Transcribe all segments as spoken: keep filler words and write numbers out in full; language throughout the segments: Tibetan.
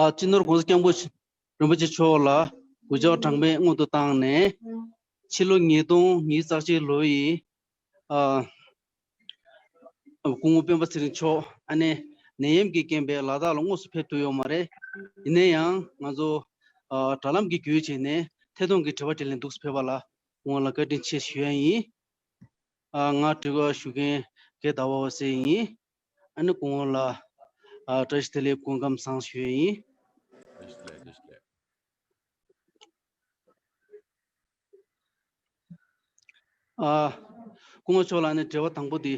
ཨ། སྤྱི་ནོར་༸གོང་ས་༸སྐྱབས་མགོན་རིན་པོ་ཆེ་མཆོག་ལ་གུས་ཕྱག་གྲངས་མེད་སྔོན་དུ་བཏང་ནས། ཕྱི་ལོ་ཉིས་སྟོང་ཉི་ཤུ་རྩ་གཅིག་ལོ་ཡི། ཨ། སྐུ་ངོ་སྤེན་པ་ཚེ་རིང་མཆོག་ཨ་ནི་ནད་ཡམས་ཀྱི་རྐྱེན་པས་ལ་དྭགས་ལ་དངོས་སུ་ཕེབས་ཐུབ་ཡོད་མ་རེད། ཡིན་ན་ཡང་ང་ཚོ། ཨ། དྲ་ལམ་གྱི་བརྒྱུད་བྱས་ནས་ཐད་གཏོང་གི་དྲི་བ་དྲིས་ལན་འདུག་སེ་ཕེབས་པ་ལ་སྐུ་ངོ་ལ་བཀའ་དྲིན་ཆེ་ཞུ་ཡ་ཡིན། ཨ། ང་དྲི་བ་ཞུ་མཁན་རྒན་ཟླ་བ་འོད་ཟེར་ཡིན། ཨ་ནི་སྐུ་ངོ་ལ། ཨ། བཀྲ་ཤིས་བདེ་ལེགས་སྐུ་ཁམས་བཟང་ཞུ་ཡ་ཡིན། བཀྲ་ཤིས་བདེ་ལེགས། བཀྲ་ཤིས་བདེ་ལེགས། ཨ། སྐུ་ངོ་མཆོག་ལ་ནི་དྲི་བ་དང་པོ་འདི་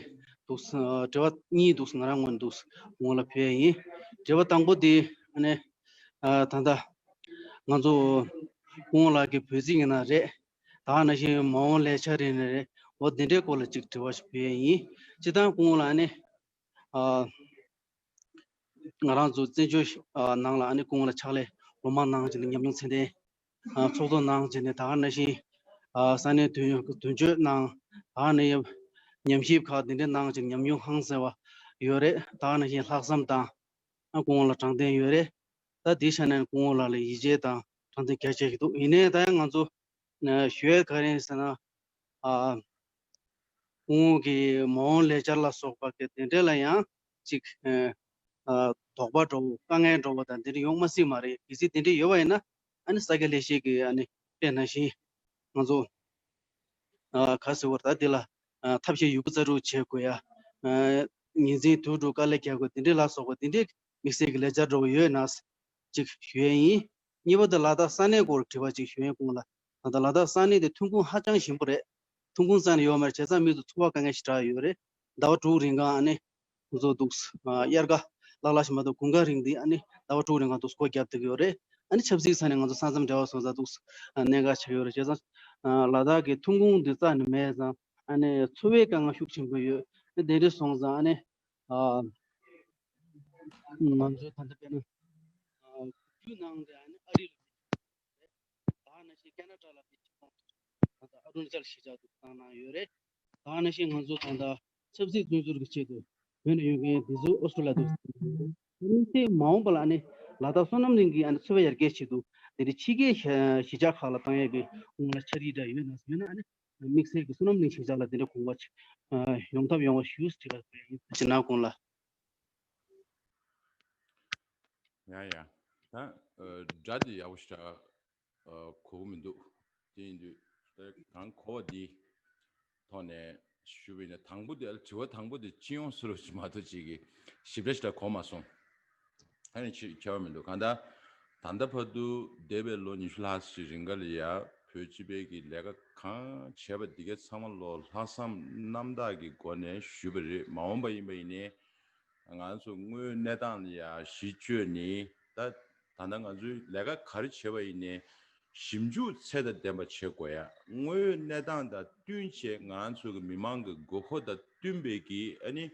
འདུག་ཨ། དྲི་བ་གཉིས་འདུག་ང་རང་ངོས་ནས་འདུག་སྐུ་ངོ་ལ་ཕུལ་ཡ་ཡིན། དྲི་བ་དང་པོ་འདི་ཨ་ནི། ཨ། ད་ལྟ་ང་ཚོ་སྐུ་ངོ་ལགས་ཀྱི་བོད་ཚིག་ཡིན་ན་རེད། ད་ག་ནང་བཞིན་མ་འོངས་ལས་འཆར་ཡིན་ན་རེད། འོ་འདི་འདྲའི་སྐོར་ལ་ཅིག་དྲི་བ་ཞིག་ཕུལ་ཡ་ཡིན། སྤྱིར་བཏང་སྐུ་ངོ་ལགས་ནི། ཨ། ང་རང་ཚོ་བཙན་བྱོལ་ནང་ལ་ཨ་ནི་སྐུ་ངོ་ལ་ཕྱག་ལས་སློབ་མ་གནང་བྱས་ནས་ཉམས་མྱོང་ཚད་ལྡན། ཨ། ཚོགས་གཙོ་གནང་བྱས་ནས་ད་ག་ནང་བཞིན། ཨ། ས་གནས་དོན་དོན་གཅོད་གནང་། ད་ག་ནང་བཞིན་ཉམས་ཞིབ་ཁག་འདི་འདྲ་གནང་བྱས་ནས་ཉམས་མྱོང་ཧང་སང་བ་ཡོད་རེད། ད་ག་ནང་བཞིན་ལྷག་བསམ་དང་། ཨ། སྐུ་ངོ་ལ་དྲང་བདེན་ཡོད་རེད། ད་འདི་ཆ་ནས་སྐུ་ངོ་ལགས་ལ་ཡིད་ཆེས་དང་དྲང་བདེན་རྒྱ་ཆེ་ཞིག་འདུག་ཡིན་ནའི་ད་ཡང་ང་ཚོ། ཨ། ཞུ་ཡས་ག་རེ་ཡིན་ཟེར་ན། ཨ། སྐུ་ངོ་གི་མ་འོངས་ལས་འཆར་ལ་སོགས་པ་གི་དེ་འདྲ་ལ་ཡང་ཅིག་ཨ། ཨ། དོགས་པ་འདྲ་བོ་དཀའ་ངལ་འདྲ་བོ་དང་དེ་འདྲ་ཡོང་མ་སྲིད་མ་རེད། གལ་སྲིད་དེ་འདྲ་ཡོད་པ་ཡིན་ན་ཨ་ནི་ས་དགེ་ལས་བྱེད་ཀྱི་ཨ་ནི་དཔེ་ནང་བཞིན་ང་ཚོ། ཨ། ག་ཟེར་བ་ད་དེ་ལ། ཨ། ཐབས་ཤེས་ཡོད་རྒུ་རྩལ་སྤྲུགས་བྱེད་དགོས་ཡ། ཨ། ཉིན་མཚན་དུས་དྲུག་དཀའ་ལས་རྒྱག་དགོས་དེ་འདྲ་ལ་སོགས་པ་དེ་འདྲའི་དམིགས་བསལ་གྱི་ལས་འཆར་འདྲ་བོ་ཡོད་ན་ཅིག་ཞུ་ཡས་ཡིན། གཉིས་པ་དེ་ལ་དྭགས་ས་གནས་སྐོར་དྲི་བ་ཅིག་ཞུ་ཡས། སྐུ་ངོ་ལ་ད་ལྟ་ལ་དྭགས་ས་གནས་དེ་ཐོན་ཁུངས་ཧ་ཅང་ཞན་པོ་རེད། ཐོན་ཁུངས་རྩ་ནས་ཡོད་མ་རེད། བྱས་ཙང་མི་ཚོ་འཚོ་བ་དཀའ་ངལ་ཞེ་དྲག་ཡོད་རེད། ཟླ་བ་དྲུག་རིང་གང་ཨ་ནི་ཁོང་ཚོ་འདུག་ཨ། དབྱར་ཁ་ལྷག་ལྷག་ཞིག་མ་གཏོགས་དགུན་ཁ་རིང་འདི་ཨ་ནི་ཟླ་བ་དྲུག་རིང་གང་འདུག་སྒོ་བརྒྱབ་བསྡད་ཀྱི་ཡོད་རེད། ཨ་ནི་ཆབ་སྲིད་ས་ནས་ང་ཚོ་ས་མཚམས་འབྲེལ་བ་སོང་ཙང་འདུག་ཨ། གནད་འགག་ཆགས་ཡོད་རེད། བྱས་ཙང་ཨ། ལ་དྭགས་ཀྱི་ཐོན་ཁུངས་འདི་རྩ་ནས་མེད་ཙང་ཨ་ནི་འཚོ་བའི་དཀའ་ངལ་ཤུགས་ཆེན་པོ་ཡོད། ཨ། དེ་འདྲ་སོང་ཙང་ཨ་ནི། ཨ། ང་ཚོའི་ད་ལྟ་དཔེར་ན། ཨ། བརྒྱུད་ནང་དེ་ཨ་ནི་ཨ་རི་ལ་ཕེབས་ཀྱི་ཡོད་རེད། ད་ནང་བཞིན་ཁེ་ན་ཌ་ལ་ཕེབས་ཀྱི་ཡོད་རེད། ད་ལྟ་ཨ་རུ་ན་ཅལ་གཞིས་ཆགས་དུ་བཏང་གནང་ཡོད་རེད། ད་ནང་བཞིན་ང་ཚོ་ད་ལྟ་ཆབ་སྲིད་བཙོན་ཟུར་གྱི་ཆེད་དུ་བོད་ནས་ཡོང་མཁན་དེ་ཚོ་ཨོ་སི་ཀྲོ་ལི་ཡ་དུ། དེ་མ་འོངས་པ་ལ་ཨ་ནི་ལ་དྭགས་བསོད་ནམས་གླིང་གི་ཨ་ནི་འཚོ་བ་ཡར་རྒྱས་ཆེད་དུ་དེ་འདྲའི་ཕྱི་རྒྱལ་གཞིས་ཆགས་ཁག་ལ་བཏང་ཡས་ཀྱི་སྔོན་ལ་འཆར་གཞི་འདྲ་ཡོད་ན་ཡོད་ན་ཨ་ནི། དམིགས་བསལ་གྱི་བསོད་ནམས་གླིང་གཞིས་ཆགས་ལ་དེ་འདྲ་དགོངས་པ་ཆེ། ཨ། ཡོང་ཐབས་ཡོང་བ་ཞུ་ཟེར་བ་ཡིན། ཕྱི་ནང་གོང་ལ། ཡ་ཡ། ད། ཨ། སྒྲ་འདི་ཡག་པོ་ཞེ་དྲག་ཨ། གོ་གི་མི་འདུག་དེ་ཡིན་དུས་ད་གང་གོ་བ་འདི་ཐོག་ནས་ཞུ་བ་ཡིན་ན། དང་པོ་དེ། དྲི་བ་དང་པོ་དེ་སྤྱི་ཡོངས་སུ་རུ་ཞིག་མ་གཏོགས་ཅིག་གི་ཞིབ་ཕྲ་ཞེ་དྲག་གོ་མ་སོང་། ཨ་ནི་ཅི་ཁྱད་པར་མི་འདུག་གང་ལྟར་ད་ལྟ་བར་དུ་འདས་པའི་ལོ་ཉི་ཤུ་ལྷག་ཅིག་རིང་ག་ལ་ཡ་བོད་སྤྱི་པའི་གི་ལས་ཀ་གང་བྱས་པ་འདི་གའི་ཚང་མ་ལོ་ལྷག་བསམ་རྣམ་དག་གི་སྒོ་ནས་ཞུས་པ་རེད། མ་འོངས་པ་ཡིན་པ་ཡིན་ནའི་ང་ཚོ་དངོས་གནས་སྟངས་ལ་ཡ་གཞི་བཅོལ་ནས། ད་ད་ལྟ་ང་ཚོའི་ལས་ཀ་ག་རེ་བྱས་པ་ཡིན་ནའི་ཞིབ་འཇུག་ཚད་དང་ལྡན་པ་བྱེད་དགོས་ཡ། དངོས་གནས་སྟངས་དང་བསྟུན་བྱས་ང་ཚོ་གི་མི་མང་གི་དགོས་མཁོ་དང་བསྟུན་པའི་གི་ཨ་ནི་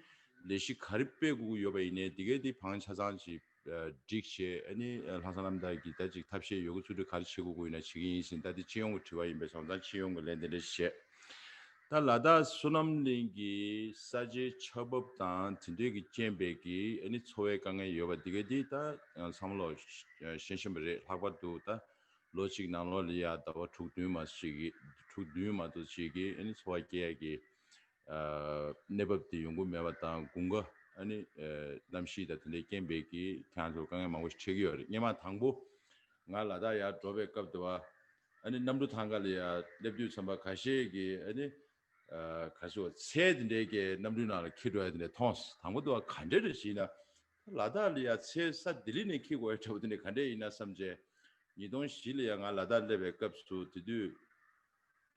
ལས་གཞི་ག་རེ་སྤེལ་དགོས་ཀྱི་ཡོད་པ་ཡིན་ནའི་དེ་གའི་དེ་བང་ཆ་ཚང་ཅིག་སྒྲིག་བྱས། ཨ་ནི་ལྷག་བསམ་རྣམ་དག་གིས་ད་ཅིག་ཐབས་ཤེས་ཡོད་རྒུ་ཚུལ་ཁྲིམས་ག་རེ་བྱེད་དགོས་ཀྱི་ཡོད་ན་བྱེད་ཀྱི་ཡིན་ཟེར། ད་དེ་སྤྱི་ཡོངས་ཀྱི་དྲི་བ་ཡིན་པས་སོང་ཙང་སྤྱི་ཡོངས་ཀྱི་ལན་དེ་འདྲ་ཞིག་བྱས། ད་ལ་དྭགས་བསོད་ནམས་གླིང་གི་ས་ཆའི་ཆགས་བབ་དང་དེ་འདྲའི་གི་རྐྱེན་པས་ཀྱི་ཨ་ནི་འཚོ་བའི་དཀའ་ངལ་ཡོད་པ་དེ་གའི་དེ་ད་ཚང་མ་ལོ་ཤེས་བཞིན་པ་རེད། ལྷག་པར་དུ་ད་ལོ་གཅིག་ནང་ལོགས་ལ་ཡ་ཟླ་བ་དྲུག་བདུན་མ་ཞིག་གི་དྲུག་བདུན་མ་གཏོགས་ཅིག་གི་ཨ་ནི་འཚོ་བ་སྐྱེལ་ཡ་གི་ཨ། གནས་བབ་དེ་ཡོང་གི་མེད་པ་དང་། དགུན་ཁ་ཨ་ནི་ཨ། གནམ་གཤིས་དང་དེ་འདྲའི་རྐྱེན་པས་ཀྱི་ཁྱེད་རང་ཚོར་དཀའ་ངལ་མང་པོ་ཞིག་འཕྲད་ཀྱི་ཡོད་རེད། སྔོན་མ་དང་པོ་ང་ལ་དྭགས་ཡར་འགྲོ་བའི་སྐབས་དེ་བ་ཨ་ནི་གནམ་གྲུ་ཐང་ག་ལ་ཡ་སླེབས་དུས་ཙམ་པ་ཁ་ཤས་ཀྱིས་ཨ་ནི་ཨ། ག་ཟེར་བ། ཚལ་དེ་འདྲའི་གི་གནམ་གྲུའི་ནང་ལ་འཁྱེར་འགྲོ་ཡ་དེ་འདྲ་མཐོང་སོང་། དང་པོ་དེ་བ་ག་འདྲ་རེད་ཞེ་ན། ལ་དྭགས་ལ་ཡ་ཚལ་ས་ལྡི་ལི་ནས་འཁྱེར་དགོས་ཡ་འདྲ་བོ་དེ་འདྲ་ག་འདྲ་ཡིན་ན་བསམ་བྱས། ཉིས་སྟོང་བཞི་ལ་ཡ་ང་ལ་དྭགས་སླེབས་པའི་སྐབས་སུ་དེ་དུས་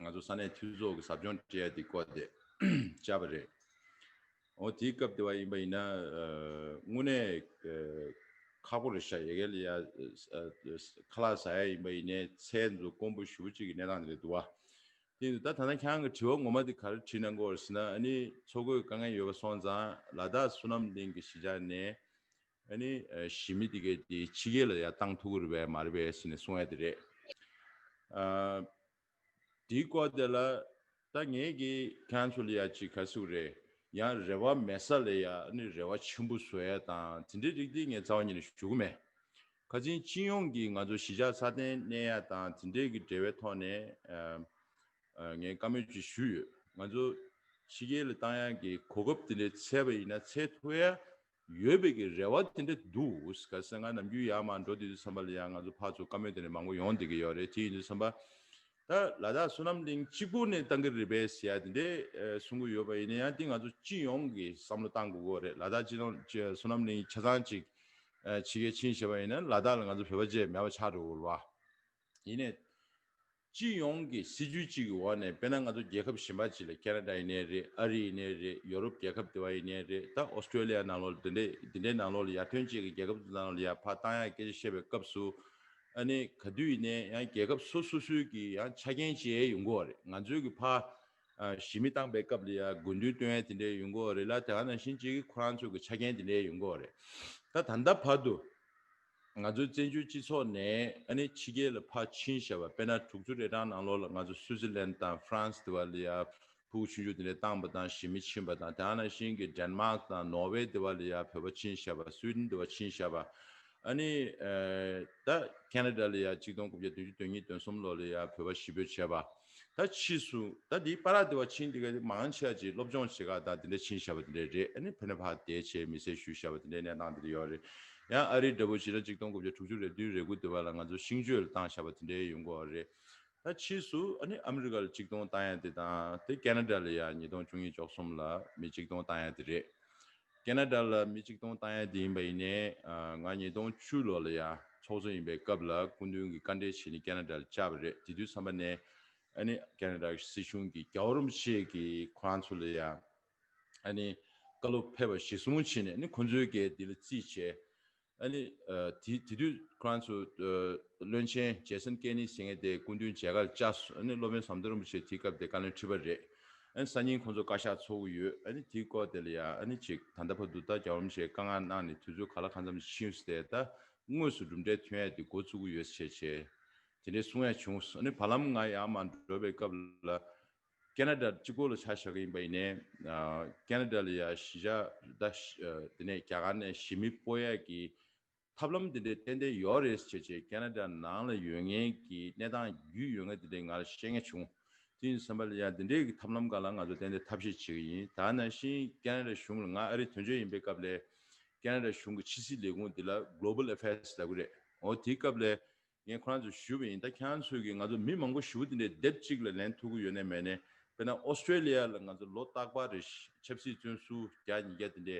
ང་ཚོ་ས་གནས་འཐུས་ཚོགས་ཀྱི་ཟབ་སྦྱོང་སྤྲད་ཡ་དེ་སྐོར་དེ་བཅར་བ་རེད། འོ་དེའི་སྐབས་དེ་བ་ཡིན་པ་ཡིན་ན་ཨ། དངོས་གནས་ཨ། ཁག་པོ་རེད་ཤག་ཡ་གི་ལ་ཡ་ཨ། ཨ། ཁ་ལག་ཟ་ཡ་ཡིན་པ་ཡིན་ནའི་ཚལ་འདི་ཚོ་དཀོན་པོ་ཞེ་པོ་ཅིག་གི་གནས་སྟངས་དེ་རེད་འདུག་བ། དེ་ཡིན་དུས་ད་ད་ལྟ་ཁྱེད་རང་གི་དྲི་བ་ངོ་མ་དེ་ག་རེ་དྲིས་གནང་གི་ཡོད་རེད་ཟེར་ན། ཨ་ནི་འཚོ་གོས་དཀའ་ངལ་ཡོད་པ་སོང་ཙང་ལ་དྭགས་བསོད་ནམས་གླིང་གི་གཞིས་ཆགས་ནས་ཨ་ནི་ཨ། གཞིས་མི་དེ་གའི་དེ་ཕྱི་རྒྱལ་ལ་ཡ་བཏང་ཐུབ་ཀྱི་རེད་པས་མ་རེད་པས་ཟེར་ནས་གསུང་ཡ་དེ་རེད། ཨ། དེའི་སྐོར་དེ་ལ་ད་ངས་ཀྱིས་ཁྱེད་རང་ཚོ་ལ་ཡ་ཅིག་ག་ཟེར་དགོས་རེད། ཡང་རེ་བ་མེད་ས་ལ་ཡ་ཨ་ནི་རེ་བ་ཆེན་པོ་བཟོ་ཡ་དང་དེ་འདྲའི་རིགས་དེ་ངས་རྩ་བ་ཉིད་ནས་ཞུ་གི་མེད། ཁ་ཆེ་སྤྱི་ཡོངས་ཀྱི་ང་ཚོ་གཞིས་ཆགས་སྲ་བརྟན་གནས་ཡ་དང་དེ་འབྲེལ་གྱི་འབྲེལ་བའི་ཐོག་ནས་ཨ་ཨ་ངས་བཀའ་མོལ་ཅིག་ཞུས་ཡོད། ང་ཚོ་ཕྱི་རྒྱལ་ལ་བཏང་ཡ་གི་གོ་སྐབས་དེ་འདྲ་འཚལ་བ་ཡིན་ན་འཚལ་ཐུབ་ཡ་ཡོད་པའི་གི་རེ་བ་དེ་འདྲ་འདུག་ག་ཟེར་ང་ནམ་རྒྱུན་ཡར་མར་འགྲོ་དུས་ཙམ་པ་ལ་ཡང་ང་ཚོ་ཕར་ཚུར་བཀའ་མོལ་དེ་འདྲ་མང་པོ་ཡོང་བསྡད་ཀྱི་ཡོད་རེད། དེ་ཡིན་དུས་ཙམ་པ་ད་ལ་དྭགས་བསོད་ནམས་གླིང་གཅིག་པོ་ནས་བཏང་གི་རེད་པས་ཟེར་ཡ་དེ་འདྲས་གསུང་གི་ཡོད་པ་ཡིན་ན་ཡང་དེ་ང་ཚོ་སྤྱི་ཡོངས་ཀྱི་བསམ་བློ་བཏང་དགོས་ཀྱི་རེད། ལ་དྭགས་སྤྱི་ཡོངས་བསོད་ནམས་གླིང་ཆ་ཚང་གཅིག་ཕྱི་རྒྱལ་ཕྱིན་བཞག་པ་ཡིན་ན་ལ་དྭགས་ལ་ང་ཚོ་བོད་པ་བཅས་མེད་པ་ཆགས་འགྲོ་གི་རེད་བ། ཡིན་ནའི་སྤྱི་ཡོངས་ཀྱི་སྲིད་ཇུས་གཅིག་གི་འོག་ནས་དཔེར་ན་ང་ཚོ་རྒྱལ་ཁབ་གཞན་པ་ཅིག་ལ་ཁེ་ན་ཌ་ཡིན་ནའི་རེད། ཨ་རི་ཡིན་ནའི་རེད། ཡོ་རོབ་རྒྱལ་ཁབ་དེ་བ་ཡིན་ནའི་རེད། ད་ཨོ་སི་ཀྲོ་ལི་ཡ་ནང་ལོགས་འདི་འདྲའི་འདི་འདྲའི་ནང་ལོགས་ལ་ཡར་ཐོན་ཅིག་གི་རྒྱལ་ཁབ་དེ་ནང་ལོགས་ལ་ཡར་ཕར་བཏང་ཡ་སྐད་ཆ་བཤད་པའི་སྐབས་སུ་ཨ་ནི་ག་དུས་ཡིན་ནའི་ཡང་རྒྱལ་ཁབ་སོ་སོ་སོའི་གི་ཡང་ཆ་རྐྱེན་ཅིག་ཡོང་གི་ཡོད་རེད། ང་ཚོའི་གི་ཕར་ཨ་གཞི་མི་བཏང་པའི་སྐབས་ལ་ཡ་དགོས་འདུན་བཏོན་ཡ་དེ་འདྲའི་ཡོང་གི་ཡོད་རེད་ལ། དེ་ག་ནང་བཞིན་ཅིག་གི་ཁོ་རང་ཚོའི་གི་ཆ་རྐྱེན་དེ་འདྲའི་ཡོང་གི་ཡོད་རེད། ད་ད་ལྟ་བར་དུ་ང་ཚོའི་བཙན་བྱོལ་སྤྱི་ཚོགས་ནས་ཨ་ནི་ཕྱི་རྒྱལ་ལ་ཕར་ཕྱིན་བཞག་པ་དཔེར་ན་དྲུག་ཅུ་རེ་གྲངས་ནང་ལོགས་ལ་ང་ཚོ་སུའུ་ཙི་ལན་དང་ཧྥ་རན་སི་དེ་བ་ལ་ཡ་ཕྲུ་གུ་ཆུང་ཆུང་དེ་འདྲ་བཏང་པ་དང་གཞི་མི་ཕྱིན་པ་དང་དེ་ག་ནང་བཞིན་གྱི་ཌེན་མཱག་དང་ནོར་ཝེ་དེ་བ་ལ་ཡ་བོད་པ་ཕྱིན་བཞག་པ། སུའི་ཌེན་དེ་བ་ཕྱིན་བཞག་པ། ཨ་ནི་ཨ་ད་ཁེ་ན་ཌ་ལ་ཡ་གཅིག་སྟོང་དགུ་བརྒྱ་བདུན་ཅུ་དོན་གཉིས་དོན་གསུམ་ལོ་ལ་ཡ་བོད་པ་གཞིས་སྤོས་བྱས་པ། ད་ཕྱིས་སུ་ད་འདི་པ་ར་དེ་བ་ཕྱིན་དེ་ག་མང་ཆེ་བ་ཅིག་སློབ་སྦྱོང་བྱེད་ག་དང་དེ་འདྲ་ཕྱིན་བཞག་པ་དེ་འདྲ་རེད། ཨ་ནི་ཕ་ནས་ཕར་བསྡད་བྱས་མི་ཚེ་ཞུས་བཞག་པ་དེ་འདྲའི་གནས་སྟངས་དེ་འདྲ་ཡོད་རེད། ཡང་ཨ་རིའི་འདྲ་པོ་བྱས་ན་གཅིག་སྟོང་དགུ་བརྒྱ་དྲུག་ཅུ་རེ་བདུན་རེ་དགུ་དེ་བ་ལ་ང་ཚོ་ཤིང་བཅོས་ལ་བཏང་བཞག་པ་དེ་འདྲའི་ཡོང་གི་ཡོད་རེད། ད་ཕྱིས་སུ་ཨ་ནི་ཨ་མི་རི་ཀ་ལ་གཅིག་སྟོང་བཏང་ཡ་དེ་དང་དེ་ཁེ་ན་ཌ་ལ་ཡ་ཉིས་སྟོང་བཅུ་གཉིས་བཅུ་གསུམ་ལ་མི་གཅིག་སྟོང་བཏང་ཡ་དེ་རེད། ཁེ་ན་ཌ་ལ་མི་གཅིག་སྟོང་བཏང་ཡ་དེ་ཡིན་པ་ཡིན་ནའི་ང་ཉིས་སྟོང་བཅུ་ལོ་ལ་ཡ་ཚོགས་གཙོ་ཡིན་པའི་སྐབས་ལ་སྐུ་མདུན་གྱིས་བཀའ་འདྲི་བྱས་ནས་ཁེ་ན་ཌ་ལ་བཅར་བ་རེད། དེ་དུས་ཙམ་པ་ནས་ཨ་ནི་ཁེ་ན་ཌ་གི་སྲིད་གཞུང་གི་རྒྱལ་བ་རིན་པོ་ཆེ་གིས་ཁོ་རང་ཚོ་ལ་ཡ་ཨ་ནི་བཀའ་སློབ་ཕེབས་པ་གཞི་བཟུང་བྱས་ནས་ཨ་ནི་ཁོ་ཚོའི་གི་དེ་ལ་རྩིས་བྱས། ཨ་ནི་ཨ་དེ་དེ་དུས་ཁོ་རང་ཚོ་ཨ་བློན་ཆེན་ཇེ་སན་ཀེ་ནི་ཟེར་མཁན་དེ་སྐུ་མདུན་མཇལ་ཁ་ལ་བཅར་སོང་། ཨ་ནི་སློབ་དཔོན་ཟམ་གདོང་རིན་པོ་ཆེ་དེའི་སྐབས་དེ་བཀའ་བློན་ཁྲི་པ་རེད། ཨ་ནི་སང་ཉིན་ཁོང་ཚོ་བཀའ་ཤག་ཚོགས་ཀྱི་ཡོད། ཨ་ནི་དེའི་སྐོར་དེ་ལ་ཡ་ཨ་ནི་ཅིག་ད་ལྟ་བར་དུ་ད་རྒྱལ་བ་རིན་པོ་ཆེས་བཀའ་མངགས་གནང་ནས་དུས་ཚོད་ག་ལ་གང་འཚམ་ཕྱིན་སོང་སྟེ་ད་དངོས་སུ་གྲུབ་འབྲས་ཐོན་ཡ་དེ་འགོ་བཙུགས་ཀྱི་ཡོད་ཟེར་བྱས་དེ་འདྲའི་གསུང་ཡ་བྱུང་སོང་། ཨ་ནི་བར་ལམ་ང་ཡར་མར་འགྲོ་བའི་སྐབས་ལ་ཁེ་ན་ཌ་གཅིག་པོ་ལ་ཆ་བཞག་གི་ཡིན་པ་ཡིན་ནའི་ཨ་ཁེ་ན་ཌ་ལ་ཡ་གཞིས་ཆགས་ད་ཨ་དེ་ནས་རྒྱ་གར་ནས་གཞིས་མི་སྤོ་ཡ་གི་ཐབས་ལམ་དེ་འདྲའི་ཏན་ཏན་ཡོད་རེད་ཟེར་བྱས་ཁེ་ན་ཌ་ནང་ལ་ཡོད་མཁན་གྱི་གནས་སྟངས་རྒྱུས་ཡོད་མཁན་དེ་འདྲའི་ང་ལ་བཤད་མཁན་བྱུང་། དེ་ཡིན་དུས་ཙམ་པ་ལ་ཡང་དེ་འདྲའི་གི་ཐབས་ལམ་སྒང་ལ་ང་ཚོ་ཏན་ཏན་ཐབས་ཤེས་བྱེད་ཀྱི་ཡིན། ད་ནང་བཞིན་ཁེ་ན་ཌ་གཞུང་ལ་ང་ཨ་རི་དོན་གཅོད་ཡིན་པའི་སྐབས་ལ་ཁེ་ན་ཌ་གཞུང་གི་ཕྱི་སྲིད་ལས་ཁུངས་དེ་ལ་Global Affairs ལབ་ཀྱི་རེད། འོ་དེའི་སྐབས་ལ་ངས་ཁོ་རང་ཚོར་ཞུས་པ་ཡིན། ད་ཁྱེད་རང་ཚོས་ཀྱིས་ང་ཚོ་མི་མང་པོ་ཞེ་པོ་དེ་འདྲའི་སྡེབ་གཅིག་ལ་ལེན་ཐུབ་ཀྱི་ཡོད་ནའི་མེད་ནའི། དཔེར་ན་ཨོ་སི་ཀྲོ་ལི་ཡ་ལ་ང་ཚོ་ལོ་རྟག་པར་རེ་ཆབ་སྲིད་བཙོན་ཟུར་བརྒྱ་ཉིས་བརྒྱ་དེ་འདྲའི་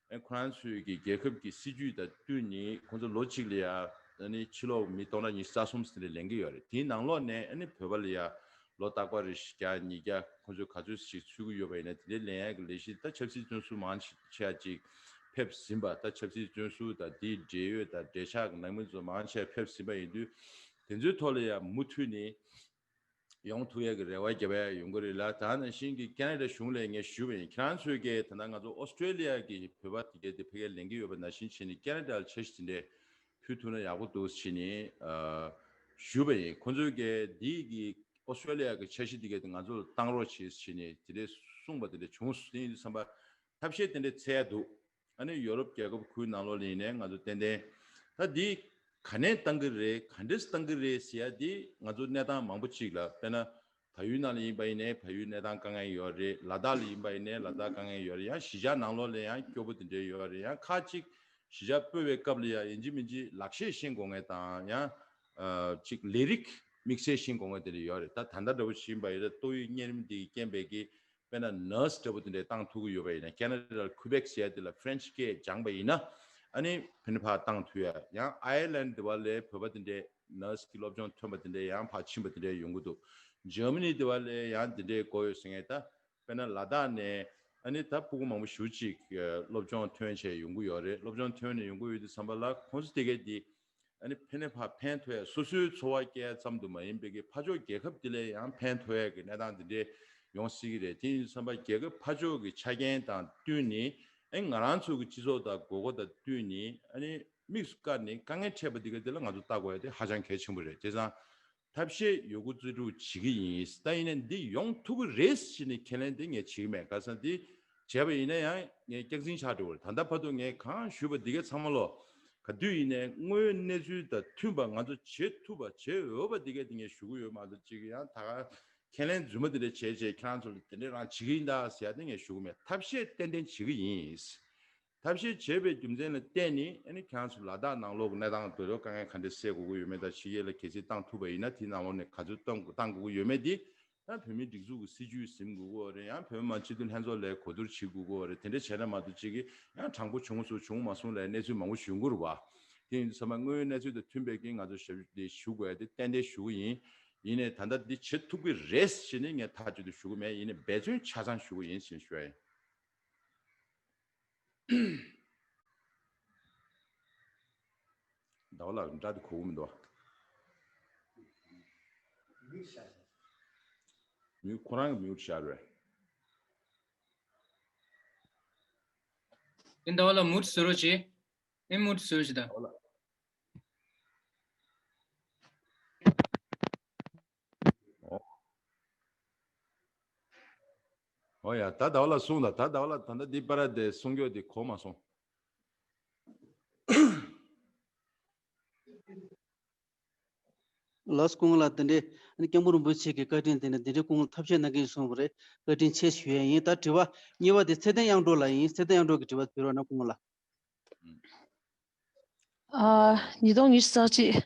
ཨེ་ཁོ་རང་ཚོའི་གི་རྒྱལ་ཁབ་ཀྱི་སྲིད་ཇུས་དང་བསྟུན་ནས་ཁོང་ཚོ་ལོ་གཅིག་ལ་ཡ་ཨ་ནི་ཕྱི་ལོགས་མི་སྟོང་ཕྲག་ཉི་ཤུ་རྩ་གསུམ་ཟིན་རེ་ལེན་གྱི་ཡོད་རེད། དེའི་ནང་ལོགས་ནས་ཨ་ནི་བོད་པ་ལ་ཡ་ལོ་རྟག་པར་རེ་བཞི་བརྒྱ་ཉིས་བརྒྱ་ཁོང་ཚོས་ག་ཚོད་ཞིག་ཚུད་ཀྱི་ཡོད་པ་ཡིན་ན་དེ་འདྲའི་ལེན་ཡ་གི་ལས་གཞི་ད་ཆབ་སྲིད་བཙོན་ཟུར་མང་ཆེ་བ་ཅིག་ཕེབས་ཟིན་པ། ད་ཆབ་སྲིད་བཙོན་ཟུར་དང་དེའི་འབྲེལ་ཡོད་དང་འབྲེལ་ཆགས་ཀྱི་ནང་མི་ཚོ་མང་ཆེ་བ་ཕེབས་ཟིན་པ་ཡིན་དུས་དེ་ཚོའི་ཐོག་ལ་ཡ་མུ་མཐུད་ནས་ཡོང་ཐུབ་ཡས་ཀྱི་རེ་བ་རྒྱབ་ཡས་ཡོང་གི་རེད་ལ། ད་ནང་བཞིན་གྱི་ཁེ་ན་ཌ་གཞུང་ལ་ངས་ཞུས་པ་ཡིན། ཁྱེད་རང་ཚོས་ཀྱིས་ད་ལྟ་ང་ཚོ་ཨོ་སི་ཀྲོ་ལི་ཡ་གི་བོད་པ་དེ་གས་དེ་ཕ་གིར་ལེན་གྱི་ཡོད་པ་ནང་བཞིན་བྱས་ནས་ཁེ་ན་ཌ་ལ་འཆར་གཞི་དེ་འདྲས་ཕུལ་ཐུབ་ན་ཡག་པོ་འདུག་བྱས་ནས་ཨ་ཞུས་པ་ཡིན། ཁོང་ཚོས་ཀྱིས་འདི་གི་ཨོ་སི་ཀྲོ་ལི་ཡ་གི་འཆར་གཞི་དེ་གས་དེ་ང་ཚོ་ལ་བཏང་རོགས་བྱེད་བྱས་ནས་དེ་འདྲས་གསུངས་པ་དེ་འདྲས་བྱུང་སོང་། དེ་ཡིན་དུས་ཙམ་པ་ཐབས་ཤེས་དེ་འདྲས་འཚོལ་ཡ་འདུག་ཨ་ནི་ཡོ་རོབ་རྒྱལ་ཁབ་ཁུལ་ནང་ལོགས་ལ་ཡིན་ནའི་ང་ཚོ་ཏན་ཏན་ད་འདི་ག་ནས་བཏང་གི་རེད། ག་འདྲས་བཏང་གི་རེད་ཟེར་ཡ་འདི་ང་ཚོ་གནས་སྟངས་མང་པོ་ཅིག་ལ་དཔེར་ན་བལ་ཡུལ་ནང་ལ་ཡིན་པ་ཡིན་ནའི་བལ་ཡུལ་གནས་སྟངས་དཀའ་ངལ་ཡོད་རེད། ལ་དྭགས་ལ་ཡིན་པ་ཡིན་ནའི་ལ་དྭགས་དཀའ་ངལ་ཡོད་རེད། ཡང་གཞིས་ཆགས་ནང་ལོགས་ལ་ཡང་སྐྱོ་པོ་དེ་འདྲས་ཡོད་རེད། ཡང་ཁ་ཅིག་གཞིས་ཆགས་སྤོ་བའི་སྐབས་ལ་ཡང་ཡིན་གཅིག་མིན་གཅིག་ལག་ཤེས་ཤེས་དགོས་ངེས་དང་ཡང་ཨ་ཅིག་ལས་རིགས་དམིགས་བསལ་ཤེས་དགོས་ངེས་དེ་འདྲས་ཡོད་རེད། ད་ད་ལྟ་འདྲ་པོ་ཞིག་ཡིན་པ་ཡིན་ན་ཏོག་དབྱིབས་གཉན་རིམས་འདི་རྐྱེན་པས་ཀྱི་དཔེར་ན་ནར་སི་འདྲ་པོ་དེ་འདྲས་བཏང་ཐུབ་ཀྱི་ཡོད་པ་ཡིན་ན་ཁེ་ན་ཌ་ལ་ཁུ་བེག་ཟེར་ཡ་དེ་ལ་ཧྥ་རན་ཆི་སྐད་སྦྱངས་པ་ཡིན་ན་ཨ་ནི་ཕན་ཕ་བཏང་ཐུབ་ཡ། ཡང་ཨའི་ལན་དེ་བ་ལས་བོད་པ་དེ་འདྲས་ནར་སི་གི་སློབ་སྦྱོང་ཐོན་པ་དེ་འདྲས་ཡང་ཕར་ཕྱིན་པ་དེ་འདྲས་ཡོང་གི་འདུག་ཇར་མ་ནི་དེ་བ་ལས་ཡང་དེ་འདྲས་གོ་ཡོད་ཟེར་ངེས། ད་དཔེར་ན་ལ་དྭགས་ནས་ཨ་ནི་ད་ཕྲུ་གུ་མང་པོ་ཞེ་ཅིག་སློབ་སྦྱོང་ཐོན་བྱས་ཡོང་གི་ཡོད་རེད། སློབ་སྦྱོང་ཐོན་ནས་ཡོང་གི་ཡོད་དུས་ཙམ་པ་ལ་ཁོང་ཚོ་དེ་གས་དེ་ཨ་ནི་ཕན་ནས་ཕར་ཕན་ཐོགས་ཡ་སོ་སོའི་འཚོ་བ་སྐྱེལ་ཡ་ཙམ་དུ་མ་ཡིན་པའི་གི་ཕར་ཕྱོགས་རྒྱལ་ཁབ་དེ་ལ་ཡང་ཕན་ཐོགས་ཡ་གི་གནས་སྟངས་དེ་འདྲས་ཡོང་སྲིད་ཀྱི་རེད། དེ་ཡིན་དུས་ཙམ་པ་རྒྱལ་ཁབ་ཕར་ཕྱོགས་ཀྱི་ཆ་རྐྱེན་དང་བསྟུན་ནས་ཨ་ནི་ང་རང་ཚོ་གི་སྤྱི་ཚོགས་དང་དགོས་མཁོ་དང་བསྟུན་ནས་ཨ་ནི་དམིགས་སུ་བཀར་ནས་དཀའ་ངལ་འཕྲད་པ་འདི་ག་དེ་ལ་ང་ཚོ་ལྟ་དགོས་ཡ་དེ་ཧ་ཅང་གལ་ཆེན་པོ་རེད། བྱས་ཙང་ཐབས་ཤེས་ཡོད་རྒུ་རྩལ་སྤྲུགས་བྱེད་ཀྱི་ཡིན། ད་ཡིན་ནའི་འདི་ཡོང་ཐུབ་ཀྱི་རེད་ཟེར་ནས་ཁས་ལེན་དེ་ངས་བྱེད་ཀྱི་མེད། ག་ས་འདི་བྱས་པ་ཡིན་ན་ཡང་ངས་སྐྱག་རྫུན་ཆགས་འགྲོ་གི་རེད། ད་ལྟ་བར་དུ་ངས་གང་ཞུས་པ་འདི་གའི་ཚང་མ་ལོ་ ག་དུས་ཡིན་ནའི་དངོས་ཡོད་གནས་ཚུལ་དང་མཐུན་པ་ང་ཚོ་བྱེད་ཐུབ་པ་བྱེད་འོས་པ་འདི་གས་དེ་ངས་ཞུ་གི་ཡོད་མ་གཏོགས་ཅིག་ཡང་ད་ག་ཁས་ལེན་རྫུན་མ་དེ་འདྲ་བྱས་བྱས་ཁྱེད་རང་ཚོ་ལ་དེ་འདྲས་རང་བྱེད་ཀྱི་ཡིན་ད་ཟེར་ཡ་དེ་ངས་ཞུ་གི་མེད། ཐབས་ཤེས་ཏན་ཏན་བྱེད་ཀྱི་ཡིན། ཐབས་ཤེས་བྱས་པའི་རྒྱུ་མཚན་ལ་བརྟེན་ནས་ཨ་ནི་ཁྱེད་རང་ཚོ་ལ་དྭགས་ནང་ལོགས་ཀྱི་གནས་སྟངས་དེ་ཚོ་དཀའ་ངལ་ག་འདྲས་སེལ་དགོས་ཀྱི་ཡོད་མེད་དང་ཕྱི་རྒྱལ་ལ་གལ་སྲིད་བཏང་ཐུབ་པ་ཡིན་ན་དེའི་ནང་ལོགས་ནས་ག་ཚོད་བཏང་བཏང་དགོས་ཀྱི་ཡོད་མེད་དེ། ཡང་བོད་མིའི་སྒྲིག་འཛུགས་ཀྱི་སྲིད་ཇུས་ཟིན་དགོས་ཀྱི་ཡོད་རེད། ཡང་བོད་མི་མང་སྤྱི་འཐུས་ལྷན་ཚོགས་ལ་གོ་བསྡུར་བྱེད་དགོས་ཀྱི་ཡོད་རེད། དེ་འདྲ་བྱས་ན་མ་གཏོགས་ཅིག་གིས་ཡང་དྲང་པོ་བྱུང་སོང་བྱུང་མ་སོང་ལ་གནས་ཚུལ་མང་པོ་ཞུ་གི་རེད་བ། དེ་ཡིན་དུས་ཚང་མ་དངོས་ཡོད་གནས་ཚུལ་དང་མཐུན་པའི་གི་ང་ཚོ་ཞབས་ཞུ་དེ་ཞུ་དགོས་ཡ་དེ་ཏན་ཏན་ཞུ་གི་ཡིན། ཡིན་ནའི་ད་ལྟ་འདི་བྱེད་ཐུབ་ཀྱི་རེད་ཞེས་ནི་ངས་ཐག་གཅོད་དུ་ཞུ་གི་མེད། ཡིན་ནའི་འབད་བརྩོན་ཆ་ཚང་ཞུ་གི་ཡིན་ཞེས་ཞུ་ཡ་ཡིན། ཟླ་བ་ལགས་འདྲ་དེ་གོ་གི་མི་འདུག་མིའུ་ཁོ་རང་གི་མིའུ་ཤར་བས། ཨིན་ཟླ་བ་ལགས་མུ་མཐུད་བཟོ་རོགས་བྱེད། ཨིན་མུ་མཐུད་བཟོ་རོགས་བྱེད་ད། ཨོ་ཡ། ད་ཟླ་བ་ལགས་གསུངས་དང་། ད་ཟླ་བ་ལགས་ད་ལྟ་འདི་པར་དེ་གསུང་རྒྱུ་དེ་གོ་མ་སོང་། ལགས་སོ། སྐུ་ངོ་ལགས་དེ་འདྲའི་ཨ་ནི་སྐྱབས་མགོན་རིན་པོ་ཆེ་གི་བཀའ་དྲིན་དེ་ནི་དེ་འདྲའི་སྐུ་ངོ་ལ་ཐབས་ཤེས་གནང་གི་གསུངས་པ་རེད། བཀའ་དྲིན་ཆེ་ཞུ་ཡ་ཡིན། ད་དྲི་བ་གཉིས་པ་དེ་ཚེ་བརྟན་དབྱངས་སྒྲོན་ལགས་ཡིན། ཚེ་བརྟན་དབྱངས་སྒྲོན་གྱི་དྲི་བ་ཕུལ་རོགས་གནང་། སྐུ་ངོ་ལགས། ཨ། ཉིས་སྟོང་ཉི་ཤུ་རྩ་གཅིག་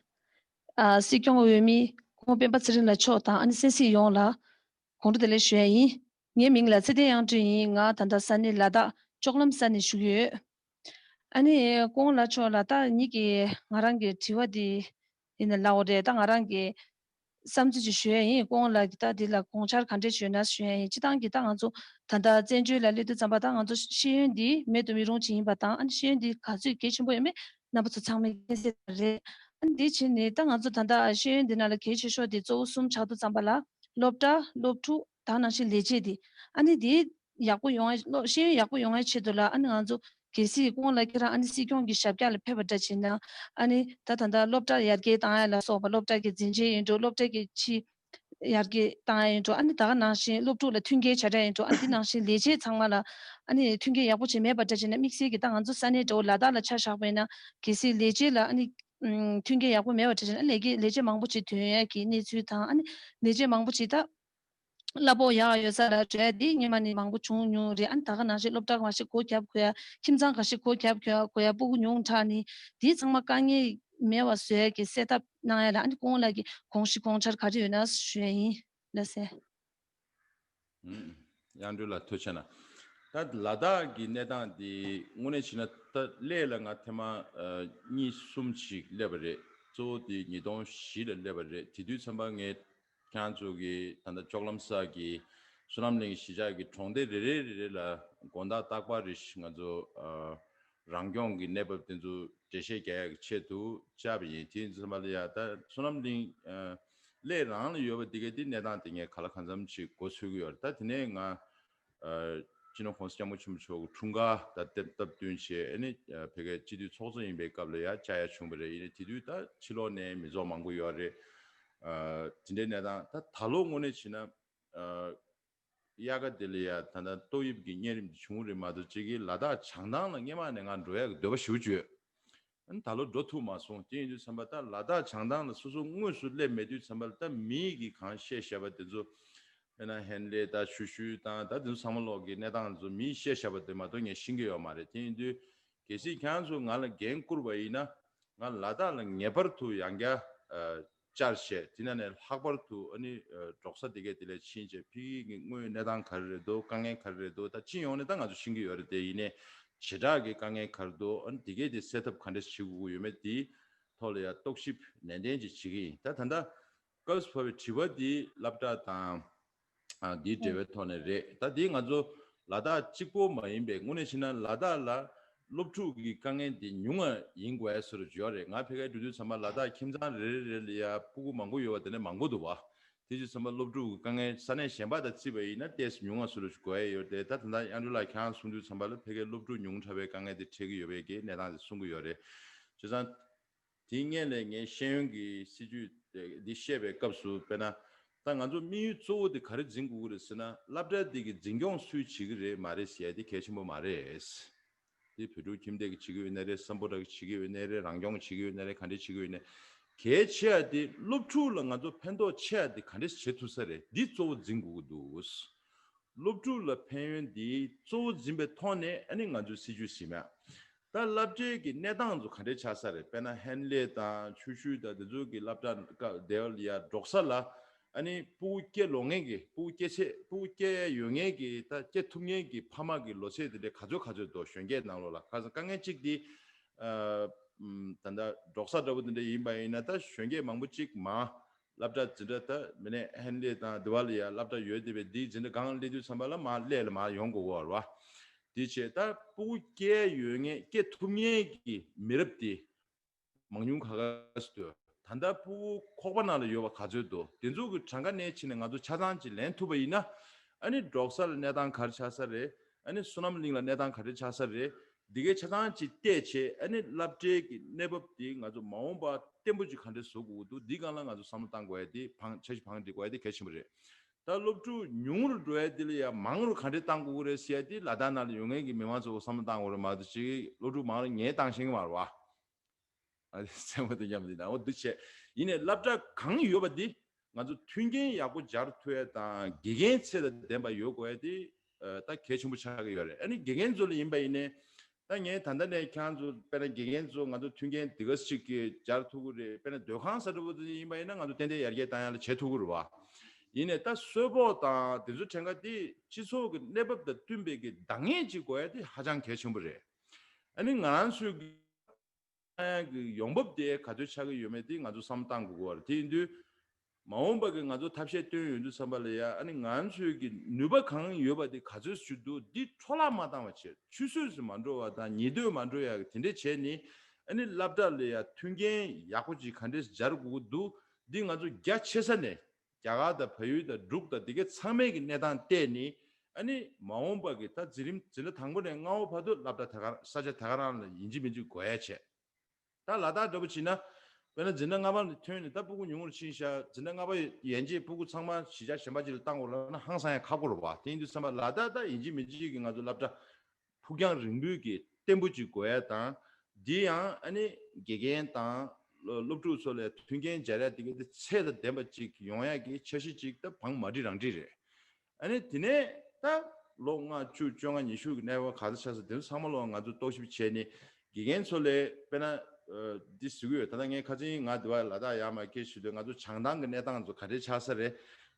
ཨ། སྲིད་སྐྱོང་འོས་མི་སྐུ་ངོ་སྤེན་པ་ཚེ་རིང་ལགས་མཆོག་དང་ཨ་ནི་སེམས་ཤུགས་ཡོངས་ལ་དགོང་དྲོ་བདེ་ལེགས་ཞུ་ཡ་ཡིན། ངའི་མིང་ལ་ཚེ་བརྟན་དབྱངས་སྒྲོན་ཡིན། ང་ད་ལྟ་ས་གནས་ལ་དྭགས་ལྕོག་ལམ་ས་ནས་བཞུགས་ཡོད། ཨ་ནི་སྐུ་ངོ་ལགས་མཆོག་ལ་ད་ཉིད་ཀྱི་ང་རང་གི་དྲི་བ་འདི་ཡིན་ན་ལབ་པ་རེད། ད་ང་རང་གི་བསམ་ཚུལ་ཅིག་ཞུ་ཡ་ཡིན། སྐུ་ངོ་ལགས་ཀྱིས་ད་འདི་ལ་དགོངས་འཆར་ག་འདྲས་ཞུས་ན་ཞུ་ཡ་ཡིན། སྤྱིར་བཏང་གི་ད་ང་ཚོ་ད་ལྟ་བཙན་བྱོལ་ལ་སླེབས་དུས་ཙམ་པ་ད་ང་ཚོ་ཤེས་ཡོན་འདི་མེད་དུ་མི་རུང་ཅིག་ཡིན་པ་དང་། ཨ་ནི་ཤེས་ཡོན་འདི་ག་ཚོད་གལ་ཆེན་པོ་ཡོད་མེད་རྣམ་པ་ཚོ་ཚང་མས་མཁྱེན་གསལ་རེད། ཨ་ནི་འདི་བྱས་ནས་ད་ང་ཚོ་ད་ལྟ་ཤེས་ཡོན་འདི་ནང་ལ་གལ་ཆེ་ཤོས་དེ་གཙོ་བོ་གསུམ་ཆགས་དུས་ཙམ་པ་ལ་སློབ་གྲྭ། སློབ་ཕྲུག་ད་ནང་བཞིན་ལས་བྱེད་འདི། ཨ་ནི་འདི་ཡག་པོ་ཡོང་ཡ། སློབ་ཤེས་ཡོན་ཡག་པོ་ཡོང་ཡའི་ཆེད་དུ་ལ་ཨ་ནི་ང་ཚོ་གལ་སྲིད་སྐུ་ངོ་ལགས་ཁྱེད་རང་ཨ་ནི་སྲིད་སྐྱོང་གི་ཞབས་བཀྱག་ལ་ཕེབས་པ་འདྲ་བྱས་ན། ཨ་ནི་ད་ད་ལྟ་སློབ་གྲྭ་ཡར་རྒྱས་བཏང་ཡ་ལ་སོགས་པ། སློབ་གྲྭ་གི་འཛིན་ཆས་ཡིན་འགྲོ། སློབ་གྲྭ་གི་ཕྱི་ཡར་རྒྱས་བཏང་ཡ་ཡིན་འགྲོ། ཨ་ནི་ད་ག་ནང་བཞིན་སློབ་ཕྲུག་ལ་མཐུན་རྐྱེན་བྱ་འདྲ་ཡིན་འགྲོ། ཨ་ནི་འདི་ནང་བཞིན་ལས་བྱེད་ཚང་མ་ལ་ཨ་ནི་མཐུན་རྐྱེན་ཡག་པོ་ཅིག་མེད་པ་འདྲ་བྱས་ན། དམིགས་བསལ་གྱི་ད་ང་ཚོ་ས་གནས་འདྲ་བོ་ལ་དྭགས་ལ་ཆ་བཞག་པ་ཡིན་ན་གལ་སྲིད་ལས་བྱེད་ལ་ཨ་ནི་མཐུན་རྐྱེན་ཡག་པོ་མེད་པ་འདྲ་བྱས་ན། ལས་ཀྱི་ལས་བྱེད་མང་པོ་ཅིག་ཐོན་ཡ་གི་གནས་ཚུལ་དང་། ཨ་ནི་ལས་བྱེད་མང་པོ་ཅིག་ད་གླ་ཕོགས་ཡག་ཡོད་ས་ལ་འགྲོ་ཡ་དེ་སྔོན་མ་ནས་མང་པོ་བྱུང་མྱོང་རེད། ཨ་ནི་ད་ག་ནང་བཞིན་སློབ་གྲྭ་ག་ཞིག་སྒོ་བརྒྱབ་དགོས་ཡ། ཁྱིམ་ཚང་ག་ཞིག་སྒོ་བརྒྱབ་དགོས་ཡ། སྤུ་གུ་ཉུང་དྲགས་ནས་དེ་ཚང་མ་དཀའ་ངལ་མེད་པ་བཟོ་ཡ་གི་སེལ་ཐབས་གནང་ཡ་ལ་ཨ་ནི་སྐུ་ངོ་ལགས་ཀྱི་དགོངས་གཞི་དགོངས་འཆར་ག་རེ་ཡོད་ན་ཞུ་ཡ་ཡིན། ལགས་སེ། ཨུམ། དབྱངས་སྒྲོན་ལགས་ཐུགས་རྗེ་ཆེ་གནང་། ད་ལ་དྭགས་ཀྱི་གནས་སྟངས་འདི་དངོས་གནས་བྱས་ན་ད་སླད་ལ་ང་ཐེངས་མ་ཨ་གཉིས་གསུམ་ཅིག་སླེབས་པ་རེད། གཙོ་བོ་དེ་ཉིས་སྟོང་བཞི་ལ་སླེབས་པ་རེད། དེ་དུས་ཙམ་པ་ངས་ཁྱེད་རང་ཚོ་གི་ད་ལྟ་ལྕོག་ལམ་ས་གི་བསོད་ནམས་གླིང་གཞིས་ཆགས་ཀྱི་གྲོང་སྡེ་རེ་རེ་རེ་རེ་ལ་དགོང་དག་རྟག་པར་རེ་བཞིན་ང་ཚོ་ཨ་རང་སྐྱོང་གི་གནས་བབ་དེ་ཚོ་འགྲེལ་བཤད་རྒྱག་ཡག་གི་ཆེད་དུ་བཅར་བ་ཡིན། དེ་ཡིན་དུས་ཙམ་པ་ལ་ཡ་ད་བསོད་ནམས་གླིང་ཨ་སླད་རང་ལ་ཡོད་པ་འདི་གའི་འདི་གནས་སྟངས་དེ་ངས་ག་ལ་གང་འཚམ་ཞིག་མགོ་འཚོས་ཀྱི་ཡོད་རེད། ད་དེ་ནས་ང་ཨ་སྤྱི་ནོར་༸གོང་ས་༸སྐྱབས་མགོན་ཆེན་པོ་མཆོག་གི་འཁྲུངས་སྐར་དང་སྟབས་སྟབས་བསྟུན་བྱས། ཨ་ནི་ཨ་ཕ་གིའི་སྤྱི་འཐུས་ཚོགས་གཙོ་ཡིན་པའི་སྐབས་ལ་ཡ་བཅར་ཡ་བྱུང་བ་རེད། ཡིན་ནའི་དེ་དུས་ད་ཕྱི་ལོགས་ནས་མི་ཚོགས་མང་པོ་ཡོད་རེད། ཨ་དེ་འདྲའི་གནས་སྟངས། ད་ད་ལོ་དངོས་གནས་བྱས་ན་ཨ་དབྱར་ཁ་དེ་ལ་ཡ་ད་ལྟ་ཏོག་དབྱིབས་ཀྱི་གཉན་རིམས་དེ་བྱུང་རེད་མ་གཏོགས་ཅིག་གིས་ལ་དྭགས་བྱང་ཐང་ལ་སྔོན་མ་ནས་ང་འགྲོ་ཡག་གི་འདོད་པ་ཞེ་པོ་ཅིག་ཡོད། ཨ་ནི་ད་ལོ་འགྲོ་ཐུབ་མ་སོང་། དེ་ཡིན་དུས་ཙམ་པ་ད་ལ་དྭགས་བྱང་ཐང་ལ་སོ་སོ་དངོས་སུ་སླེབས་མེད་དུས་ཙམ་པ་ལ་ད་མིའི་གིས་གང་བཤད་བཤད་པ་དེ་ཚོ། དཔེར་ན་ཧན་ལེ་དང་ཞུ་ཞུ་དང་ད་དེ་ཚོ་ཚང་མ་ལོག་གི་གནས་སྟངས་ཚོ་མིས་བཤད་བཤད་པ་དེ་མ་གཏོགས་ངས་ཤེས་ཀྱི་ཡོད་མ་རེད། དེ་ཡིན་དུས་གལ་སྲིད་ཁྱེད་རང་ཚོ་ང་ལ་འགན་བསྐུར་བ་ཡིན་ན་ང་ལ་དྭགས་ལ་ངེས་པར་དུ་ཡང་བསྐྱར་ཨ་བཅར་བྱས། དེ་ནང་ནས་ལྷག་པར་དུ་ཨ་ནི་ཨ་འབྲོག་ས་དེ་གའི་དེ་ལ་ཕྱིན་བྱས་ཕ་གི་གི་དངོས་ཡོད་གནས་སྟངས་ག་རེ་རེད་འདུག་དཀའ་ངལ་ག་རེ་རེད་འདུག་ད་སྤྱི་ཡོངས་ནས་ད་ང་ཚོ་ཤེས་ཀྱི་ཡོད་རེད། དེ་ཡིན་ནའི་བྱེ་བྲག་གི་དཀའ་ངལ་ག་རེ་འདུག་ཨ་ནི་དེ་གའི་དེ་སེལ་ཐབས་ག་འདྲ་བྱེད་དགོས་ཀྱི་ཡོད་མེད་དེའི་ཐོག་ལ་ཡང་རྟོག་ཞིབ་ནན་ཏན་ཅིག་བྱེད་ཀྱི་ཡིན། ད་ད་ལྟ་སྐབས་སུ་བབས་པའི་དྲི་བ་འདི་སློབ་གྲྭ་དང་ཨ་འདིའི་འབྲེལ་བའི་ཐོག་ནས་རེད། ད་འདི་ང་ཚོ་ལ་དྭགས་གཅིག་པོ་མ་ཡིན་པའི་དངོས་གནས་བྱས་ན་ལ་དྭགས་ལ་སློབ་ཕྲུག་གི་དཀའ་ངལ་འདི་ཉུང་ང་ཡིན་དགོས་ཡ་བཟོ་འདྲ་ཅིག་ཡོད་རེད། ང་ཕ་གིར་འགྲོ་དུས་ཙམ་པ་ལ་དྭགས་ཁྱིམ་ཚང་རེ་རེ་རེ་ལ་ཡ་སྤུ་གུ་མང་པོ་ཡོད་པ་དེ་འདྲ་མང་པོ་འདུག་བ། དེ་དུས་ཙམ་པ་སློབ་ཕྲུག་གི་དཀའ་ངལ་ས་གནས་གཞན་པ་དང་བརྩིས་པ་ཡིན་ན་ཏོག་ཙམ་ཉུང་ང་བཟོ་འདྲ་ཅིག་དགོས་ཡ་ཡོད་རེད། ད་ད་ལྟ་དབྱངས་སྒྲོན་ལགས་ཁྱེད་རང་གསུང་དུས་ཙམ་པ་ལ་ཕ་གིར་སློབ་ཕྲུག་ཉུང་དྲགས་པའི་དཀའ་ངལ་དེ་འཕྲད་ཀྱི་ཡོད་པའི་གི་གནས་སྟངས་དེ་གསུང་གི་ཡོད་རེད། བྱས་ཙང་། དེའི་སྔོན་ལ་ངས་ཤེས་ཡོན་གྱི་སྲིད་ཇུས་འདི་བཤད་པའི་སྐབས་སུ་དཔེར་ན། ད་ང་ཚོ་དམིགས་ཡུལ་གཙོ་བོ་དེ་ག་རེ་འཛིན་དགོས་ཀྱི་རེད་ཟེར་ན་སློབ་གྲྭ་འདི་གི་འཛིན་སྐྱོང་སུས་བྱེད་ཀྱི་རེད་མ་རེད་ཟེར་ཡ་དེ་གལ་ཆེན་པོ་མ་རེད། དེ་བོད་ཕྲུག་ཁྱིམ་སྡེ་གི་བྱེད་ཀྱི་ཡོད་ནའི་རེད། སམ་བྷོ་ཊ་གི་བྱེད་ཀྱི་ཡོད་ནའི་རེད། རང་སྐྱོང་གི་བྱེད་ཀྱི་ཡོད་ནའི་རེད། ག་འདྲས་བྱེད་ཀྱི་ཡོད་ནའི་གལ་ཆེ་ཡ་དེ་སློབ་ཕྲུག་ལ་ང་ཚོ་ཕན་ཐོགས་ཆེ་ཡ་དེ་ག་འདྲས་བྱེད་ཐུབ་ས་རེད། འདི་གཙོ་བོ་འཛིན་དགོས་ཀྱི་འདུག་སློབ་ཕྲུག་ལ་ཕན་ཡོན་འདི་གཙོ་བོ་འཛིན་པའི་ཐོག་ནས་ཨ་ནི་ང་ཚོའི་སྲིད་ཇུས་ཟིན་ཡ། ད་སློབ་གྲྭའི་གི་གནས་སྟངས་ཚོ་ག་འདྲས་ཆགས་ས་རེད། དཔེར་ན་ཧན་ལེ་དང་ཆུ་ཤུར་དང་དེ་ཚོ་གི་སློབ་གྲྭ་སྐབས་དེ་ལ་ཡ་འགྲོ་ས་ལ་ཨ་ནི་སྤུ་གུ་སྐྱེ་ལོ་ངེས་ཀྱི་སྤུ་གུ་སྐྱེ་ཚད་སྤུ་གུ་སྐྱེ་ཡ་ཡོད་ངེས་ཀྱི་ད་སྐྱེ་ཐུབ་ངེས་ཀྱི་ཕ་མ་གི་ལོ་ཚད་དེ་འདྲས་ག་ཚོད་ག་ཚོད་འདུག་གཞོན་སྐྱེས་ནང་ལོགས་ལ་ཁ་སང་དཀའ་ངལ་གཅིག་དེ་ཨ་ད་ལྟ་འགྲོ་ས་འདྲ་པོ་དེ་འདྲས་ཡིན་པ་ཡིན་ན་ད་གཞོན་སྐྱེས་མང་པོ་གཅིག་མ། སློབ་གྲྭ་འཛིན་གྲྭ་ད་མི་ནས་ཧན་ལེ་དང་དི་ཝ་ལི་ཡ་སློབ་གྲྭ་ཡོད་དེ་བས་འདིའི་འཛིན་གྲྭ་སྒང་སླེབས་དུས་ཙམ་པ་ལ་མར་སླེབས་ལ་མར་ཡོང་དགོས་ཀྱི་ཡོད་རེད་བ། དེ་བྱས་ད་སྤུ་གུ་སྐྱེ་ཡོད་ངེས་སྐྱེ་ཐུབ་ངེས་ཀྱི་མི་རབས་དེ་མང་ཉུང་ག་ག་སུ་འདུག་ད་ལྟ་སྤུ་གུ་ཁོག་པ་ནང་ལ་ཡོད་པ་ག་ཚོད་འདུག་དེ་ཚོ་གི་གྲངས་ཀ་ནས་ཕྱིན་ནས་ང་ཚོ་ཆ་ཚང་ཅིག་ལེན་ཐུབ་པ་ཡིན་ན་ཨ་ནི་འབྲོག་ས་ལ་གནས་སྟངས་ག་རེ་ཆགས་ས་རེད། ཨ་ནི་བསོད་ནམས་གླིང་ལ་གནས་སྟངས་ག་འདྲ་ཆགས་ས་རེད། འདི་གའི་ཆ་ཚང་ཅིག་བལྟས་བྱས་ཨ་ནི་སློབ་གྲྭའི་གི་གནས་བབ་འདི་ང་ཚོ་མ་འོངས་པ་བརྟན་པོ་ཅིག་ག་འདྲ་བཟོ་དགོས་ཀྱི་འདུག་འདི་སྒང་ལ་ང་ཚོ་བསམ་བློ་བཏང་དགོས་ཡ་དེ་བང་འཆར་གཞི་བང་སྒྲིག་དགོས་ཡ་དེ་གལ་ཆེན་པོ་རེད། ད་སློབ་ཕྲུག་ཉུང་རུ་འགྲོ་ཡ་དེ་ལ་ཡ་མང་རུ་ག་འདྲ་བཏང་དགོས་ཀྱི་རེད་ཟེར་ཡ་དེ་ལ་དྭགས་ནང་ལ་ཡོད་མཁན་གྱི་མི་མང་ཚོ་བསམ་བློ་བཏང་དགོས་རེད་མ་གཏོགས་ཅིག་སློབ་ཕྲུག་མང་རུ་ངས་བཏང་ཤེས་ཀྱི་མ་རེད་བ། ཨ་ནི་སེམས་པ་དེ་མཉམ་དུ་ཡིན་ན་འོ་འདི་བྱས་ཡིན་ནའི་སློབ་གྲྭ་གང་ཡོད་པ་འདི་ང་ཚོ་མཐུན་རྐྱེན་ཡག་པོ་སྦྱར་ཐུབ་ཡ་དང་དགེ་རྒན་ཚད་དང་ལྡན་པ་ཡོད་དགོས་ཡ་དེ་ད་གལ་ཆེན་པོ་ཆགས་ཀྱི་ཡོད་རེད། ཨ་ནི་དགེ་རྒན་ཚོ་ལ་ཡིན་པ་ཡིན་ནའི་ད་ངས་ད་ལྟ་ནས་ཁྱེད་རང་ཚོ་དཔེར་ན་དགེ་རྒན་ཚོ་ང་ཚོ་མཐུན་རྐྱེན་འདི་ག་ཞིག་གི་སྦྱར་ཐུབ་ཀྱི་རེད། དཔེར་ན་སྡོད་ཁང་ས་འདྲ་པོ་དེ་ཡིན་པ་ཡིན་ན་ང་ཚོ་ཏན་ཏན་ཡར་རྒྱས་བཏང་ཡ་ལ་བྱེད་ཐུབ་ཀྱི་རེད་བ། ཡིན་ནའི་ད་གསོལ་ཕོགས་དང་དེ་ཚོ་གྲངས་ཀ་དེ་སྤྱི་ཚོགས་ཀྱི་གནས་བབ་དང་བསྟུན་པའི་གི་འདང་ངེས་ཅིག་དགོས་ཡ་དེ་ཧ་ཅང་གལ་ཆེན་པོ་རེད། ཨ་ནི་ང་རང་ཚོའི་གི་ཡོང་འབབ་དེ་ག་ཚོད་ཆགས་ཀྱི་ཡོད་མེད་དེ་ང་ཚོ་བསམ་བློ་བཏང་དགོས་ཀྱི་ཡོད་རེད། དེ་ཡིན་དུས་མ་འོངས་པ་གི་ང་ཚོ་ཐབས་ཤེས་བཏོན་ཡོང་དུས་ཙམ་པ་ལ་ཡ་ཨ་ནི་ང་ཚོའི་གི་ནུས་པ་གང་ཡོད་པ་དེ་ག་ཚོད་ཞུ་འདུག་འདི་འཕྲོ་བརླག་མ་བཏང་བ་བྱས་ཆུད་ཟོས་སུ་མ་འགྲོ་བ་དང་ཉེས་འདོད་མ་འགྲོ་ཡ་གི་དེ་འདྲས་བྱས་ནི་ཨ་ནི་སློབ་གྲྭ་ལ་ཡ་མཐུན་རྐྱེན་ཡག་པོ་ཅིག་ག་འདྲས་སྦྱར་དགོས་ཀྱི་འདུག་འདི་ང་ཚོ་རྒྱ་ཆེ་ས་ནས་རྒྱ་གར་དང་བལ་ཡུལ་དང་འབྲུག་དང་འདི་གའི་ཚང་མའི་གི་གནས་སྟངས་བལྟས་ནི་ཨ་ནི་མ་འོངས་པ་གི་ད་འཛིན་རིམ་འཛིན་གྲྭ་དང་པོ་ནས་ལྔ་པ་བར་དུ་སློབ་གྲྭ་དེ་ག་ས་ཆ་དེ་ག་རང་ལ་ཡིན་གཅིག་མིན་གཅིག་དགོས་ཡ་བྱས། ད་ལ་དྭགས་འདྲ་པོ་བྱས་ན། དཔེར་ན་འཛིན་གྲྭ་ལྔ་པ་ནས་ཐོན་ནས་ད་སྤུ་གུ་ཉུང་རུ་ཕྱིན་ཤག་འཛིན་གྲྭ་ལྔ་པ་ཡན་ཆད་སྤུ་གུ་ཚང་མ་གཞིས་ཆགས་གཞན་པ་ཅིག་ལ་བཏང་དགོས་ལབ་ན་ཧང་སང་ཡ་ཁག་པོ་རེད་བ། དེ་ཡིན་དུས་ཙམ་པ་ལ་དྭགས་ད་ཡིན་གཅིག་མིན་གཅིག་གི་ང་ཚོ་སློབ་གྲྭ་ཕུགས་རྒྱང་རིང་པོའི་གི་བརྟན་པོ་ཅིག་དགོས་ཡ་དང་། འདི་ཡང་ཨ་ནི་དགེ་རྒན་དང་སློབ་ཕྲུག་ཚོ་ལ་མཐུན་རྐྱེན་སྦྱར་ཡ་དེ་ག་དེ་ཚད་དང་ལྡན་པ་ཅིག་ཡོང་ཡ་གི་འཆར་གཞི་ཅིག་ད་བང་མ་སྒྲིག་རང་སྒྲིག་རེད། ཨ་ནི་དེ་ནས་ད་ལོ་ལྔ་བཅུ་བཅོ་ལྔ་ཉི་ཤུ་གི་གནས་བབ་ག་ཚོད་ཆགས་སོང་དེ་ཚོ་ཚང་མ་ལོ་ང་ཚོ་རྟོག་ཞིབ་བྱས་ནས་དགེ་རྒན་ཚོ་ལས་དཔེར་ན་འདི་ཟེར་གྱི་ཡོད། ད་ལྟ་ངས་ཁ་སང་ང་འདི་བ་ལ་དྭགས་ཡར་མར་སྐད་ཞུས་དུས་ང་ཚོ་བྱང་ཐང་གི་གནས་སྟངས་ཚོ་ག་འདྲས་ཆགས་ས་རེད།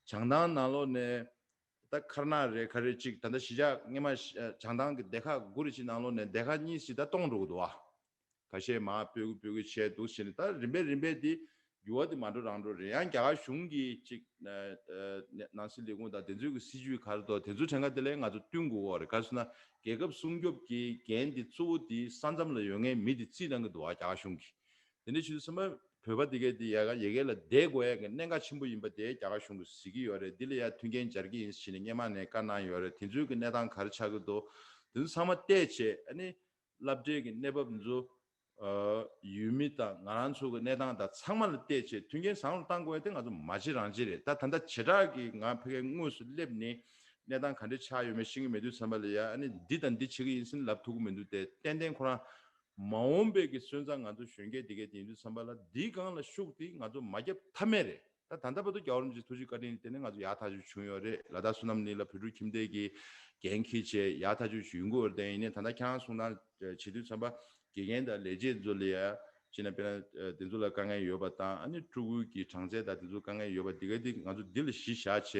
བྱང་ཐང་ནང་ལོགས་ནས་ད་མཁར་ནག་རེད་ག་རེ་གཅིག་ད་ལྟ་གཞིས་ཆགས་སྔས་མ་བྱང་ཐང་གི་སྡེ་ཁག་དགུ་རེ་གཅིག་ནང་ལོགས་ནས་སྡེ་ཁག་གཉིས་ཤིག་ད་སྟོངས་འགྲོ་གི་འདུག་བ། ཁ་ཤས་མར་སྤོས་ཀི་སྤོས་ཀི་བྱས་འདུག་ཟེར་ནས་ད་རིམ་པས་རིམ་པས་དེ་འགྱུར་བ་དེ་མ་འགྲོ་རང་འགྲོ་རེད། ཡང་རྒྱ་གར་གཞུང་གིས་ཅིག་ནང་སྲིད་ལས་ཁུངས་དང་དེ་ཚོའི་གི་སྲིད་ཇུས་ག་རེ་འདུག་དེ་ཚོའི་གྲངས་ཀ་དེ་ལས་ང་ཚོ་བསྟུན་དགོས་ཀྱི་རེད། ག་རེ་ཟེར་ན་རྒྱལ་ཁབ་སྲུང་སྐྱོབ་ཀྱི་འགན་དེ་གཙོ་བོ་དེ་ས་མཚམས་ལ་ཡོད་མཁན་མི་དེ་རྩིས་གནང་གི་འདུག་བ་རྒྱ་གར་གཞུང་གིས། དེ་འདྲ་བྱེད་དུས་ཙམ་པ་བོད་པ་དེ་གས་དེ་ཡ་ག་ཡ་གི་ལ་བསྡད་དགོས་ཡ་གི་གནད་འགག་ཆེན་པོ་ཡིན་པ་དེ་རྒྱ་གར་གཞུང་གིས་གཟིགས་ཀྱི་ཡོད་རེད། འདི་ལ་ཡ་མཐུན་རྐྱེན་སྦྱར་གྱི་ཡིན་ཟེར་ནས་སྔས་མ་ནས་བཀའ་གནང་ཡོད་རེད། དེ་ཚོའི་གི་གནས་སྟངས་ག་རེ་ཆགས་ཀྱི་འདུག་དེ་ཚོ་ཚང་མ་བལྟས་བྱས་ཨ་ནི། སློབ་གྲྭའི་གི་གནས་བབ་འདི་ཚོ་ཨ་ཡུལ་མི་དང་ང་རང་ཚོ་གི་གནས་སྟངས་དང་ཚང་མ་ལ་བལྟས་བྱས་མཐུན་རྐྱེན་བཟང་རུ་གཏང་དགོས་ཡ་དེ་ང་ཚོ་མ་བྱེད་རང་བྱེད་རེད། ད་ད་ལྟ་བྱེ་བྲག་གི་ང་ཕ་གིའི་དངོས་སུ་སླེབས་ནས་གནས་སྟངས་ག་འདྲ་ཆགས་ཡོད་མེད་ཤེས་ཀྱི་མེད་དུས་ཙམ་པ་ལ་ཡ་ཨ་ནི་འདི་དང་འདི་བྱེད་ཀྱི་ཡིན་ཟེར་ལབ་ཐུབ་ཀྱི་མི་འདུག་དེ་ཏན་ཏན་ཁོ་རང་མ་འོངས་པའི་གི་སོན་རྩ་ང་ཚོ་གཞོན་སྐྱེས་དེ་གས་དེ་ཡིན་དུས་ཙམ་པ་ལ་འདིའི་སྒང་ལ་ཤུགས་དེ་ང་ཚོ་མ་བརྒྱབ་ཐབས་མེད་རེད། ད་ད་ལྟ་བར་དུ་རྒྱལ་བ་རིན་པོ་ཆེའི་ཐུགས་རྗེ་བཀའ་དྲིན་དེ་ནས་ང་ཚོ་ཡག་ཐག་ཆོད་བྱུང་ཡོད་རེད། ལ་དྭགས་བསོད་ནམས་གླིང་ལ་བོད་ཕྲུག་ཁྱིམ་སྡེ་གི་འགན་འཁྱེར་བྱས་ཡག་ཐག་ཆོད་ཡོང་གི་ཡོད་རེད། ད་ཡིན་ནའི་ད་ལྟ་ཁྱེད་རང་གསུང་སྟངས་བྱེད་དུས་ཙམ་པ་དགེ་རྒན་དང་ལས་བྱེད་ཚོ་ལ་ཡ་བྱས་ན་དཔེར་ན་དེ་ཚོ་ལ་དཀའ་ངལ་ཡོད་པ་དང་ཨ་ནི་ཕྲུ་གུ་གི་གྲངས་ཚད་དང་དེ་ཚོ་དཀའ་ངལ་ཡོད་པ་འདི་ག་འདི་ང་ཚོ་འདི་ལ་གཞི་བཞག་བྱས་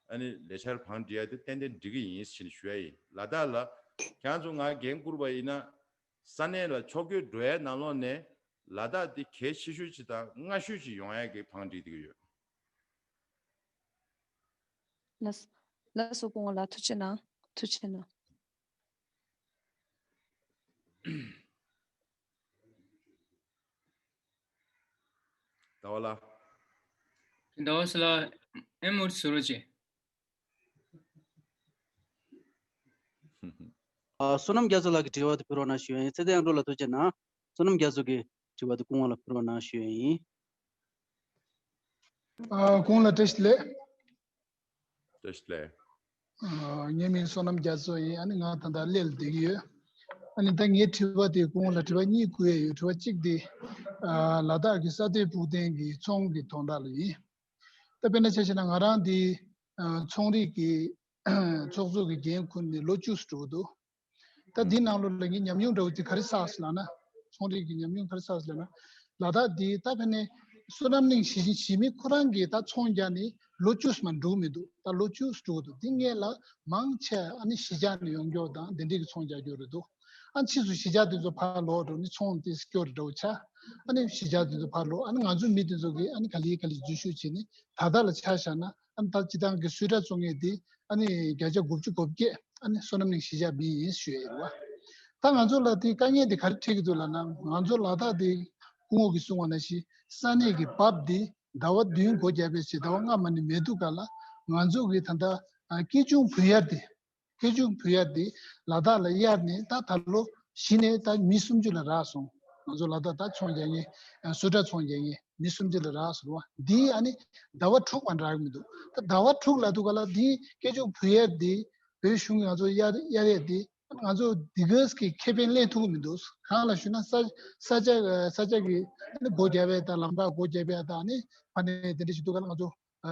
ཨ་ནི་ལས་འཆར་བང་སྒྲིག་ཡ་དེ་ཏན་ཏན་སྒྲིག་གི་ཡིན་ཞེས་ཞུ་ཡ་ཡིན། ལ་དྭགས་ལ་ཁྱེད་རང་ཚོ་ང་འགན་བསྐུར་བ་ཡིན་ན། ས་གནས་ལ་ཕྱོགས་བསྐྱོད་འགྲོ་ཡའི་ནང་ལོགས་ནས་ལ་དྭགས་འདི་གལ་ཆེ་ཤོས་ཅིག་དང་སྔ་ཤོས་ཅིག་ཡོང་ཡ་གི་བང་སྒྲིག་བསྡད་ཀྱི་ཡོད། ལགས་ལགས་སོ། སྐུ་ངོ་ལགས་ཐུགས་རྗེ་གནང་། ཐུགས་རྗེ་གནང་། ཟླ་བ་ལགས། ཟླ་བ་ལགས་ཨེ་མོ་ཟུར་རོ་ཅེ། ཨ། བསོད་ནམས་རྒྱ་མཚོ་ལགས་ཀྱི་དྲི་བ་དེ་ཕུལ་རོགས་གནང་ཞུ་ཡ་ཡིན། ཚེ་བརྟན་དབྱངས་སྒྲོན་ལགས་ཐུགས་རྗེ་གནང་། བསོད་ནམས་རྒྱ་མཚོ་གི་དྲི་བ་དེ་སྐུ་ངོ་ལ་ཕུལ་རོགས་གནང་ཞུ་ཡ་ཡིན། ཨ། སྐུ་ངོ་ལགས་བཀྲ་ཤིས་བདེ་ལེགས། བཀྲ་ཤིས་བདེ་ལེགས། ཨ། ངའི་མིང་བསོད་ནམས་རྒྱ་མཚོ་ཡིན། ཨ་ནི་ང་ད་ལྟ་གླེ་ལ་བསྡད་ཀྱི་ཡོད། ཨ་ནི་ད་ངའི་དྲི་བ་དེ་སྐུ་ངོ་ལ་དྲི་བ་གཉིས་བསྐུར་ཡས་ཡོད། དྲི་བ་གཅིག་དེ་ཨ་ལ་དྭགས་ཀྱི་ས་སྟེང་སྤུ་ལྡན་གྱི་ཚོང་གི་དོན་དག་ལ་ཡིན། ད་དཔེར་ན་ཆ་བཞག་ན་ང་རང་དེ་ཨ་ཚོང་རིག་གི་ཚོགས་གཙོ་གི་འགན་ཁུར་ནས་ལོ་བཅུ་ཙམ་འགྲོ་གི་འདུག་ད་འདི་ནང་ལོགས་ལ་ངས་ཉམས་མྱོང་འདྲ་བོ་ཅིག་ག་རེ་བསགས་སོང་ལབ་ན། ཚོང་རིག་གི་ཉམས་མྱོང་ག་རེ་བསགས་སོང་ལབ་ན། ལ་དྭགས་འདི་ད་ཕན་ནས་བསོད་ནམས་གླིང་གཞིས་གཞིས་མི་ཁོ་རང་གིས་ད་ཚོང་རྒྱག་ནས་ལོ་བཅུ་ཙམ་འགྲོ་གི་མི་འདུག་ད་ལོ་བཅུ་ཙམ་འགྲོ་གི་འདུག་འདི་སྔོན་ལ་མང་ཆེ་ཨ་ནི་གཞིས་ཆགས་ནས་ཡོང་རྒྱུ་དང་དེ་འདྲའི་གི་ཚོང་རྒྱག་རྒྱུ་རེད་འདུག་ཨ་ཕྱིས་སུ་གཞིས་ཆགས་དེ་ཚོ་ཕར་ལོག་འགྲོ་ནས་ཚོང་དེ་སྐྱོ་རུ་འགྲོ་ཆགས། ཨ་ནི་གཞིས་ཆགས་དེ་ཚོ་ཕར་ལོག་ཨ་ནི་ང་ཚོ་མི་དེ་ཚོ་གིས་ཨ་ནི་ག་ལེ་ག་ལེ་འཛུལ་ཞུགས་བྱས་ནས་ད་ལྟ་ལ་ཆ་བཞག་ན་ཨ་ནི་ད་སྤྱི་བཏང་གི་སུད་ཊར་བཙོང་མཁན་དེ་ཨ་ནི་བརྒྱ་ཆ་དགུ་བཅུ་གོ་བརྒྱད་ཨ་ནི་བསོད་ནམས་གླིང་གཞིས་ཆགས་མི་ཡིན་ཞུ་ཡས་རེད་བ། ད་ང་ཚོ་ལ་དེ་དཀའ་ངལ་དེ་ག་རེ་འཕྲད་ཀྱི་འདུག་ལབ་ན། ང་ཚོ་ལ་དྭགས་དེ་སྐུ་ངོ་གིས་གསུངས་པ་ནང་བཞིན་ས་གནས་ཀྱི་བབ་དེ་ཟླ་བ་བདུན་སྒོ་བརྒྱབ་པའི་ཕྱིར་ཟླ་བ་ལྔ་མ་ནི་མེད་དུས་ག་ལ་ང་ཚོ་གི་ད་ལྟ་ཨ་སྐྱེ་ཆུང་བུ་ཡར་དེ་སྐྱེ་ཆུང་བུ་ཡར་དེ་ལ་དྭགས་ལ་གཡར་ནས་ད་ད་ལོ་གཞི་ནས་ད་མི་སུམ་ཅུ་ལ་རག་སོང་། ང་ཚོ་ལ་དྭགས་ད་ཚོང་རྒྱག་མཁན་ཨ་སུད་ཊར་ཚོང་རྒྱག་མཁན་མི་སུམ་ཅུ་ལ་རག་སོང་བ། འདི་ཨ་ནི་ཟླ་བ་དྲུག་མ་རག་གི་མི་འདུག་ད་ཟླ་བ་དྲུག་ལབ་དུས་ག་ལ་འདི་སྐྱེ་ཆུང་བུ་ཡར་འདི་བོད་གཞུང་གིས་ང་ཚོ་གཡར་གཡར་ཡས་འདི་ང་ཚོ་འདི་ག་གི་ཁེ་ཕན་ལེན་ཐུབ་ཀྱི་མི་འདུག་གང་ལ་ཞུ་ན་ས་ས་ཆ་ས་ཆ་གི་ཨ་ནི་སྒོ་བརྒྱབ་ཡས་དང་ལམ་ཁ་སྒོ་བརྒྱབ་ཡས་དང་ཨ་ནི་ཕ་ནས་དེ་འདྲ་ཞིག་འདུག་ག་ལ་ང་ཚོ་ཨ་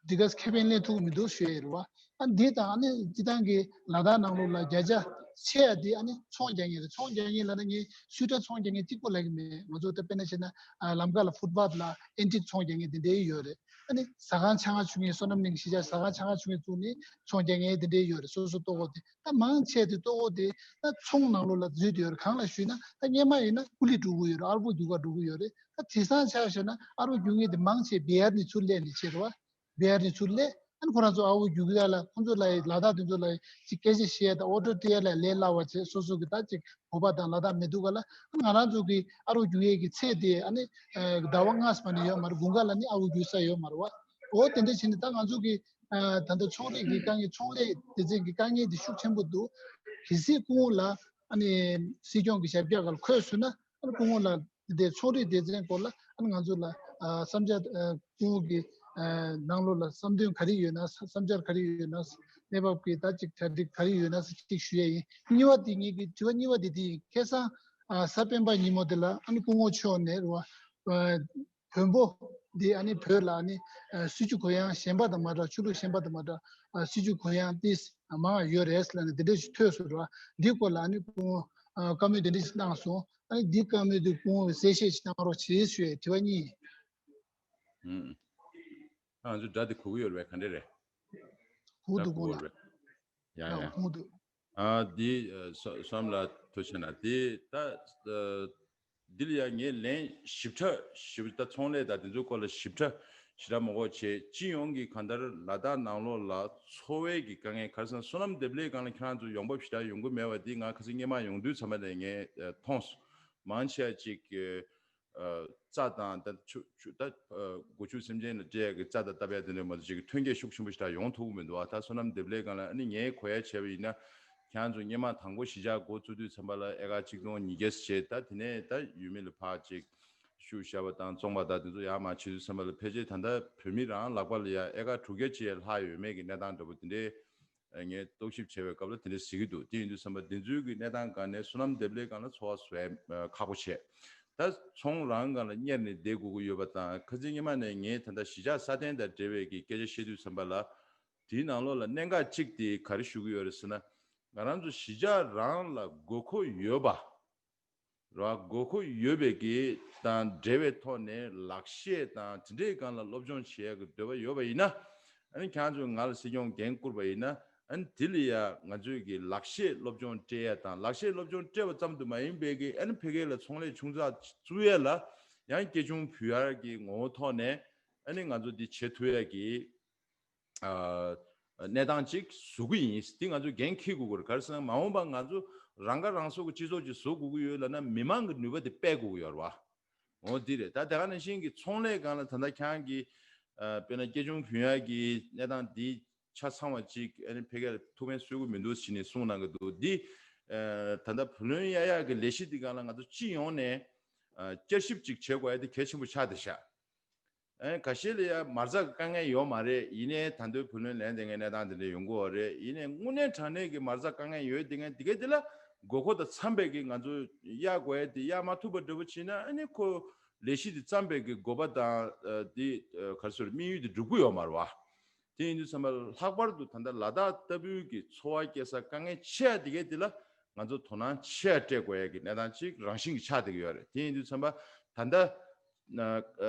འདི་ག་ཁེ་ཕན་ལེན་ཐུབ་ཀྱི་མི་འདུག་ཞུ་ཡས་རེད་བ། ཨ་འདི་དང་ཨ་ནི་སྤྱི་བཏང་གི་ལ་དྭགས་ནང་ལོགས་ལ་བརྒྱ་ཆ་ཆེ་ཡ་འདི་ཨ་ནི་ཚོང་རྒྱག་མཁན་རེད། ཚོང་རྒྱག་མཁན་ལབ་ན་ངས་སུད་ཊར་ཚོང་རྒྱག་མཁན་གཅིག་པོ་ལབ་ཀྱི་མེད། ང་ཚོ་ད་དཔེར་ན་བྱས་ན་ཨ་ལམ་ཁ་ལ་ཕུཊ་པཱཐ་ལ་ཨེན་ཊིག་ཚོང་རྒྱག་མཁན་དེ་འདྲའི་ཡོད་རེད། ཨ་ནི་ཟ་ཁང་ཆང་ཁང་ཕྱུག་མཁན་བསོད་ནམས་གླིང་གཞིས་ཆགས་ཟ་ཁང་ཆང་ཁང་ཕྱུག་མཁན་བཙུགས་ནས་ཚོང་རྒྱག་མཁན་དེ་འདྲའི་ཡོད་རེད། སོ་སོ་ལྟོ་གོས་དེ་ད་མང་ཆེ་དེ་ལྟོ་གོས་དེ་ད་ཚོང་ནང་ལོགས་ལ་འཛུལ་བསྡད་ཡོད་རེད། གང་ལ་ཞུས་ན་ད་སྔོན་མ་ཡིན་ན་ཀུ་ལི་འགྲོ་གི་ཡོད་རེད། ཨར་པོ་རྒྱུག་ག་འགྲོ་གི་ཡོད་རེད། ད་དེང་སང་ཆ་བཞག་ན་ཨར་པོ་རྒྱུག་མཁན་དེ་མང་ཆེ་བི་ཧར་ནས་ཚུར་སླེབས་ནས་བྱས་རེད་བ། བི་ཧར་ནས་ཚུར་སླེབས། ཨ་ནི་ཁོ་རང་ཚོ་ཨར་པོ་རྒྱུག་ཡ་ལ་ཁོང་ཚོ་ལ་ཡི་ལ་དྭགས་དེ་ཚོ་ལ་ཡི་ཅིག་སྐད་ཆ་བཤད་ཡ་དང་ཨོ་ཌར་སྤྲད་ཡ་ལ་ལས་སླ་བ་བྱས། སོ་སོ་གི་ད་ཅིག་བོད་པ་དང་ལ་དྭགས་མི་འདུག་ག་ལ། ཨ་ང་རང་ཚོ་གི་ཨར་པོ་རྒྱུག་ཡས་ཀྱི་ཚད་དེ་ཨ་ནི་ཨ་ཟླ་བ་ལྔ་ཙམ་ནས་ཡོད་མ་རེད། དགུན་ཁ་ལ་ནི་ཨར་པོ་རྒྱུག་ས་ཡོད་མ་རེད་བ། འོ་དེ་འདྲ་བྱས་ནས་ད་ང་ཚོ་གི་ཨ་ད་ལྟ་ཚོང་རིག་གི་དཀའ་ངལ་ཚོང་ལས་སྡེ་ཚན་གྱི་དཀའ་ངལ་དེ་ཤུགས་ཆེན་པོ་འདུག་གལ་སྲིད་སྐུ་ངོ་ལ་ཨ་ནི་སྲིད་སྐྱོང་གི་ཞབས་སྐྱོར་སྒང་ལ་འཁོད་སོང་ན། ཨ་ནི་སྐུ་ངོ་ལ་དེ་ཚོང་རིག་སྡེ་ཚན་སྐོར་ལ་ཨ་ནི་ང་ཚོ་ལ་ཨ་བསམ་འཆར་ཨ་སྐུ་ངོ་གི་ཨ་ནང་ལོགས་ལ་བསམ་འདུན་ག་རེ་ཡོད་ན། བསམ་འཆར་ག་རེ་ཡོད་ན། གནས་བབ་ཀྱི་ད་ཅིག་གྲ་སྒྲིག་ག་རེ་ཡོད་ན་ཅིག་ཞུ་ཡ་ཡིན། གཉིས་པ་དེ་ངེད་ཀྱི་དྲི་བ་གཉིས་པ་དེ་དེ་ཡིན། ཁ་སང་ཨ་གཟའ་སྤེན་པ་ཉིན་མོ་དེ་ལ་ཨ་ནི་སྐུ་ངོ་མཆོག་ནས་རེད་བ། བོན་པོ་འདི་ཨ་ནི་བོད་ལ་ཨ་ནི་ཨ་སྲིད་ཇུས་གུ་ཡངས་གཞན་པ་དང་མ་འདྲ། ཆོས་ལུགས་གཞན་པ་དང་མ་འདྲ་ཨ་སྲིད་ཇུས་གུ་ཡངས་ཏིས་མང་ཡོད་རེད་ལབ་ནས་འདི་འདྲ་ཞིག་ཐོས་སོང་ར། འདི་སྐོར་ལ་ཨ་ནི་སྐུ་ངོ་ཨ་བཀའ་མོལ་འདི་འདྲ་ཞིག་གནང་སོང་། ཨ་ནི་འདི་བཀའ་མོལ་འདི་སྐུ་ངོ་གིས་གསལ་བཤད་ཅིག་གནང་རོགས་བྱེད་ཞུ་ཡའི་དྲི་བ་གཉིས་ཡིན། ཨུམ། ཨ་ང་ཚོ་སྒྲ་འདི་གོ་གི་ཡོད་རེད་པས། ག་འདྲ་རེད། གོ་སྒྲ་འདུག་གོ་གོ་ལ། ཡ་ཡ། གོ་འདུག་ཨ་འདི་ཨ་བསོ་བསོད་ནམས་ལགས་ཐུགས་རྗེ་གནང་། དེ་ད་ཨ་འདི་ལ་ཡང་ངས་ལན་ཞིབ་ཕྲ་ཞིབ་ད་ཚོང་ལས་དང་དེ་ཚོའི་སྐོར་ལ་ཞིབ་ཕྲ་ཞེ་དྲག་མ་གོ་བྱས། སྤྱི་ཡོངས་ཀྱི་གང་ལྟར་ལ་དྭགས་ནང་ལོགས་ལ་འཚོ་བའི་གི་དཀའ་ངལ། ག་རེ་ཟེར་ན་བསོད་ནམས་ལྡེབས་ལེགས་སྒང་ལ་ཁྱེད་རང་ཚོ་ཡོང་འབབ་ཞེ་དྲག་ཡོང་གི་མེད་པ་འདི་ང་ཁ་སང་སྔོན་མ་ཡོང་དུས་ཙམ་པ་ནས་ངས་ཨ་མཐོང་སོང་། མང་ཆེ་བ་ཅིག་ཨ་རྩྭ་དང་ད་ཆུ་ཆུ་ད་ཨ་སྒོ་ཕྱུགས་སེམས་ཅན་ལ་སྤྲད་ཡག་གི་རྩྭ་དང་བཏབ་ཡག་དེ་འདྲ་མ་གཏོགས་ཅིག་ཐོན་སྐྱེད་ཤུགས་ཆེན་པོ་ཞེ་དྲག་ཡོང་ཐུབ་ཀྱི་མི་འདུག་ཨ་ད་བསོད་ནམས་ལྡེབས་ལེགས་སྒང་ལ་ཨ་ནི་ངས་གོ་ཡ་བྱས་པ་ཡིན་ན། ཁྱེད་རང་ཚོ་སྔོན་མ་དང་པོ་གཞིས་ཆགས་འགོ་བཙུགས་དུས་ཙམ་པ་ལ་ཨེ་ཀར་གཅིག་སྟོང་ཉིས་བརྒྱ་བྱས། ད་དེ་ནས་ད་ཡུལ་མི་ལ་ཕར་ཅིག་ཤུལ་བཞག་པ་དང་བཙོང་པ་དང་དེ་ཚོ་ཡར་མར་བྱེད་དུས་ཙམ་པ་ལ་ཕལ་ཆེར་ད་ལྟ་བོད་མི་རང་ལག་པ་ལ་ཡ་ཨེ་ཀར་དྲུག་བརྒྱ་ཅིག་ལྷག་ཡོད་མེད་ཀྱི་གནས་སྟངས་འདྲ་པོ་དེ་འདྲའི་ངས་རྟོག་ཞིབ་བྱས་པའི་སྐབས་ལ་དེ་འདྲ་གཟིགས་ཀྱི་འདུག་དེ་ཡིན་དུས་ཙམ་པ་འདི་ཚོའི་གི་གནས་སྟངས་སྒང་ནས་བསོད་ནམས་ལྡེབས་ལེགས་སྒང་ལ་འཚོ་བ་བཟོ་ཡ་ཁག་པོ་བྱས། ད་ཚོང་རང་སྒང་ལ་གཉེར་ནས་བསྡད་དགོས་ཀྱི་ཡོད་པ་དང་། ཁ་སང་སྔོན་མ་ནས་ངས་ད་ལྟ་གཞིས་ཆགས་སྲ་བརྟན་དང་འབྲེལ་བའི་གི་སྐད་ཆ་བཤད་དུས་ཙམ་པ་ལ། དེའི་ནང་ལོགས་ལ་གནད་འགག་གཅིག་དེ་ག་རེ་ཞུ་གི་ཡོད་རེད་ཟེར་ན། ང་རང་ཚོ་གཞིས་ཆགས་རང་ལ་དགོས་མཁོ་ཡོད་པ་ར། དགོས་མཁོ་ཡོད་པའི་གི་དང་འབྲེལ་བའི་ཐོག་ནས་ལག་ཤེས་དང་དེ་འདྲའི་སྒང་ལ་སློབ་སྦྱོང་བྱེད་ཡག་གི་འདོད་པ་ཡོད་པ་ཡིན་ན། ཨ་ནི་ཁྱེད་རང་ཚོས་ང་ལ་སྲིད་སྐྱོང་འགན་བསྐུར་བ་ཡིན་ན། ཨ་ནི་དེ་ལ་ཡ་ང་ཚོས་གི་ལག་ཤེས་སློབ་སྦྱོང་སྤྲད་ཡ་དང་། ལག་ཤེས་སློབ་སྦྱོང་སྤྲད་པ་ཙམ་དུ་མ་ཡིན་པའི་གི་ཨ་ནི་ཕ་གི་ལ་ཚོང་ལས་ཆུང་ཙག་བཙུགས་ཡ་ལ་ཡང་སྐྱེ་ཆུང་བུ་ཡར་གྱི་ངོ་བོ་ཐོག་ནས་ཨ་ནི་ང་ཚོ་འདི་བྱེད་ཐུབ་ཡ་གི་ཨ་གནས་སྟངས་ཅིག་བཟོ་གི་ཡིན། འདི་ང་ཚོས་འགན་འཁྱེར་དགོས་ཀྱི་རེད། ག་རེ་ཟེར་ན་མ་འོངས་པ་ང་ཚོ་རང་ཁ་རང་གསོ་གི་སྤྱི་ཚོགས་ཅིག་བཟོ་དགོས་ཀྱི་ཡོད་ལབ་ན་མི་མང་གི་ནུས་པ་དེ་སྤེལ་དགོས་ཀྱི་ཡོད་རེད་བ། འོ་འདི་རེད། ད་དེ་ག་ནང་བཞིན་གྱི་ཚོང་ལས་སྒང་ལ་ད་ལྟ་ཁྱེད་རང་གིས་ཨ་དཔེར་ན་སྐྱེ་ཆུང་བུ་ཡར་གྱི་གནས་སྟངས་འདི་ཆ་ཚང་བ་ཅིག་ཨ་ནི་ཕ་གིར་ཐུགས་ཕན་གསོས་ཀྱི་མི་འདུག་ཟེར་ནས་གསུངས་གནང་གི་འདུག་འདི་ཨ་ད་ལྟ་བུ་ལོན་གཡར་ཡག་གི་ལས་གཞི་འདི་སྒང་ལ་ང་ཚོ་སྤྱི་ཡོངས་ནས་ཨ་བསྐྱར་ཞིབ་ཅིག་བྱེད་དགོས་ཡ་དེ་གལ་ཆེན་པོ་ཆགས་བསྡད་ཤག་ཨེ་ཁ་ཤས་ལ་ཡ་མ་རྩ་གི་དཀའ་ངལ་ཡོད་མ་རེད། ཡིན་ནའི་ད་དུང་བུ་ལོན་ལེན་བསྡད་མཁན་གནས་སྟངས་དེ་འདྲ་ཡོང་གི་ཡོད་རེད། ཡིན་ནའི་དངོས་གནས་དྲང་གནས་ཀྱི་མ་རྩ་དཀའ་ངལ་ཡོད་བསྡད་མཁན་དེ་ག་དེ་ལ་ དགོས་མཁོ་དང་འཚམ་པའི་གི་ང་ཚོ་གཡར་དགོས་ཡ་དེ་གཡར་མ་ཐུབ་པ་འདྲ་པོ་བྱས་ན། ཨ་ནི་ཁོ་ལས་གཞི་དེ་བརྩམས་པའི་གི་དགོས་པ་དང་ཨ་དེ་ཨ་ག་རེ་ཟེར་དམིགས་ཡུལ་དེ་འགྲུབ་ཀྱི་ཡོད་མ་རེད་བ། དེ་ཡིན་དུས་ཙམ་པ་ལྷག་པར་དུ་ད་ལྟ་ལ་དྭགས་ལྟ་བུའི་གི་འཚོ་བ་སྐྱེལ་ས་དཀའ་ངལ་ཆེ་ཡ་དེ་གའི་དེ་ལ་ང་ཚོ་དོ་སྣང་ཆེ་ཡ་སྤྲད་དགོས་ཡ་གི་གནས་སྟངས་ཅིག་རང་བཞིན་གྱི་ཆགས་བསྡད་ཀྱི་ཡོད་རེད། དེ་ཡིན་དུས་ཙམ་པ་ད་ལྟ་ཨ་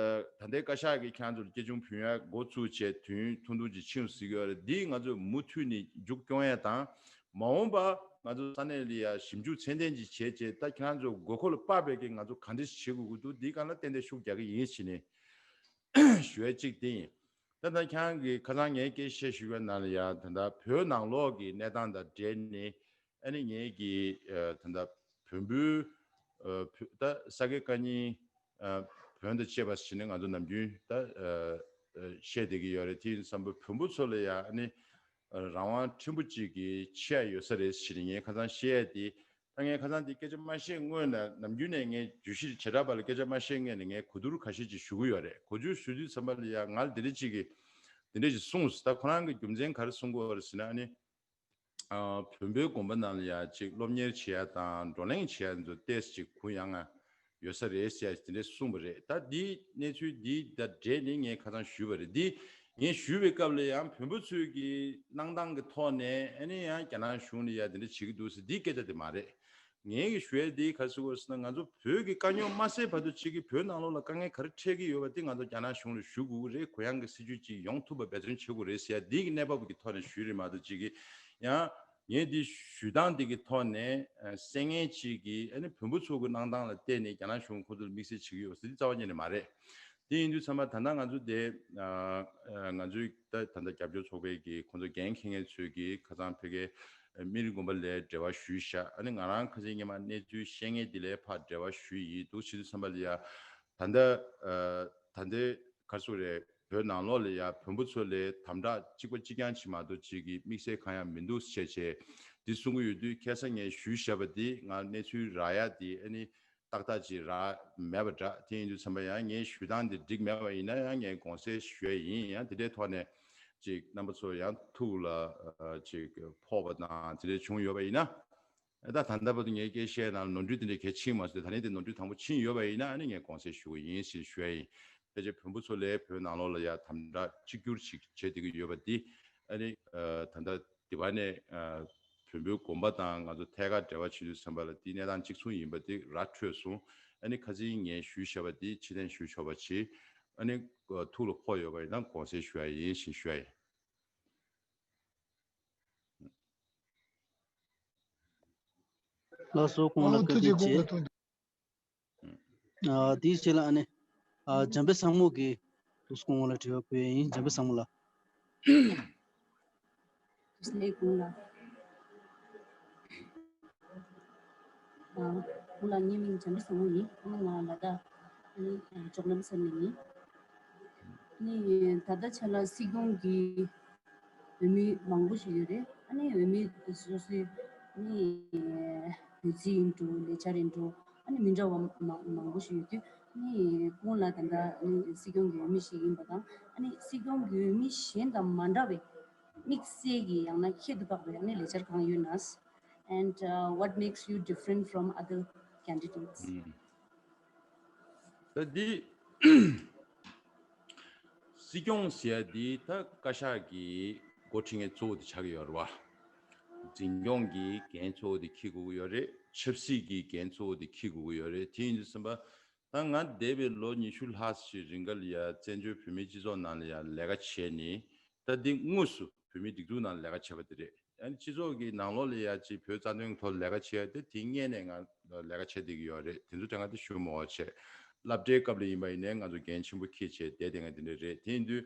ཨ་ད་ལྟའི་བཀའ་ཤག་གིས་ཁྱེད་རང་ཚོར་སྐྱེ་ཆུང་ཕུལ་ཡ་འགོ་བཙུགས་བྱས་དུས་ཡུན་ཐུང་ཐུང་ཅིག་ཕྱིན་ཟིན་གྱི་ཡོད་རེད། འདིས་ང་ཚོས་མུ་མཐུད་ནས་མཇུག་སྐྱོང་ཡ་དང་། མ་འོངས་པ་ང་ཚོ་ས་གནས་ལ་ཡ་ཞིབ་འཇུག་ཚད་ལྡན་ཅིག་བྱས་བྱས། ད་ཁྱེད་རང་ཚོ་དགོས་མཁོ་ལ་དཔག་པའི་གི་ང་ཚོ་ག་འདྲ་ཞིག་བྱེད་དགོས་ཀྱི་འདུག་འདིའི་སྒང་ལ་ཏན་ཏན་ཤུགས་རྒྱག་གི་ཡིན་ཞེས་ནས་ཞུ་ཡ་གཅིག་དེ་ཡིན། ད་ལྟ་ཁྱེད་རང་གིས་ཁ་སང་ངའི་སྐད་ཆ་བཤད་ཞུས་པའི་ནང་ལ་ཡ་ད་ལྟ་བོད་ནང་ལོགས་ཀྱི་གནས་སྟངས་དང་འབྲེལ་ནས། ཨ་ནི་ངེད་ཀྱི་ཨ་ད་ལྟ་བོན་པོའི་ཨ་བོད་ད་ས་དགེ་བཀའ་རྙིང་ཨ་བོན་དང་བཅས་པ་ཞེས་ནས་ང་ཚོ་ནམ་རྒྱུན་ད་ཨ་ཨ་བཤད་བསྡད་ཀྱི་ཡོད་རེད། དེ་ཡིན་དུས་ཙམ་པ་བོན་པོ་ཚོ་ལ་ཡ་ཨ་ནི་ཨ་རང་དབང་ཕྲན་བུ་གཅིག་གི་ཆེ་ཡ་ཡོད་ས་རེད་ཞེས་ནས་ངས་ཁ་སང་བཤད་ཡ་དེ། ད་ངས་ཁ་སང་དེ་སྐད་ཆ་མ་བཤད་སྔོན་ལ་ནམ་རྒྱུན་ནས་ངས་བརྗོད་གཞི་བྱེ་བྲག་པ་ལ་སྐད་ཆ་མ་བཤད་སྔོན་ལ་ངས་གོ་བསྡུར་ཁ་ཤས་ཅིག་ཞུ་གི་ཡོད་རེད། གོ་བསྡུར་ཞུ་དུས་ཙམ་པ་ལ་ཡ་ང་ལ་དེ་འདྲ་ཅིག་གིས་དེ་འདྲ་ཅིག་གསུངས། ད་ཁོ་རང་གི་རྒྱུ་མཚན་ག་རེ་གསུང་གི་ཡོད་རེད་ཟེར་ན། ཨ་ནི་ཨ་བོན་པོའི་དགོན་པ་ནང་ལ་ཡ་ཅིག་སློབ་གཉེར་བྱེད་ཡ་དང་བགྲོ་གླེང་བྱེད་ཡ་ཚོ་ཏོག་ཙམ་ཅིག་གུ་ཡངས་ང་ཡོད་ས་རེད་ཟེར་ཡ་དེ་འདྲ་གསུངས་པ་རེད། ད་འདི་གནས་ཚུལ་འདི་དང་འབྲེལ་ནས་ངས་ཁ་སང་ཞུས་པ་རེད། འདི་ངས་ཞུས་པའི་སྐབས་ལ་ཡང་བོན་པོ་ཚོས་ཀྱི་གནང་སྟངས་ཀྱི་ཐོག་ནས་ཨ་ནི་ཡང་རྒྱ་ནག་གཞུང་ལ་ཡ་དེ་འདྲ་བྱེད་ཀྱི་འདུག་ཟེར་འདི་སྐད་ཆ་དེ་མ་རེད། ངས་ཀྱི་ཞུ་ཡ་འདི་ག་རེ་ཟེར་དགོས་ཟེར་ན། ང་ཚོ་བོད་ཀྱི་དཀའ་རྙོག་མ་སེལ་བར་དུ་ཅིག་གི་བོད་ནང་ལོགས་ལ་དཀའ་ངལ་ག་རེ་འཕྲད་ཀྱི་ཡོད་པ་འདི་ང་ཚོ་རྒྱ་ནག་གཞུང་ལ་ཞུ་དགོས་ཀྱི་རེད། གུ་ཡངས་ཀྱི་སྲིད་ཇུས་ཅིག་ཡོང་ཐུབ་པ་འབད་བརྩོན་བྱེད་དགོས་རེད་ཟེར་ཡ་འདི་གི་གནས་བབ་ཀྱི་ཐོག་ནས་ཞུས་རེད་མ་གཏོགས། ཅིག་གི་ཡང་ངས་འདི་ཞུ་སྟངས་འདི་གི་ཐོག་ནས་ཨ་སེང་ངེ་ཅིག་གིས་ཨ་ནི་བོན་པོ་ཚོ་གི་གནང་སྟངས་ལ་བལྟས་ནས་རྒྱ་ནག་གཞུང་ཁོ་ཚོ་ལ་དམིགས་བསལ་བྱེད་ཀྱི་ཡོད་ཟེར་འདི་རྩ་བ་ཉིད་ནས་མ་རེད། དེ་ཡིན་དུས་ཙམ་པ་ད་ལྟ་ང་ཚོ་དེ་ཨ་ཨ་ང་ཚོའི་ད་ད་ལྟ་རྒྱབ་སྐྱོར་ཚོགས་པའི་གི་ཁོང་ཚོ་འགན་འཁྱེར་མཁན་ཚོས་ཀྱི་ཁ་སང་ཕ་གིའི་སྨན་རི་དགོན་པ་ལ་འབྲེལ་བ་ཞུས་ཤག་ཨ་ནི་ང་རང་ཁ་སང་སྔོན་མ་གནས་ཚུལ་བཤད་མཁན་དེ་ལ་ཕར་འབྲེལ་བ་ཞུས་ཡིན། འདུག་བྱེད་དུས་ཙམ་པ་ལ་ཡ་ད་ལྟ་ཨ་ད་ལྟའི་ག་རེ་ཟེར་དགོས་རེད། བོད་ནང་ལོགས་ལ་ཡ་བོན་པོ་ཚོ་ལ་དམ་དྲག་གཅིག་པ་གཅིག་རྐྱང་ཅིག་མ་གཏོགས་ཅིག་གི་དམིགས་བསལ་གང་ཡང་མི་འདུག་ཟེར་བྱས་འདི་གསུང་གི་ཡོད་དུས། ཁ་སང་ངས་ཞུས་བཞག་པ་འདི་ང་གནས་ཚུལ་རག་ཡ་འདི་ཨ་ནི་ཏག་ཏག་ཅིག་རག་མེད་པ་འདྲ། དེ་ཡིན་དུས་ཙམ་པ་ཡང་ངས་ཞུ་སྟངས་འདི་འགྲིག་མེད་པ་ཡིན་ན་ཡང་ངས་དགོངས་སེལ་ཞུ་ཡ་ཡིན། ཡང་དེ་འདྲའི་ཐོག་ནས་ཅིག་རྣམ་པ་ཚོ་ཡང་ཐུགས་ལ་ཨ་ཅིག་ཕོག་པ་དང་དེ་འདྲ་བྱུང་ཡོད་པ་ཡིན་ན། ད་ད་ལྟ་བར་དུ་ངའི་སྐད་ཆའི་ནང་ནོར་འཁྲུལ་དེ་འདྲ་གལ་ཕྱིན་མ་སོང་སྟེ། ད་ནི་དེ་ནོར་འཁྲུལ་དང་པོ་ཕྱིན་ཡོད་པ་ཡིན་ན་ཨ་ནི་ངས་དགོངས་སེལ་ཞུ་གི་ཡིན་ཞེས་ཞུ་ཡ་ཡིན། ཕལ་ཆེར་བོན་པོ་ཚོ་ལ་བོད་ནང་ལོགས་ལ་ཡ་དམ་དྲག་གཅིག་གྱུར་ཞིག་བྱེད་བསྡད་ཀྱི་ཡོད་པ་འདི་ཨ་ནི་ཨ་ད་ལྟ་འདི་བ་ནས་ཨ་བོན་པོའི་དགོན་པ་དང་ང་ཚོ་ཐད་ཀར་འབྲེལ་བ་བྱེད་དུས་ཙམ་པ་ལ་འདི་གནས་སྟངས་གཅིག་མཚུངས་ཡིན་པ་འདི་ར་འཕྲོད་སོང་། ཨ་ནི་ཁ་སང་ངས་ཞུས་བཞག་པ་འདི་ཕྱིར་འཐེན་ཞུ་ཆོག་པ་བྱེད། ཨ་ནི་ཨ་ཐུགས་ལ་ཕོག་ཡོད་པ་ཡིན་ན་དགོངས་སེལ་ཞུ་ཡ་ཡིན་ཞེས་ཞུ་ཡ་ཡིན། ལགས་སོ། ཁོང་ལ་ཨོ་བཀའ་ཐུགས་རྒྱ་དྲིན་ཆེ། ཆེ། ཨ་དེའི་རྗེས་ལ་ཨ་ནི་ཨ་འཇམ་དཔལ་བཟང་མོ་གིས་འདུག་སེ་ཁོང་ལ་དྲི་བ་ཕུལ་ཡ་ཡིན། འཇམ་དཔལ་བཟང་མོ་ལགས། བཀྲ་ཤིས་བདེ་ལེགས་ལགས། ཨ་ཁོང་ལ་ངའི་མིང་འཇམ་དཔལ་བཟང་མོ་ཡིན། ཨ་ནི་ང་ལ་དྭགས་ཨ་ནི་ཇོ་ནང་ས་ནས་ཡིན། ནི་ད་ལྟ་ཆ་ལ་སྲིད་སྐྱོང་གི་འོས་མི་མང་པོ་ཞིག་ཡོད་རེད། ཨ་ནི་འོས་མི་སོ་སོའི་ནི་འོས་ཚིག་ཡིན་འགྲོ། ལས་འཆར་ཡིན་འགྲོ། ཨ་ནི་མི་འདྲ་བ་མང་མང་པོ་ཞིག་ཡོད་དུས། ནི་ཁོང་ལ་ད་ལྟ་ནི་སྲིད་སྐྱོང་གི་འོས་མི་ཞིག་ཡིན་པ་དང་། ཨ་ནི་སྲིད་སྐྱོང་གི་འོས་མི་གཞན་དང་མ་འདྲ་བའི་དམིགས་བསལ་གྱི་ཡང་ན་ཁྱད་དུ་འཕགས་པའི་ཨ་ནི་ལས་འཆར་གང་ཡོད་ན། And uh, what makes you different from other candidates? ད་འདི་སྲིད་སྐྱོང་ཟེར་ཡ་འདི་ད་བཀའ་ཤག་གི་འགོ་ཁྲིད་མཁན་གཙོ་བོ་དེ་ཆགས་ཀྱི་ཡོད་རེད་བ། འཛིན་སྐྱོང་གི་འགན་གཙོ་བོ་དེ་འཁྱེར་དགོས་ཀྱི་ཡོད་རེད། ཆབ་སྲིད་ཀྱི་འགན་གཙོ་བོ་དེ་འཁྱེར་དགོས་ཀྱི་ཡོད་རེད། དེ་ཡིན་དུས་ཙམ་པ་ད་ང་འདས་པའི་ལོ་ཉི་ཤུ་ལྷག་ཞིག་རིང་ག་ལ་ཡ་བཙན་བྱོལ་བོད་མིའི་སྤྱི་ཚོགས་ནང་ལ་ཡ་ལས་ཀ་བྱས་ནས། ད་འདི་དངོས་སུ་བོད་མིའི་སྒྲིག་འཛུགས་ནང་ལས་ཀ་བྱས་པ་དེ་རེད། ཨ་ནི་སྤྱི་ཚོགས་ཀྱི་ནང་ལོགས་ལ་ཡ་ཅིག་བོད་རྩ་དོན་ཐོག་ལས་ཀ་བྱས་ཏེ་དེ་སྔོན་ནས་ང་ལས་ཀ་བྱས་བསྡད་ཀྱི་ཡོད་རེད། དེ་ཚོ་དྲན་ག་དེ་ཞུ་མི་དགོས་བྱས། སློབ་གྲྭའི་སྐབས་ལ་ཡིན་པ་ཡིན་ནའི་ང་ཚོ་འགན་ཆེན་པོ་འཁྱེར་བྱས་བསྡད་བསྡད་མཁན་དེ་འདྲ་རེད། དེ་ཡིན་དུས་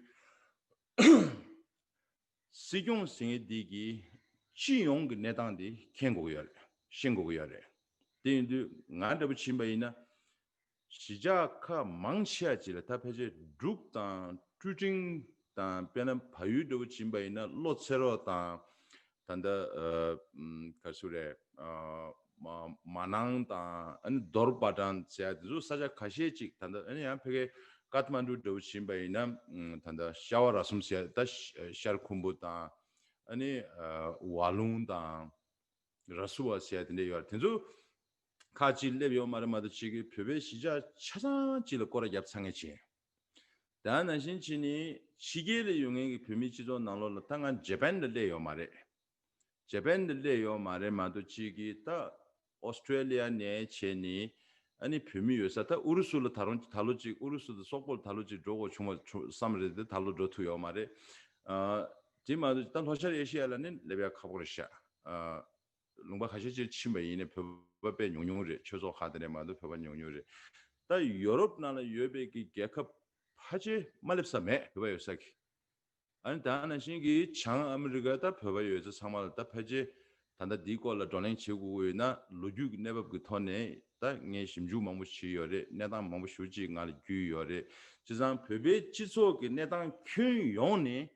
སྲིད་སྐྱོང་ཟེར་མཁན་འདི་གིས་སྤྱི་ཡོངས་ཀྱི་གནས་སྟངས་འདི་མཁྱེན་དགོས་ཀྱི་ཡོད་རེད། ཤེས་དགོས་ཀྱི་ཡོད་རེད། དེ་ཡིན་དུས་ང་འདྲ་པོ་ཕྱིན་པ་ཡིན་ན། གཞིས་ཆགས་ཁག་མང་ཆེ་བ་ཅིག་ལ་ད་ཕལ་ཆེར་འབྲུག་དང་ཀྲུའུ་ཀྲིང་དང་དཔེར་ན་བལ་ཡུལ་འདྲ་པོ་ཕྱིན་པ་ཡིན་ན་བློ་འཚེ་རོགས་དང་། ད་ལྟ་ཨ་ཨམ་ག་རེ་ཟེར་རེད། ཨ་མ་མ་ནང་དང་ཨ་ནི་རྡོར་པ་ཊན་ཟེར་ཡ་དེ་ཚོ་ས་ཆ་ཁ་ཤས་ཅིག་ད་ལྟ་ཨ་ནི་ཡང་ཕ་གིའི་ཀཏ་མན་ཌུ་འདྲ་པོ་ཕྱིན་པ་ཡིན་ན་ཨམ་ད་ལྟ་ཤ་བ་ར་སུམ་ཟེར་ཡ་ད་ཤར་ཁུམ་བུ་དང་། ཨ་ནི་ཨ་ཝ་ལུང་དང་། ར་སུ་བ་ཟེར་ཡ་དེ་འདྲ་ཡོད་རེད། དེ་ཚོ་ཁག་ཅིག་སླེབས་ཡོད་མ་རེད་མ་གཏོགས་ཅིག་གིས་བོད་པའི་གཞིས་ཆགས་ཆ་ཚང་ཅིག་ལ་སྐོར་ར་བརྒྱབ་ཚར་མཁན་ཅིག་ཡིན། ད་ནང་བཞིན་བྱས་ནས་ཕྱི་རྒྱལ་ལ་ཡོད་མཁན་གྱི་བོད་མིའི་སྤྱི་ཚོགས་ནང་ལོགས་ལ་ད་ང་ཇ་པན་ལ་སླེབས་ཡོད་མ་རེད། ཇ་པན་ལ་སླེབས་ཡོད་མ་རེད་མ་གཏོགས་ཅིག་གིས་ད་ཨོ་སི་ཀྲེ་ལི་ཡ་ནས་བྱས་ནས་ཨ་ནི་བོད་མི་ཡོད་ས། ད་ཨུ་རུ་སུ་ལ་ད་རུང་ད་ལོ་ཅིག་ཨུ་རུ་སུ་དང་སོག་པོ་ལ་ད་ལོ་ཅིག་འགྲོ་དགོས་བྱུང་བ་བྱུང་བསམ་རེད་དེ། ད་ལོ་འགྲོ་ཐུབ་ཡོད་མ་རེད། ཨ། དེ་མ་གཏོགས་ད་ལྷོ་ཤར་ཨེ་ཤི་ཡ་ལ་ནི་སླེབས་ཡ་ཁག་པོ་རེད་ཤག་ཨ། ལུང་པ་ཁ་ཤས་ཅིག་ཕྱིན་པ་ཡིན་ནའི་བོད་པ་དཔེ་ཉུང་ཉུང་རེད། ཆོས་ཚོགས་ཁག་དེ་འདྲ་མ་གཏོགས་བོད་པ་ཉུང་ཉུང་རེད། ད་ཡོ་རོབ་ནང་ལ་ཡོད་པའི་གི་རྒྱལ་ཁབ་ཕལ་ཆེར་མ་སླེབས་ས་མེད། བོད་པ་ཡོད་ས་གི། ཨ་ནི་ད་ནང་བཞིན་གྱི་བྱང་ཨ་མི་རི་ཀ་ད་བོད་པ་ཡོད་ས་ཚང་མ་ལ་ད་ཕལ་ཆེར་ད་ལྟ་འདིའི་སྐོར་ལ་བགྲོ་གླེང་བྱེད་དགོས་ཀྱི་ཡོད་ན། ལོ་རྒྱུས་ཀྱི་གནས་བབ་ཀྱི་ཐོག་ནས་ད་ངས་ཞིབ་འཇུག་མང་པོ་བྱས་ཡོད་རེད། གནས་སྟངས་མང་པོ་ཞེ་ཅིག་ང་ལ་རྒྱུས་ཡོད་རེད། བྱས་ཙང་བོད་པའི་སྤྱི་ཚོགས་ཀྱི་གནས་སྟངས་ཁྱོན་ཡོངས་ནས་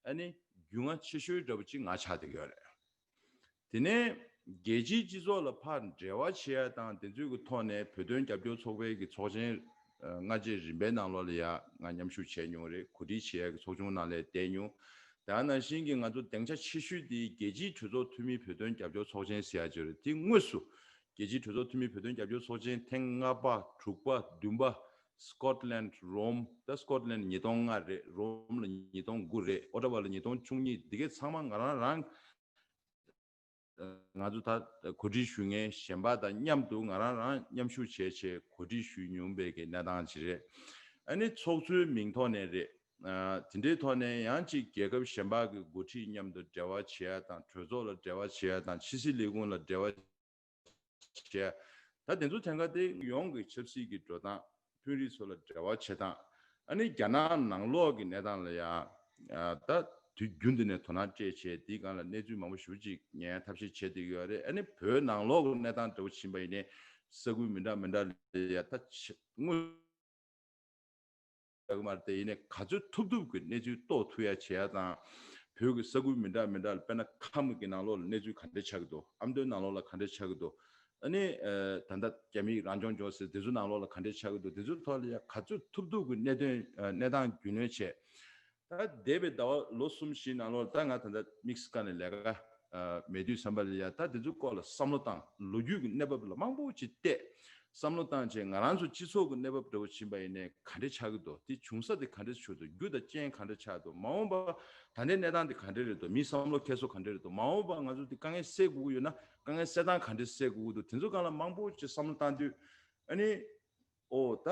ཨ་ནི་རྒྱུས་མངའ་ཆེ་ཤོས་འདྲ་པོ་ཅིག་ང་ཆགས་བསྡད་ཡོད་རེད། དེ་ནས་རྒྱལ་སྤྱིའི་སྤྱི་ཚོགས་ལ་ཕར་འབྲེལ་བ་བྱེད་ཡ་དང་དེ་ཚོའི་གི་ཐོག་ནས་བོད་དོན་རྒྱབ་སྐྱོར་ཚོགས་པའི་གི་ཚོགས་ཆེན་ཨ་སྔ་རྗེས་རིམ་པའི་ནང་ལོགས་ལ་ཡ་ང་མཉམ་ཞུགས་བྱས་མྱོང་རེད། གོ་སྒྲིག་བྱེད་ཡ་གི་ཚོགས་ཆུང་ནང་ལ་བསྡད་མྱོང་། དེ་ནང་བཞིན་གྱི་ང་ཚོ་སྡིངས་ཆ་ཆེ་ཤོས་དེ་རྒྱལ་སྤྱིའི་གྲོས་ཚོགས་འཐུས་མིའི་བོད་དོན་རྒྱབ་སྐྱོར་ཚོགས་ཆེན་ཟེར་ཡ་ཅིག་ཡོད་རེད། དེ་དངོས་སུ་རྒྱལ་སྤྱིའི་གྲོས་ཚོགས་འཐུས་མིའི་བོད་དོན་རྒྱབ་སྐྱོར་ཚོགས་ཆེན་ཐེངས་ལྔ་པ། དྲུག་པ། བདུན་པ། སི་ཀོཊ་ལན། རོམ། ད་སི་ཀོཊ་ལན་ཉིས་སྟོང་ལྔ་རེད། རོམ་ལ་ཉིས་སྟོང་དགུ་རེད། ཨོ་ཊ་ཝ་ལ་ཉིས་སྟོང་བཅུ་གཉིས། འདི་གའི་ཚང་མ་ང་རང་རང་ང་ཚོ་ད་གོ་སྒྲིག་ཞུ་མཁན་གཞན་པ་དང་མཉམ་དུ་ང་རང་རང་མཉམ་ཞུགས་བྱས་བྱས་གོ་སྒྲིག་ཞུས་མྱོང་པའི་གི་གནས་སྟངས་ཅིག་རེད། ཨ་ནི་ཚོགས་གཙོའི་མིང་ཐོག་ནས་རེད། ཨ། དེ་འདྲའི་ཐོག་ནས་ཡང་ཅིག་རྒྱལ་ཁབ་གཞན་པ་གི་འགོ་ཁྲིད་མཉམ་དུ་འབྲེལ་བ་བྱེད་ཡ་དང་། གྲོས་ཚོགས་ལ་འབྲེལ་བ་བྱེད་ཡ་དང་། ཕྱི་སྲིད་ལས་ཁུངས་ལ་འབྲེལ་བ་བྱས། ད་དེ་ཚོ་ཐད་ཀར་དེ་ཡོངས་ཀྱི་ཆབ་སྲིད་ཀྱི་འགྲོ་སྟངས། དཔོན་རིགས་ཚོ་ལ་འབྲེལ་བ་བྱེད་སྟངས། ཨ་ནི་རྒྱ་ནག་ནང་ལོགས་ཀྱི་གནས་སྟངས་ལ་ཡང་ད་དུས་རྒྱུན་དུ་ནས་དོ་སྣང་སྤྲད་བྱས་དེའི་སྒང་ལ་གནས་ཚུལ་མང་པོ་ཞེ་ཅིག་ཉན་ཐབས་ཤེས་བྱེད་བསྡད་ཀྱི་ཡོད་རེད། ཨ་ནི་བོད་ནང་ལོགས་ཀྱི་གནས་སྟངས་འདྲ་པོ་ཕྱིན་པ་ཡིན་ནའི་ས་ཁུལ་མི་འདྲ་མི་འདྲ་ལ་ཡ་ད་ཆ་དངོས་ཡག་གི་མ་རེད་དེ། ཡིན་ནའི་ག་ཚོད་ཐུབ་ཐུབ་ཀྱི་གནས་ཚུལ་རྟོགས་ཐུབ་ཡ་བྱེད་ཡ་དང་། བོད་ཀྱི་ས་ཁུལ་མི་འདྲ་མི་འདྲ་ལ་དཔེར་ན་ཁམས་ཀྱི་ནང་ལོགས་ལ་གནས་ཚུལ་ག་འདྲ་ཆགས་ཀྱི་འདུག་ཨ་མདོའི་ནང་ལོགས་ལ་ག་འདྲ་ཆགས་ཀྱི་འདུག་ཨ་ནི་ཨ་ད་ལྟ་རྒྱ་མིས་རང་སྐྱོང་ལྗོངས་ཟེར་དེ་ཚོའི་ནང་ལོགས་ལ་ག་འདྲ་ཆགས་ཀྱི་འདུག་དེ་ཚོའི་ཐོག་ལ་ཡ་ག་ཚོད་ཐུབ་ཐུབ་ཀྱི་གནད་དོན་ཨ་གནས་སྟངས་རྒྱུས་ལོན་བྱས། ད་འདས་པའི་ཟླ་བ་ལོ་གསུམ་བཞིའི་ནང་ལོགས་ལ་ད་ང་ད་ལྟ་དམིགས་བཀར་ནས་ལས་ཀ་ཨ་མེད་དུས་ཙམ་པ་ལ་ཡ་ད་དེ་ཚོའི་སྐོར་ལ་བསམ་བློ་བཏང་། ལོ་རྒྱུས་ཀྱི་གནས་བབ་ལ་མང་པོ་ཅིག་བལྟས། བསམ་བློ་བཏང་བྱས་ང་རང་ཚོ་སྤྱི་ཚོགས་ཀྱི་གནས་བབ་འདྲ་བོ་ཕྱིན་པ་ཡིན་ནའི་ག་འདྲ་ཆགས་ཀྱི་འདུག་དེ་བྱུང་ས་དེ་ག་འདྲ་ཆགས་འདུག་རྒྱུ་དང་རྐྱེན་ག་འདྲ་ཆགས་འདུག་མ་འོངས་པ་ད་ལྟའི་གནས་སྟངས་དེ་ག་འདྲ་རེད་འདུག་མིའི་བསམ་བློ་འཁྱེར་སོ་ག་འདྲ་རེད་འདུག་མ་འོངས་པ་ང་ཚོ་དེ་དཀའ་ངལ་སེལ་དགོས་ཀྱི་ཡོད་ན་དཀའ་ངལ་སེལ་སྟངས་ག་འདྲ་སེལ་དགོས་ཀྱི་འདུག་དེ་ཚོ་སྒང་ལ་མང་པོ་ཅིག་བསམ་བློ་བཏང་དུས། ཨ་ནི། ཨོ་ད་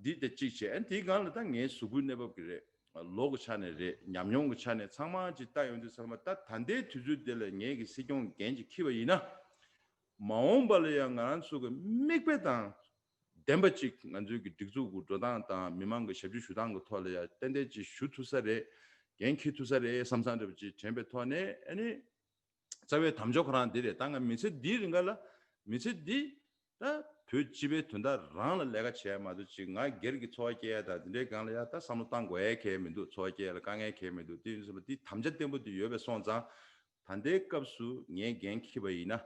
འདི་དེ་གཅིག་བྱས། ཨ་ནི་དེའི་སྒང་ལ་ད་ངའི་གཟུགས་པོའི་གནས་བབ་ཀྱི་རེད། ལོ་གི་ཆ་ནས་རེད། ཉམས་མྱོང་གི་ཆ་ནས་ཚང་མ་ཅིག་ལྟ་ཡོང་དུས་ཚང་མ་ད་ད་ལྟའི་དུས་ཚོད་འདི་ལ་ངེད་ཀྱི་སྲིད་སྐྱོང་འགན་ཅིག་འཁྱེར་བ་ཡིན་ན། མ་འོངས་པ་ལ་ཡང་ང་རང་ཚོ་གི་མིག་དཔེ་དང་ལྡན་པ་ཅིག་ང་ཚོའི་གི་སྒྲིག་འཛུགས་ཀྱི་འགྲོ་སྟངས་དང་མི་མང་གི་ཞབས་ཕྱི་ཞུ་སྟངས་ཀྱི་ཐོག་ལ་ཡང་ཏན་ཏན་ཅིག་ཞུ་ཐུབ་ས་རེད། འགན་འཁྱེར་ཐུབ་ས་རེད་བསམ་བསམ་འདྲ་པོ་ཅིག་དྲན་པའི་ཐོག་ནས། ཨ་ནི། རྩ་བའི་དམ་བཅའ་ཁོ་རང་འདི་རེད། ད་ང་མི་ཚེ་འདིའི་རིང་ག་ལ་མི་ཚེ་འདི་ད་བོད་སྤྱི་པའི་དོན་དག་རང་ལ་ལས་ཀ་བྱས་མ་གཏོགས་ཅིག་ང་སྒེར་གྱི་འཚོ་བ་སྐྱེལ་ཡ་དང་འདི་འདྲའི་སྒང་ལ་ཡ་ད་བསམ་བློ་བཏང་དགོས་ཡ་གང་ཡང་མི་འདུག་འཚོ་བ་སྐྱེལ་ཡ་ལ་དཀའ་ངལ་གང་ཡང་མི་འདུག་དེ་ཡིན་ཙང་འདི་དམ་བཅའ་བརྟན་པོ་འདི་ཡོད་པ་སོང་ཙང་། ད་ལྟའི་སྐབས་སུ་ངས་འགན་འཁྱེར་བ་ཡིན་ན་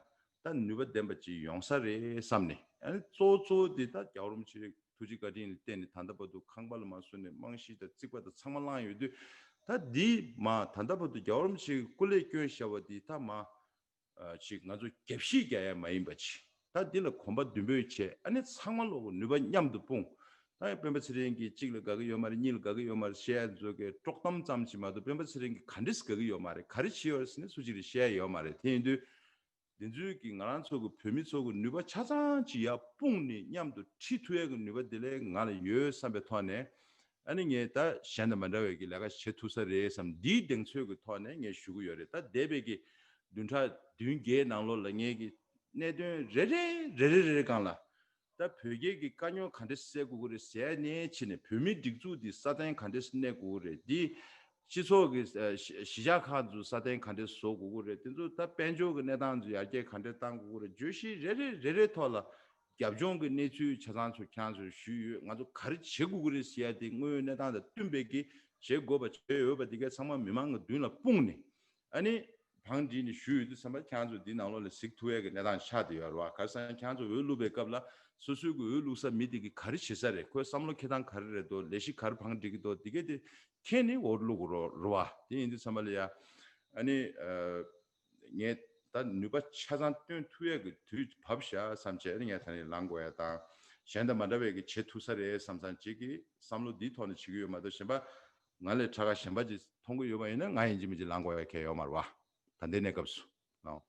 ད་ནུས་པ་ལྡན་པ་ཅིག་ཡོང་ས་རེད་བསམ་ནས། ཨ་ནི་གཙོ་བོ་གཙོ་བོ་འདི་ད་རྒྱལ་བ་རིན་པོ་ཆེ་ཐུགས་རྗེ་བཀའ་དྲིན་ལ་བརྟེན་ནས་ད་ལྟ་བར་དུ་ཁང་པ་ལ་མ་བཟོས་ནས་རྨང་གཞི་དང་རྩིག་པ་དང་ཚང་མ་བསླངས་ཡོད་དུས། ད་འདི་མ་ད་ལྟ་བར་དུ་རྒྱལ་བ་རིན་པོ་ཆེ་གི་སྐུ་ལས་བསྐྱོན་བཞག་པ་འདི་ད་མ་ཨ་ཅིག་ང་ཚོ་རྒྱབ་བཤིག་རྒྱག་ཡ་མ་ཡིན་པ་ཅིག་ད་འདི་ལ་གོམ་པ་མདུན་སྤོས་བྱས། ཨ་ནི་ཚང་མ་ལོག་གི་ནུས་པ་མཉམ་དུ་སྤུངས། ད་སྤེན་པ་ཚེ་རིང་གིས་གཅིག་ལ་དགའ་གི་ཡོད་མ་རེད། གཉིས་ལ་དགའ་གི་ཡོད་མ་རེད། བཤད་ཡ་ཚོ་གི་དཀྲོག་གཏམ་ཙམ་ཅིག་མ་གཏོགས་སྤེན་པ་ཚེ་རིང་གིས་ག་འདྲས་དགའ་གི་ཡོད་མ་རེད། ག་རེ་བྱས་ཡོད་རེད་ཟེར་ནས་སུ་གཅིག་ལ་བཤད་ཡ་ཡོད་མ་རེད། དེ་ཡིན་དུས། འདི་ཚོས་ཀྱིས་ང་རང་ཚོ་གི་བོད་མི་ཚོ་གི་ནུས་པ་ཆ་ཚང་ཅིག་ཡར་སྤུངས་ནས་མཉམ་དུ་ཁྲིད་ཐུབ་ཡས་ཀྱི་ནུས་པ་དེ་ལས་ང་ལ་ཡོད་བསམ་པའི་ཐོག་ནས། ཨ་ནི་ངས་ད་གཞན་དང་མ་འདྲ་བའི་གི་ལས་ཀ་བྱེད་ཐུབ་ས་རེད་བསམ། འདིའི་གདེང་ཚོད་ཀྱི་ཐོག་ནས་ངས་ཞུ་གི་ཡོད་རེད། ད་འདས་པའི་གི་བདུན་ཕྲག་བདུན་བརྒྱད་ནང་ལོགས་ལ་ངས་གི་གནད་དོན་རེ་རེ་རེ་རེ་རེ་རེ་སྒང་ལ། ད་བོད་རྒྱའི་གི་དཀའ་རྙོག་ག་འདྲས་སེལ་དགོས་ཀྱི་རེད་ཟེར་ནས་ཕྱིན་ནས། བོད་མིའི་སྒྲིག་འཛུགས་འདི་སྲ་བརྟན་ག་འདྲས་གནས་དགོས་ཀྱི་རེད། འདི་སྤྱི་ཚོགས་ཀྱི་ཨ་གཞི་གཞི་བཞག་ཁག་ཚོ་སྲ་བརྟན་ག་འདྲས་བཟོ་དགོས་ཀྱི་རེད། དེ་ཚོ་ད་དཔལ་འབྱོར་གྱི་གནས་སྟངས་ཚོ་ཡར་རྒྱས་ག་འདྲས་གཏང་དགོས་ཀྱི་རེད། བརྗོད་གཞི་རེ་རེ་རེ་རེའི་ཐོག་ལ་རྒྱབ་ལྗོངས་ཀྱི་གནས་ཚུལ་ཆ་ཚང་ཚོ་ཁྱེད་རང་ཚོར་ཞུས་ཡོད། ང་ཚོ་ག་རེ་བྱེད་དགོས་ཀྱི་རེད་ཟེར་ཡ་དེ་དངོས་ཡོད་གནས་སྟངས་དང་བསྟུན་པའི་གི་བྱེད་དགོས་པ་བྱས་ཡོད་པ་དེ་གས་ཚང་མ་མི་མང་གི་མདུན་ལ་སྤུངས་ནས། ཨ་ནི། བང་བསྒྲིགས་ནས་ཞུས་ཡོད་དུས་ཙམ་པ་ཁྱེད་རང་ཚོ་འདི་ནང་ལོགས་ལ་གཟིགས་ཐུབ་ཡས་ཀྱི་གནས་སྟངས་ཆགས་བསྡད་ཡོད་རེད་བ། ག་རེ་ཟེར་ན་ཁྱེད་རང་ཚོ་འོས་བླུགས་པའི་སྐབས་ལ་སོ་སོའི་གི་འོས་བླུགས་ས་མི་དེ་གིས་ག་རེ་བྱེད་ས་རེད། ཁོའི་བསམ་བློ་འཁྱེར་སྟངས་ག་རེ་རེད་འདུག་ལས་གཞི་ག་རེ་བང་བསྒྲིགས་ཀྱི་འདུག་འདི་གས་དེ་མཁྱེན་ནས་འོས་བླུགས་དགོས་རེད་བ། དེ་ཡིན་དུས་ཙམ་པ་ལ་ཡ། ཨ་ནི། ངས་ད་ ད་ནུས་པ་ཆ་ཚང་བཏོན་ཐུབ་ཡས་ཀྱི་དུས་བབས་ཤག་བསམ་བྱས་ནས་ངས་ད་ནི་ལངས་དགོས་ཡ་དང་། གཞན་དང་མ་འདྲ་བའི་གི་བྱེད་ཐུབ་ས་རེད་བསམ་ཙང་གཅིག་གི་བསམ་བློ་འདིའི་ཐོག་ནས་བྱེད་ཀྱི་ཡོད་མ་གཏོགས། གཞན་པ་ང་ལས་དྲག་ག་གཞན་པ་ཅིག་མཐོང་གི་ཡོད་པ་ཡིན་ན་ང་ཡིན་གཅིག་མིན་གཅིག་ལངས་དགོས་ཡ་གལ་ཡོད་མ་རེད་བ། ད་ལྟའི་གནས་སྐབས་སུ། ཨོ།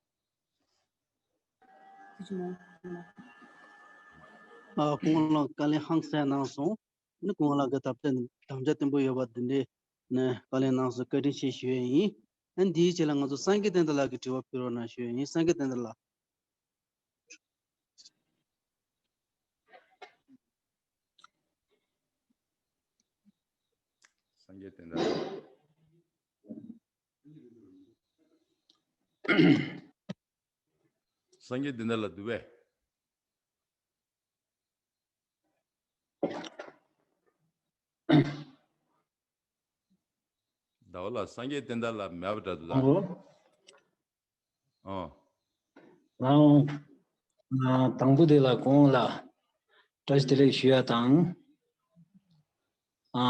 ཨ། སྐུ་ངོ་ལགས་བཀའ་ལན་ཧང་སང་གནང་སོང་། ཨ་ནི་སྐུ་ངོ་ལགས་ཀྱི་དམ་བཅའ་དམ་བཅའ་བརྟན་པོ་ཡོད་པ་འདི་འདྲའི་ནས་བཀའ་ལན་གནང་སོང་། བཀའ་དྲིན་ཆེ་ཞུ་ཡས་ཡིན། ཨ་ནི་འདིའི་རྗེས་ལ་ང་ཚོ་སངས་རྒྱས་བསྟན་དར་ལགས་ཀྱིས་དྲི་བ་ཕུལ་རོགས་གནང་ཞུ་ཡས་ཡིན། སངས་རྒྱས་བསྟན་དར་ལགས། སངས་རྒྱས་བསྟན་དར་ལགས། སངས་རྒྱས་བསྟན་དར་ལགས་འདུག་པས། ཟླ་བ་ལགས། སངས་རྒྱས་བསྟན་དར་ལགས་མེད་པ་འདྲ་འདུག་ད། ཨོ། ཨོ། ང་ཨ་དང་པོ་དེ་ལ་གོང་ལ་བཀྲ་ཤིས་བདེ་ལེགས་ཞུ་ཡ་དང་། ཨ་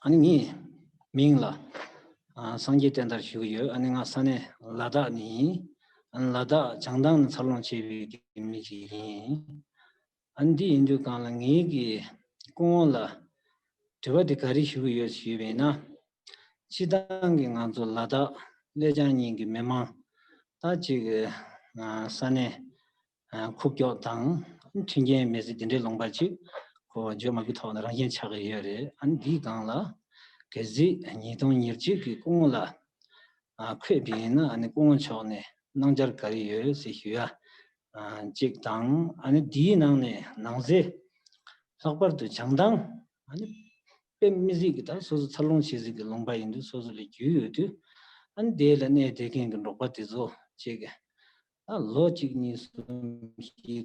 ཨ་ནི་ངའི་མིང་ལ་ཨ་སངས་རྒྱས་བསྟན་དར་ཞུ་གི་ཡོད། ཨ་ནི་ང་ས་གནས་ལ་དྭགས་ནས་ཡིན། ཨ་ནི་ལ་དྭགས་བྱང་ཐང་ནས་འཚར་ལོངས་བྱས་པའི་མི་ཞིག་ཡིན། ཨ་ནི་འདི་ཡིན་དུས་གང་ལ་ངེད་ཀྱིས་སྐུ་ངོ་ལ་དྲི་བ་འདི་ག་རེ་ཞུ་གི་ཡོད་ཞུས་པས་ན། སྤྱིར་བཏང་གི་ང་ཚོ་ལ་དྭགས་ཀླད་བྱང་གཉིས་ཀྱི་མི་མང་ད་ཅིག་ས་གནས་ཁུག་ཀྱོག་དང་མཐུན་རྐྱེན་མེད་ཚེ་འདི་འདྲའི་ལུང་པ་ཅིག་ཁོ་བརྗོད་མ་དགོས་ཐོག་ནས་རང་བཞིན་ཆགས་ཀྱི་ཡོད་རེད། ཨ་ནི་འདིའི་སྒང་ལ་གལ་སྲིད་ཉིས་སྟོང་ཉེར་གཅིག་གི་སྐུ་ངོ་ལ་ཨ་འཁོད་པ་ཡིན་ན། ཨ་ནི་སྐུ་ངོ་མཆོག་ནས་གནང་འཆར་ག་རེ་ཡོད་ཟེར་ཞུ་ཡ་ཨ་གཅིག་དང་། ཨ་ནི་འདིའི་ནང་ནས་ནང་གསེས་ལྷག་པར་དུ་བྱང་ཐང་ཨ་ནི་དཔེ་མི་སྲིད་ཀྱི་ད་སོ་སོ་འཚར་ལོངས་བྱེད་སྲིད་ཀྱི་ལུང་པ་ཡིན་དུས་སོ་སོ་ལ་རྒྱུས་ཡོད་དུས། ཨ་ནི་དེ་ལ་གནས་བསྡད་མཁན་གྱི་འབྲོག་པ་དེ་ཚོ་ཅིག་ཨ་ལོ་གཅིག་གཉིས་གསུམ་བཞི་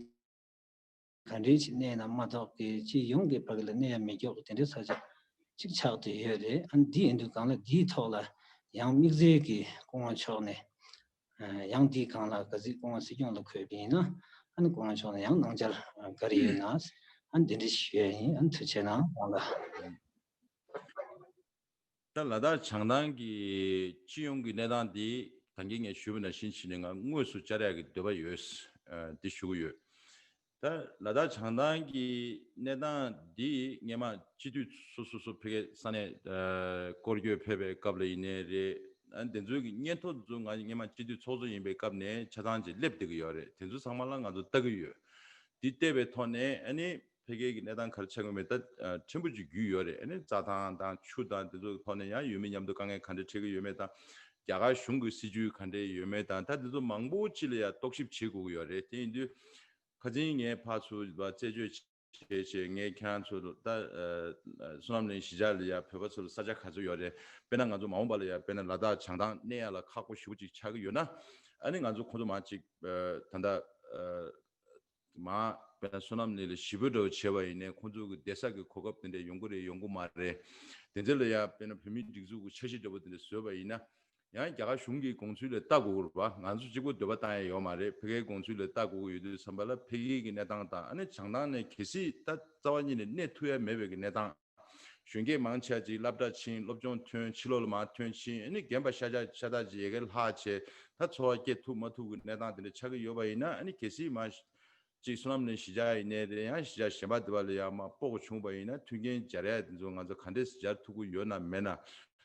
ག་འདྲའི་ཅིག་གནས་ན་མ་གཏོགས་ཀྱི་སྤྱི་ཡོངས་ཀྱི་ཕ་གི་ལ་གནས་ཡ་མེད་ཀྱོག་དེ་འདྲའི་ས་ཆ་ཅིག་ཆགས་བསྡད་ཡོད་རེད། ཨ་ནི་འདི་ཡིན་དུས་གང་ལ་འདིའི་ཐོག་ལ་ཡང་དམིགས་བསལ་གྱི་སྐུ་ངོ་མཆོག་ནས་ཡང་འདིའི་སྒང་ལ་གལ་སྲིད་སྐུ་ངོ་སྲིད་སྐྱོང་ལ་འཁོད་པ་ཡིན་ན། ཨ་ནི་སྐུ་ངོ་མཆོག་ནས་ཡང་གནང་འཆར་ག་རེ་ཡོད་ན། ཨ་ནི་འདི་འདྲ་ཞུ་ཡ་ཡིན། ཨ་ནི་ཐུགས་རྗེ་གནང་རང་ལ། ད་ལ་དྭགས་བྱང་ཐང་གི་སྤྱི་ཡོངས་ཀྱི་གནས་སྟངས་འདི་ད་གིན་ངས་ཞུས་པ་ནང་བཞིན་བྱས་ནས་ང་དངོས་སུ་བཅར་ཡག་གི་འདོད་པ་ཡོད། ཨ་འདི་ཞུ་གི་ཡོད། ད་ལ་དྭགས་བྱང་ཐང་གི་གནས་སྟངས་འདི་སྔས་མ་སྤྱི་འཐུས་སོ་སོ་སོ་ཕ་གིའི་ས་གནས་ཨ་སྐོར་སྐྱོད་ཕེབས་པའི་སྐབས་ལ་ཡིན་ནའི་རེད། ཨ་དེ་ཚོའི་གི་སྙན་ཐོ་དེ་ཚོ་ང་སྔས་མ་སྤྱི་འཐུས་ཚོགས་གཙོ་ཡིན་པའི་སྐབས་ནས་ཆ་ཚང་ཅིག་སླེབས་བསྡད་ཀྱི་ཡོད་རེད། དེ་ཚོ་ཚང་མ་ལ་ང་ཚོ་ལྟ་གི་ཡོད། འདི་བལྟས་པའི་ཐོག་ནས་ཨ་ནི་ཕ་གིའི་གི་གནས་སྟངས་ག་རེ་ཆགས་ཀྱི་ཡོད་མེད་ད་ཨ་ཕྲན་བུ་ཅིག་རྒྱུས་ཡོད་རེད། ཨ་ནི་རྩྭ་ཐང་དང་ཆུ་དང་དེ་ཚོ་གི་ཐོག་ནས་ཡང་ཡུལ་མི་མཉམ་དུ་དཀའ་ངལ་ག་འདྲ་འཕྲད་ཀྱི་ཡོད་མེད་དང་། རྒྱ་གར་གཞུང་གི་སྲིད་ཇུས་ག་འདྲ་ཡོད་མེད་དང་། ད་དེ་ཚོ་མང་པོ་ཅིག་ལ་ཡང་རྟོག་ཞིབ་བྱེད་དགོས་ཀྱི་ཡོད་རེད། དེ་ཡིན་དུས་ཁ་སང་ངས་ཕར་ཚུར་བ་རྩད་གཅོད་བྱས་བྱས་ངས་ཁྱེད་རང་ཚོ་ལ་ད་ཨ་བསོད་ནམས་གླིང་གཞིས་ཆགས་ལ་ཡ་བོད་པ་ཚོ་ལ་ས་ཆ་ག་ཚོད་ཡོད་རེད། དཔེར་ན་ང་ཚོ་མ་འོངས་པ་ལ་ཡ་དཔེར་ན་ལ་དྭགས་བྱང་ཐང་གནས་ཡ་ལ་ཁག་པོ་ཞེ་པོ་ཅིག་ཆགས་ཀྱི་ཡོད་ན། ཨ་ནི་ང་ཚོ་ཁོང་ཚོ་མར་ཅིག་ཨ་ད་ལྟ་ཨ་མར་དཔེར་ན་བསོད་ནམས་གླིང་ལ་གཞིས་སྤོ་འདྲ་བོ་བྱས་པ་ཡིན་ནའི་ཁོང་ཚོ་གི་བསྡད་ས་གི་གོ་སྐབས་དེ་འདྲ་ཡོང་གི་རེད་ཡོང་གི་མ་རེད། དེ་ཚོ་ལ་ཡ་དཔེར་ན་བོད་མིའི་སྒྲིག་འཛུགས་ཀྱི་འཆར་གཞི་འདྲ་བོ་དེ་འདྲ་བཟོས་པ་ཡིན་ན། ཡང་རྒྱ་གར་གཞུང་གི་དགོངས་ཚུལ་ལ་ལྟ་དགོས་ཀྱི་རེད་པ། ང་ཚོ་གཅིག་པོ་འདོད་པ་བཏང་ཡ་ཡོད་མ་རེད། ཕ་གིའི་དགོངས་ཚུལ་ལ་ལྟ་དགོས་ཀྱི་ཡོད་དུས་ཙམ་པ་ལ་ཕ་གི་གི་གནས་སྟངས་དང་ཨ་ནི་བྱང་ཐང་ནས་གལ་སྲིད་ད་རྩ་བ་ཉིད་ནས་གནས་ཐུབ་ཡ་མེད་པའི་གི་གནས་སྟངས། གཞོན་སྐྱེས་མང་ཆེ་བ་ཅིག་སློབ་གྲྭ་ཕྱིན། སློབ་སྦྱོང་ཐོན། ཕྱི་ལོགས་ལ་མར་ཐོན་ཕྱིན། ཨ་ནི་རྒན་པ་ཤ་སྟག་ཤ་སྟག་ཅིག་ཡ་གིར་ལྷག་བྱས་ད་འཚོ་བ་སྐྱེལ་ཐུབ་མ་ཐུབ་ཀྱི་གནས་སྟངས་དེ་འདྲ་ཆགས་ཀྱི་ཡོད་པ་ཡིན་ན། ཨ་ནི་གལ་སྲིད་མར་ཅིག་བསོད་ནམས་གླིང་གཞིས་ཆགས་ཡིན་ནའི་རེད། ཡང་གཞིས་ཆགས་གཞན་པ་དེ་བ་ལ་ཡང་མར་སྤོ་དགོས་བྱུང་བ་ཡིན་ན། མཐུན་རྐྱེན་སྦྱར་ཡ་དེ་ཚོ་ང་ཚོ་ག་འདྲས་སྦྱར་ཐུབ་ཀྱི་ཡོད་ན་མེད་ན།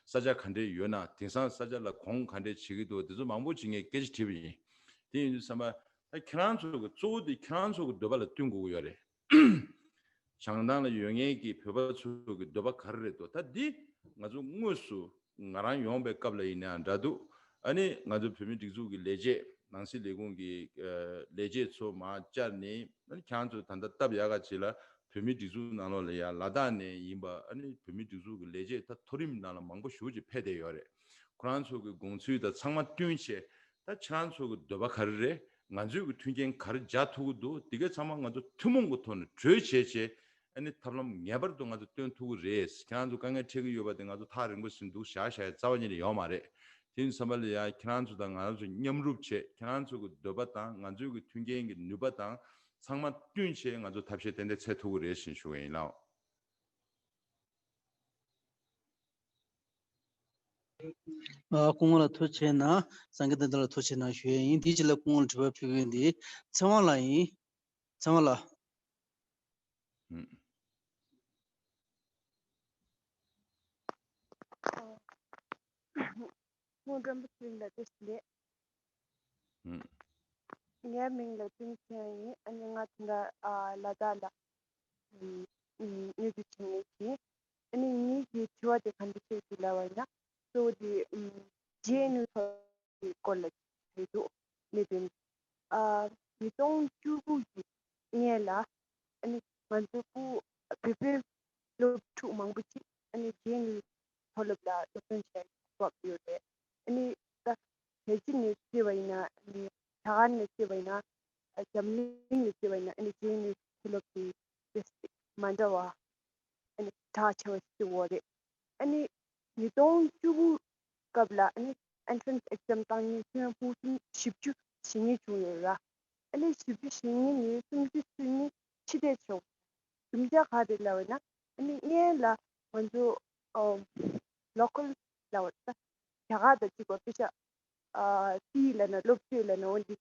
ས་ཆ་ག་འདྲས་ཡོད་ན། དེང་སང་ས་ཆ་ལ་གོང་ག་འདྲས་བྱེད་ཀྱི་འདུག་དེ་ཚོ་མང་པོ་ཅིག་ངས་སྐད་ཆ་དྲིས་པ་ཡིན། དེ་ཡིན་དུས་ཙམ་པ་ད་ཁྱེད་རང་ཚོ་གི་གཙོ་བོ་དེ་ཁྱེད་རང་ཚོ་གི་འདོད་པ་ལ་བསྟུན་དགོས་ཀྱི་ཡོད་རེད། བྱང་ཐང་ལ་ཡོད་མཁན་གྱི་བོད་པ་ཚོ་གི་འདོད་པ་ག་རེ་རེད་འདུག་ད་འདི་ང་ཚོ་དངོས་སུ་ང་རང་ཡོང་པའི་སྐབས་ལ་ཡིན་ནའང་འདྲ་འདུག་ཨ་ནི་ང་ཚོ་བོད་མིའི་སྒྲིག་འཛུགས་ཀྱི་ལས་བྱེད་ནང་སྲིད་ལས་ཁུངས་ཀྱི་ཨ་ལས་བྱེད་ཚོ་མར་བཅར་ནས། ཨ་ནི་ཁྱེད་རང་ཚོ་ད་ལྟ་སྟབས་ཡག་ག་ཅིག་ལ་བོད་མིའི་སྒྲིག་འཛུགས་ནང་ལོགས་ལ་ཡ་ལ་དྭགས་ནས་ཡིན་པ། ཨ་ནི་བོད་མིའི་སྒྲིག་འཛུགས་ཀྱི་ལས་བྱེད་ད་མཐོ་རིམ་ནང་ལ་མང་པོ་ཞེ་པོ་ཅིག་ཕེབས་བསྡད་ཡོད་རེད། ཁོ་རང་ཚོ་གི་དགོངས་ཚུལ་དང་ཚང་མ་བསྟུན་བྱས། ད་ཁྱེད་རང་ཚོ་གི་འདོད་པ་ག་རེ་རེད། ང་ཚོས་གི་མཐུན་རྐྱེན་ག་རེ་སྦྱར་ཐུབ་ཀྱི་འདུག་འདི་གའི་ཚང་མ་ང་ཚོ་ཐུན་མོང་གི་ཐོག་ནས་གྲོས་བྱས་བྱས། ཨ་ནི་ཐབས་ལམ་ངེས་པར་དུ་ང་ཚོ་སྟོན་ཐུབ་ཀྱི་རེད། ཁྱེད་རང་ཚོ་དཀའ་ངལ་འཕྲད་ཀྱི་ཡོད་པ་དེ་ང་ཚོ་ཐག་རིང་པོ་ཟིན་འདུག་བཞག་བཞག་ཡ་རྩ་བ་ཉིད་ནས་ཡོད་མ་རེད། དེ་ཡིན་ཙམ་པ་ལ་ཡ་ཁྱེད་རང་ཚོ་དང་ང་རང་ཚོ་མཉམ་རུབ་བྱས། ཁྱེད་རང་ཚོ་གི་འདོད་པ་དང་ང་ཚོའི་གི་མཐུན་རྐྱེན་གྱི་ནུས་པ་དང་ཚང་མ་བསྟུན་བྱས་ང་ཚོ་ཐབས་ཤེས་ཏན་ཏན་འཚོལ་ཐུབ་ཀྱི་རེད་ཞེས་ཞུ་གི་ཡིན་ལགས། ཨ། སྐུ་ངོ་ལ་ཐུགས་རྗེ་གནང་། སངས་རྒྱས་བསྟན་དར་ལ་ཐུགས་རྗེ་གནང་ཞུ་ཡས་ཡིན། དེའི་རྗེས་ལ་སྐུ་ངོ་ལ་དྲི་བ་ཕུལ་མཁན་དེ་ཚེ་དབང་ལགས་ཡིན། ཚེ་དབང་ལགས། ཨུམ། སྐུ་ངོ་སྤྲུལ་སྐུ་ལགས་བཀྲ་ཤིས་བདེ་ལེགས། ཨུམ། ངའི་མིང་ལ་ཀྲུང་ཆན་ཡིན། ཨ་ནི་ང་དེ་འདྲ་ཨ་ལ་དྭགས་ལ་ཨུམ་ཨུམ་གནས་སྡོད་བྱེད་མཁན་ཡིན། ཨ་ནི་ངེད་ཀྱི་དྲི་བ་དེ་ག་འདྲ་ཞིག་ལབ་པ་ཡིན་ན། གཙོ་བོ་དེ་ཨུམ་ཇེ་ཨེན་ཡུ་ཐོག་གི་སྐོར་ལ་བྱས་འདུག་གནད་དོན། ཨ་ཉིས་སྟོང་བཅུ་དགུ་གི་སྔས་ལ་ཨ་ནི་ང་ཚོ་ཕུ་བོད་པའི་སློབ་ཕྲུག་མང་པོ་ཅིག་ཨ་ནི་ཇེ་ཨེན་ཡུ་མཐོ་སློབ་ལ་སློབ་སྦྱོང་བྱས་བབས་ཡོད་རེད། ཨ་ནི་ད་རྒྱལ་སྤྱི་ནས་བརྩིས་པ་ཡིན་ན། ཨ་ནི་རྒྱ་གར་ནས་བརྩིས་པ་ཡིན་ན། ཨ་འཛམ་གླིང་ནས་བརྩིས་པ་ཡིན་ན། ཨ་ནི་ཇེ་ཨེན་ཡུ་མཐོ་སློབ་དེ་ཏོག་ཙམ་མ་འདྲ་བ། ཨ་ནི་གྲགས་ཆེ་བ་ཞིག་ཡོད་རེད། ཨ་ནི་ཉིས་སྟོང་བཅུ་དགུ་སྐབས་ལ་ཨ་ནི་ཨེན་ཊི་རན་སི་ཨེག་ཛམ་བཏང་མཁན་སི་ཊུ་ཌེན་ཊི་བཞི་བཅུ་ཞེ་གཉིས་བྱུང་ཡོད་ར། ཨ་ནི་བཞི་བཅུ་ཞེ་གཉིས་ནས་སུམ་ཅུ་སོ་གཉིས་ཕྱིར་ཐོན་བྱུང་། རྒྱུ་མཚན་ག་རེ་ལབ་པ་ན། ཨ་ནི་སྔོན་ལ་ང་ཚོ་ཨ་ལོ་ཀལ་ལབ་པ་ད་རྒྱ་གར་དང་གཅིག་པ་པེ་ཤ་ཨ་ཏི་ལབ་ན་སློབ་དཔྱོད་ལབ་ན་འོ་འདི་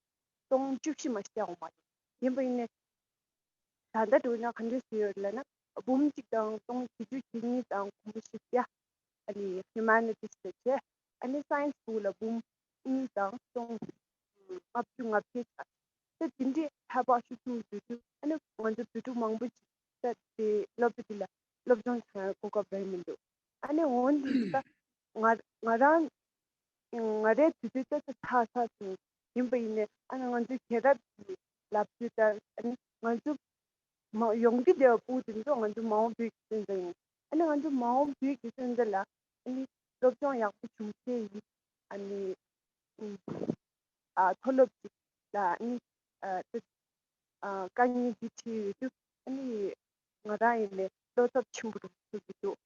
སྟོང་བཅུ་བཞི་མ་གཏོགས་ཡོད་མ་རེད། ཡིན་པ་ཡིན་ནའི་ད་ལྟ་འགྲོ་ན་ག་འདྲ་ཞིག་ཡོད་ལབ་ན། འབུམ་གཅིག་དང་སྟོང་བཞི་བཅུ་ཞེ་གཉིས་དང་གོང་བཞི་བརྒྱ། ཨ་ནི་ཧིའུ་མ་ནི་ཊིས་ལ་བྱས། ཨ་ནི་སའེན་སི་སྦུག་ལ་འབུམ་གཉིས་དང་སྟོང་ལྔ་བཅུ་ང་བརྒྱད་ཆགས། ད་དེ་འདྲའི་ཧ་པ་ཤུགས་ཆུང་དུས་དུས། ཨ་ནི་ང་ཚོ་བོད་ཕྲུག་མང་པོ་ཅིག་ད་དེ་སློབ་གྲྭ་དེ་ལ་སློབ་སྦྱོང་བྱེད་གོ་སྐབས་རག་མི་འདུག་ཨ་ནི་འོན་ཏེ་ད་ང་ང་རང་ང་རའི་དུས་ཚོད་ཏོག་ཙམ་ཚ་ཚ་སོང་། ཡིན་པ་ཡིན་ནའི་ཨ་ནི་ང་ཚོའི་རྒྱལ་རབས་ཀྱི་ལབ་ཚུལ་ལྟར། ཨ་ནི་ང་ཚོ་མ་ཡོང་གི་བསྡད་པ་ཕྲུ་གུ་དེ་ཚོ་ང་ཚོ་མ་འོངས་བོད་ཀྱི་སོན་རྩ་ཡིན། ཨ་ནི་ང་ཚོ་མ་འོངས་བོད་ཀྱི་སོན་རྩ་ལ་ཨ་ནི་སློབ་སྦྱོང་ཡག་པོ་བྱུང་ཚེ་ཡིན། ཨ་ནི་ཨ་མཐོ་སློབ་ཅིག་ལ་ཨ་ནི་ཨ་ཨ་དཀའ་ངལ་འདི་འཕྲད་ཡོད་དུས། ཨ་ནི་ང་རང་ཡིན་ནའི་བློ་འཚབ་ཆེན་པོ་རུ་ཐུག་གི་འདུག་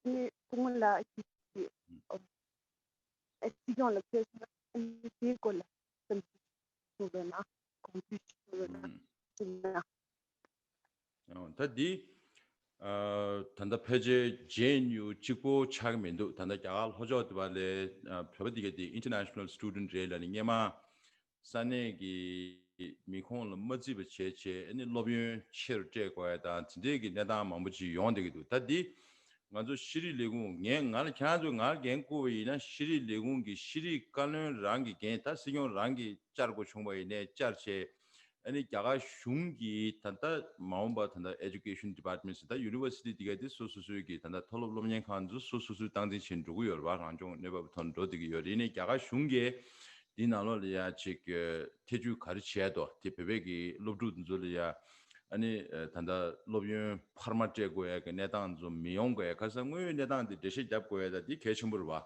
ཨ་ནི་སྐུ་ངོ་ལགས་ཀྱིས་ཨ་སྲིད་སྐྱོང་ལ་ཕེབས་སོང་ན། ཨ་ནི་དེའི་སྐོར་ལ་བསམ་ཚུལ་གསུང་རོགས་གནང་། དགོངས་ཚུལ་ཞིག་གསུང་རོགས་གནང་། ཨང་། ད་འདི་ཨ་ད་ལྟ་ཕལ་ཆེར་ཇེ་ཨེན་ཡུ་གཅིག་པོ་ཆགས་ཀྱི་མི་འདུག་ད་ལྟ་རྒྱ་གར་ལྷོ་ཕྱོགས་དེ་བ་ལ་ཨ་བོད་པ་དེ་ག་དེ་ཨིན་ཊར་ནེ་ཤ་ནལ་སི་ཊུ་ཌེན་ཊི་རེད་ལབ་ནས་སྔོན་མ་ས་གནས་ཀྱི་མི་ཁོངས་ལ་མ་བརྩིས་པ་བྱས་བྱས། ཨ་ནི་སློབ་ཡོན་ཆེ་རུ་སྤྲད་དགོས་ཡ་དང་དེ་འདྲས་ཀྱི་གནས་སྟངས་མང་པོ་ཅིག་ཡོང་བསྡད་ཀྱི་འདུག་ད་འདི་ང་ཚོ་ཤེས་རིག་ལས་ཁུངས། ངས་ང་ལ་ཁྱེད་རང་ཚོས་ང་ལ་འགན་བསྐུར་བ་ཡིན་ན། ཤེས་རིག་ལས་ཁུངས་ཀྱི་ཤེས་རིག་བཀའ་བློན་རང་གི་འགན། ད་སྲིད་སྐྱོང་རང་གིས་བཅར་དགོས་བྱུང་བ་ཡིན་ནའི་བཅར་བྱས། ཨ་ནི་རྒྱ་གར་གཞུང་གིས་ད་ལྟ་མ་འོངས་པ་ད་ལྟ་ཨེ་ཌུ་ཀེ་ཤན་ཌི་པཱར་ཊི་མེན་ཊི་ཟེར། ད་ཡུ་ནི་ཝར་སི་ཊི་དེ་ག་དེ་སོ་སོ་སོའི་གི་ད་ལྟ་མཐོ་སློབ་སློབ་གཉེར་ཁང་ཚོ་སོ་སོ་སོའི་སྟངས་འཛིན་བྱས་འགྲོ་གི་ཡོད་རེད་བ། རང་སྐྱོང་གནས་བབ་ཐོག་འགྲོ་བསྡད་ཀྱི་ཡོད་རེད། ཡིན་ནའི་རྒྱ་གར་གཞུང་གིས་འདིའི་ནང་ལོགས་ལ་ཡ་ཅིག་ཐེ་བྱུས་ག་རེ་བྱས་འདུག་དེ་བོད་པའི་གི་སློབ་ཕྲུག་དེ་ཚོ་ལ་ཡ་ཨ་ནི་ད་ལྟ་སློབ་ཡོན་འཕར་མ་སྤྲད་དགོས་ཡ་གི་གནས་སྟངས་ཚོ་མི་ཡོང་དགོས་ཡ། ཁ་སང་དངོས་ཡོད་གནས་སྟངས་དེ་འགྲེལ་བཤད་རྒྱབ་དགོས་ཡ་ད་དེ་གལ་ཆེན་པོ་རེད་བ།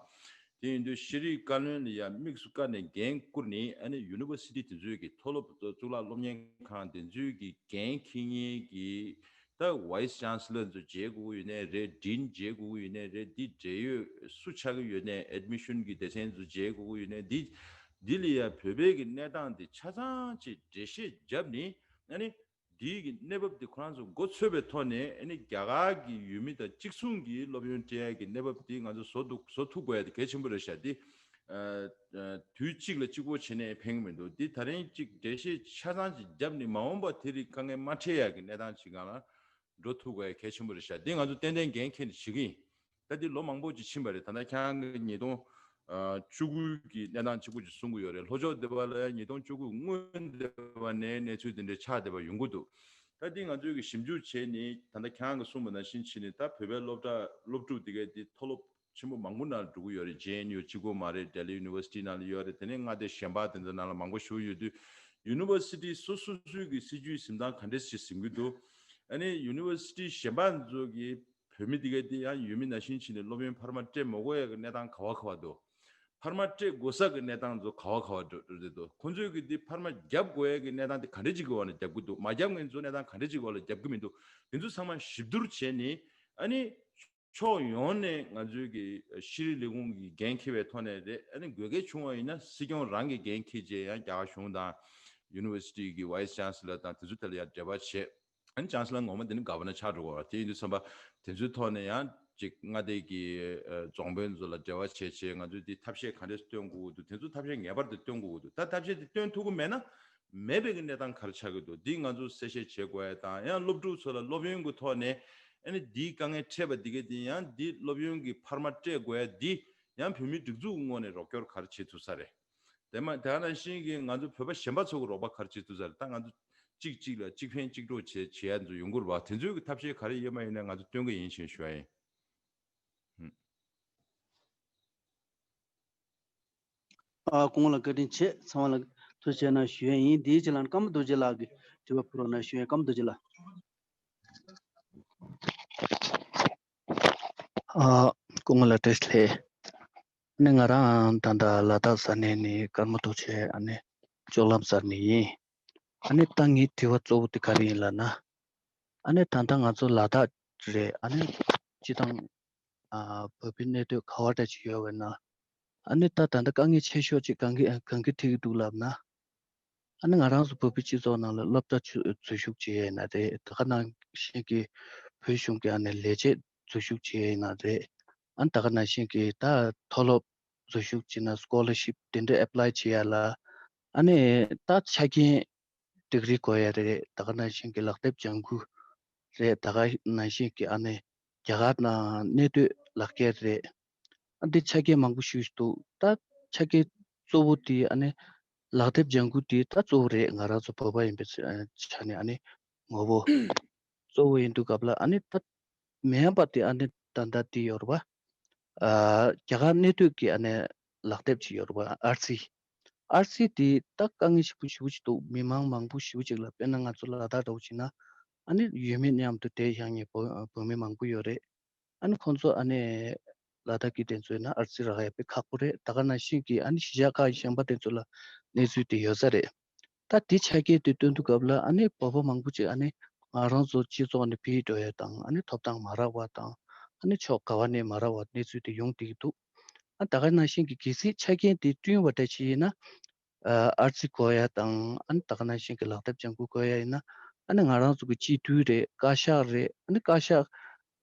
དེ་ཡིན་དུས་ཤེས་རིག་བཀའ་བློན་ལ་ཡ་དམིགས་སུ་བཀར་ནས་འགན་བསྐུར་ནས། ཨ་ནི་ཡུ་ནི་ཝར་སི་ཊི་དེ་ཚོའི་གི་མཐོ་སློབ་གཙུག་ལག་སློབ་གཉེར་ཁང་དེ་ཚོའི་གི་འགན་འཁྱེར་མཁན་གྱི་ད་ཝའི་སི་ཅན་སི་ལར་ཚོ་མཇལ་དགོས་ཀྱི་ཡོད་ནའི་རེད། ཌིན་མཇལ་དགོས་ཀྱི་ཡོད་ནའི་རེད། འདི་འབྲེལ་ཡོད་སུ་ཆགས་ཀྱི་ཡོད་ནའི་ཨེ་ཌི་མི་ཤན་གྱི་སྡེ་ཚན་ཚོ་མཇལ་དགོས་ཀྱི་ཡོད་ནའི་འདི་འདི་ལ་ཡ་བོད་པའི་གི་གནས་སྟངས་དེ་ཆ་ཚང་ཅིག་འགྲེལ་བཤད་བརྒྱབ་ནས། ཨ་ནི་འདིའི་གི་གནས་བབ་དེ་ཁོ་རང་ཚོ་མགོ་ཚོད་པའི་ཐོག་ནས། ཨ་ནི་རྒྱ་གར་གྱི་ཡུལ་མི་དང་གཅིག་མཚུངས་ཀྱི་སློབ་ཡོན་སྤྲད་ཡ་གི་གནས་བབ་དེ་ང་ཚོ་བཟོ་ཐུབ་བཟོ་ཐུབ་དགོས་ཡ་དེ་གལ་ཆེན་པོ་རེད་ཤག་དེ་ཨ་ཨ་དུས་གཅིག་ལ་གཅིག་པོ་བྱས་ནས་ཕན་གྱི་མི་འདུག་དེ་ད་རིང་གཅིག་འགྲེལ་བཤད་ཆ་ཚང་ཅིག་བརྒྱབ་ནས། མ་འོངས་པ་དེ་རིགས་དཀའ་ངལ་མ་འཕྲད་ཡ་གི་གནས་སྟངས་ཅིག་སྒང་ལ་འགྲོ་ཐུབ་དགོས་ཡ་གལ་ཆེན་པོ་རེད་ཤག་དེ་ང་ཚོ་ཏན་ཏན་འགན་འཁྱེར་ནས་བྱེད་ཀྱི་ཡིན། ད་འདི་ལོ་མང་པོ་ཅིག་ཕྱིན་པ་རེད། ད་ལྟ་ཁྱེད་རང་གི་ཉིས་སྟོང་བཅུ་དགུ་གི་གནས་སྟངས་གཅིག་པུ་ཅིག་གསུང་གི་ཡོད་རེད། ལྷོ་ཕྱོགས་སྡེ་བ་ལ་ཉིས་སྟོང་བཅུ་དགུ་སྔོན་སྡེ་བ་ནས་གནས་ཚུལ་དེ་འདྲའི་ཆགས་བསྡད་པ་ཡོང་གི་འདུག་ད་འདི་ང་ཚོས་ཀྱི་ཞིབ་འཇུག་བྱས་ནས། ད་ལྟ་ཁྱེད་རང་གིས་གསུངས་པ་ནང་བཞིན་བྱས་ནས། ད་བོད་པའི་སློབ་གྲྭ་སློབ་ཕྲུག་དེ་གའི་དེ་མཐོ་སློབ་ཆེན་པོ་མང་པོ་ནང་ལ་འགྲོ་གི་ཡོད་རེད། ཇེ་ཨེན་ཡུ་གཅིག་པོ་མ་རེད། ལྡི་ལི་ཡུ་ནི་ཝར་སི་ཊི་ནང་ལ་ཡོད་རེད། དེ་ནས་མངའ་སྡེ་གཞན་པ་དེ་ཚོ་ནང་ལ་མང་པོ་ཞིག་ཡོད་དུས། ཡུ་ནི་ཝར་སི་ཊི་སོ་སོ་སོའི་གི་སྲིད་ཇུས་འཛིན་སྟངས་ག་འདྲས་ཞིག་འཛིན་གྱི་འདུག་ཨ་ནི་ཡུ་ནི་ཝར་སི་ཊི་གཞན་པ་ཚོ་གི་བོད་མི་དེ་གའི་དེ་ཡང་ཡུལ་མི་ནང་བཞིན་བྱས་ནས་སློབ་ཡོན་འཕར་མ་སྤྲད་མ་དགོས་ཡ་གི་གནས་སྟངས་ག་བ་ག་བ་འདུག་འཕར་མ་སྤྲད་དགོས་ས་གི་གནས་སྟངས་ཚོ་ག་བ་ག་བ་འགྲོ་འགྲོ་བསྡད་འདུག་ཁོང་ཚོས་གི་དེ་འཕར་མ་རྒྱབ་དགོས་ཡ་གི་གནས་སྟངས་དེ་ག་འདྲ་ཅིག་གི་འོག་ནས་རྒྱབ་གི་འདུག་མ་རྒྱབ་མཁན་ཚོ་གནས་སྟངས་ག་འདྲ་ཅིག་གི་འོག་ལ་རྒྱབ་གི་མི་འདུག་དེ་ཚོ་ཚང་མ་ཞིབ་བསྡུར་བྱས་ནས། ཨ་ནི་ཕྱོགས་ཡོངས་ནས་ང་ཚོའི་གི་ཤེས་རིག་ལས་ཁུངས་ཀྱི་འགན་འཁྱེར་བའི་ཐོག་ནས་རེད། ཨ་ནི་དགོས་གལ་བྱུང་བ་ཡིན་ན་སྲིད་སྐྱོང་རང་གི་འགན་འཁྱེར་བྱས། ཡང་རྒྱ་གར་གཞུང་དང་ཡུ་ནི་ཝར་སི་ཊི་གི་ཝའི་སི་ཅན་སི་ལར་དང་དེ་ཚོ་ཐད་ལ་ཡང་འབྲེལ་བ་བྱས། ཨ་ནི་ཅན་སི་ལར་ངོ་མ་དེ་ནི་ག་བ་ན་ཆགས་འགྲོ་གི་རེད། དེ་ཡིན་དུས་ཙམ་པ་དེ་ཚོའི་ཐོག་ནས་ཡང་ ཅིག་མངའ་སྡེ་གི་ཨ་རྫོང་དཔོན་ཚོ་ལ་འབྲེལ་བ་བྱས་བྱས་ང་ཚོས་འདི་ཐབས་ཤེས་ག་འདྲས་སྟོན་དགོས་ཀྱི་འདུག་དེ་ཚོ་ཐབས་ཤེས་ངེས་པར་དུ་སྟོན་དགོས་ཀྱི་འདུག་ད་ཐབས་ཤེས་དེ་སྟོན་ཐུབ་ཀྱི་མེད་ན་མེད་པའི་གི་གནས་སྟངས་ག་རེ་ཆགས་ཀྱི་འདུག་འདི་ང་ཚོ་གསལ་བཤད་བྱེད་དགོས་ཡ་དང་ཡང་སློབ་ཕྲུག་ཚོ་ལ་སློབ་ཡོན་གྱི་ཐོག་ནས་ཨ་ནི་འདིའི་དཀའ་ངལ་འཕྲད་པ་འདི་ག་འདི་ཡང་འདི་སློབ་ཡོན་གྱི་འཕར་མ་སྤྲད་དགོས་ཡ་འདི་ཡང་བོད་མིའི་སྒྲིག་འཛུགས་ཀྱི་ངོས་ནས་རོགས་སྐྱོར་ག་རེ་བྱེད་ཐུབ་ས་རེད། དེ་མ་དེ་ག་ནང་བཞིན་གྱི་ང་ཚོ་བོད་པ་གཞན་པ་ཚོ་གི་རོགས་པ་ག་རེ་བྱེད་ཐུབ་ས་རེད། ད་ང་ཚོ་གཅིག་གཅིག་ལ་གཅིག་ཕན་གཅིག་གྲོགས་བྱེད་བྱེད་ཡ་ཚོ་ཡོང་གི་རེད་བ། དེ་ཚོའི་གི་ཐབས་ཤེས་ག་རེ་ཡོད་མ་ཡོད་ན་ང་ཚོ་སྟོན་གི་ཡིན་ཞེས་ཞུ་ཡ་ཡིན། ཨ། སྐུ་ངོ་ལ་བཀའ་དྲིན་ཆེ། ཚང་མ་ལ་ཐུགས་རྗེ་གནང་ཞུ་ཡ་ཡིན། དེའི་རྗེས་ལ་ཀརྨ་རྡོ་རྗེ་ལགས་ཀྱིས་དྲི་བ་ཕུལ་རོགས་གནང་ཞུ་ཡ། ཀརྨ་རྡོ་རྗེ་ལགས། ཨ། སྐུ་ངོ་ལ་བཀྲ་ཤིས་བདེ་ལེགས། ཨ་ནི་ང་རང་ད་ལྟ་ལ་དྭགས་ས་གནས་ནས་ཀརྨ་རྡོ་རྗེ་ཨ་ནི་ལྕོག་ལམ་གསར་ནས་ཡིན། ཨ་ནི་ད་ངའི་དྲི་བ་གཙོ་བོ་དེ་ག་རེ་ཡིན་ལབ་ན། ཨ་ནི་ད་ལྟ་ང་ཚོ་ལ་དྭགས་རེད། ཨ་ནི་སྤྱི་བཏང་ཨ་བོད་པའི་གནས་སྡོད་ག་བ་འདྲ་ཅིག་ཡོད་པ་ན། ཨ་ནི་ད་ད་ལྟ་དཀའ་ངལ་ཆེ་ཤོས་ཅིག་གང་གི་གང་གི་འཕྲད་ཀྱི་འདུག་ལབ་ན། ཨ་ནི་ང་རང་ཚོ་བོད་པའི་སྤྱི་ཚོགས་ནང་ལ་སློབ་གྲྭ་ཆུ་འཛུལ་ཞུགས་བྱེད་ཡས་ཡིན་ན་རེད། ད་ག་ནང་བཞིན་གྱི་བོད་གཞུང་གི་ཨ་ནི་ལས་བྱེད་འཛུལ་ཞུགས་བྱེད་ཡས་ཡིན་ན་རེད། ཨ་ནི་ད་ག་ནང་བཞིན་གྱི་ད་མཐོ་སློབ་འཛུལ་ཞུགས་བྱེད་ན་སི་ཀོ་ལར་ཤིབ་དེ་འདྲ་ཨེབ་ལའི་བྱེད་ཡས་ལ། ཨ་ནི་ད་ཆ་རྐྱེན་ཌིག་རི་དགོས་ཡ་རེད། ད་ག་ནང་བཞིན་གྱི་ལག་དེབ་ལྗང་གུ་རེད། ད་ག་ནང་བཞིན་གྱི་ཨ་ནི་རྒྱ་གར་ནང་གནས་སྡོད་ལག་འཁྱེར་རེད། ཨ་འདི་ཆ་རྐྱེན་མང་པོ་ཞིག་འདུག་ད་ཆ་རྐྱེན་གཙོ་བོ་དེ་ཨ་ནི་ལག་དེབ་ལྗང་གུ་དེ་ད་གཙོ་བོ་རེད། ང་རང་ཚོ་བོད་པ་ཡིན་པའི་ཆ་ནས་ཨ་ནི་ངོ་བོ་གཙོ་བོ་ཡིན་དུས་སྐབས་ལ་ཨ་ནི་ད་མེད་པ་དེ་ཨ་ནི་ད་ལྟ་དེ་ཡོད་རེད་པ། ཨ་རྒྱ་གར་གནས་སྡོད་ཀྱི་ཨ་ནི་ལག་དེབ་ཅིག་ཡོད་རེད་པ། ཨར་སི། ཨར་སི་དེ་ད་དཀའ་ངལ་ཞེ་པོ་ཞེ་པོ་ཅིག་འདུག་མི་མང་མང་པོ་ཞེ་པོ་ཅིག་ལ། དཔེར་ན་ང་ཚོ་ལ་དྭགས་འདྲ་བོ་བྱས་ན་ཨ་ནི་ཡུལ་མི་མཉམ་དུ་བསྡད་བཞག་མཁན་བོད་བོད་མི་མང་པོ་ཡོད་རེད། ཨ་ནི་ཁོང་ཚོ་ཨ་ནི་ལ་དྭགས་ཀྱི་དེ་ཚོ་ཡིན་ན་ཨར་སི་རག་ཡ་དཔེ་ཁག་པོ་རེད། ད་ག་ནང་བཞིན་གྱི་ཨ་ནི་གཞིས་ཆགས་ཁག་གཞན་པ་དེ་ཚོ་ལ་གནས་ཚུལ་དེ་ཡོད་ས་རེད། ད་དེ་ཆ་རྐྱེན་དེ་སྟོན་དུས་སྐབས་ལ་ཨ་ནི་བོད་པ་མང་པོ་ཅིག་ཨ་ནི་ང་རང་ཚོ་སྤྱི་ཚོགས་ནས་ཕྱིར་འགྲོ་ཡ་དང་ཨ་ནི་ཐོབ་ཐང་མ་རག་པ་དང་ཨ་ནི་ཕྱོགས་ག་བ་ནས་མ་རག་པ་གནས་ཚུལ་དེ་ཡོང་བསྡད་ཀྱི་འདུག་ཨ་ད་ག་ནང་བཞིན་གྱི་གལ་སྲིད་ཆ་རྐྱེན་དེ་བསྐྲུན་པ་འདྲ་ཞིག་ཡིན་ན། ཨ་ཨར་སི་དགོས་ཡ་དང་ཨ་ནི་ད་ག་ནང་བཞིན་གྱི་ལག་དེབ་ལྗང་གུ་དགོས་ཡ་ཡིན་ན། ཨ་ནི་ང་རང་ཚོ་གི་སྤྱི་འཐུས་རེད། བཀའ་ཤག་རེད། ཨ་ནི་བཀའ་ཤག་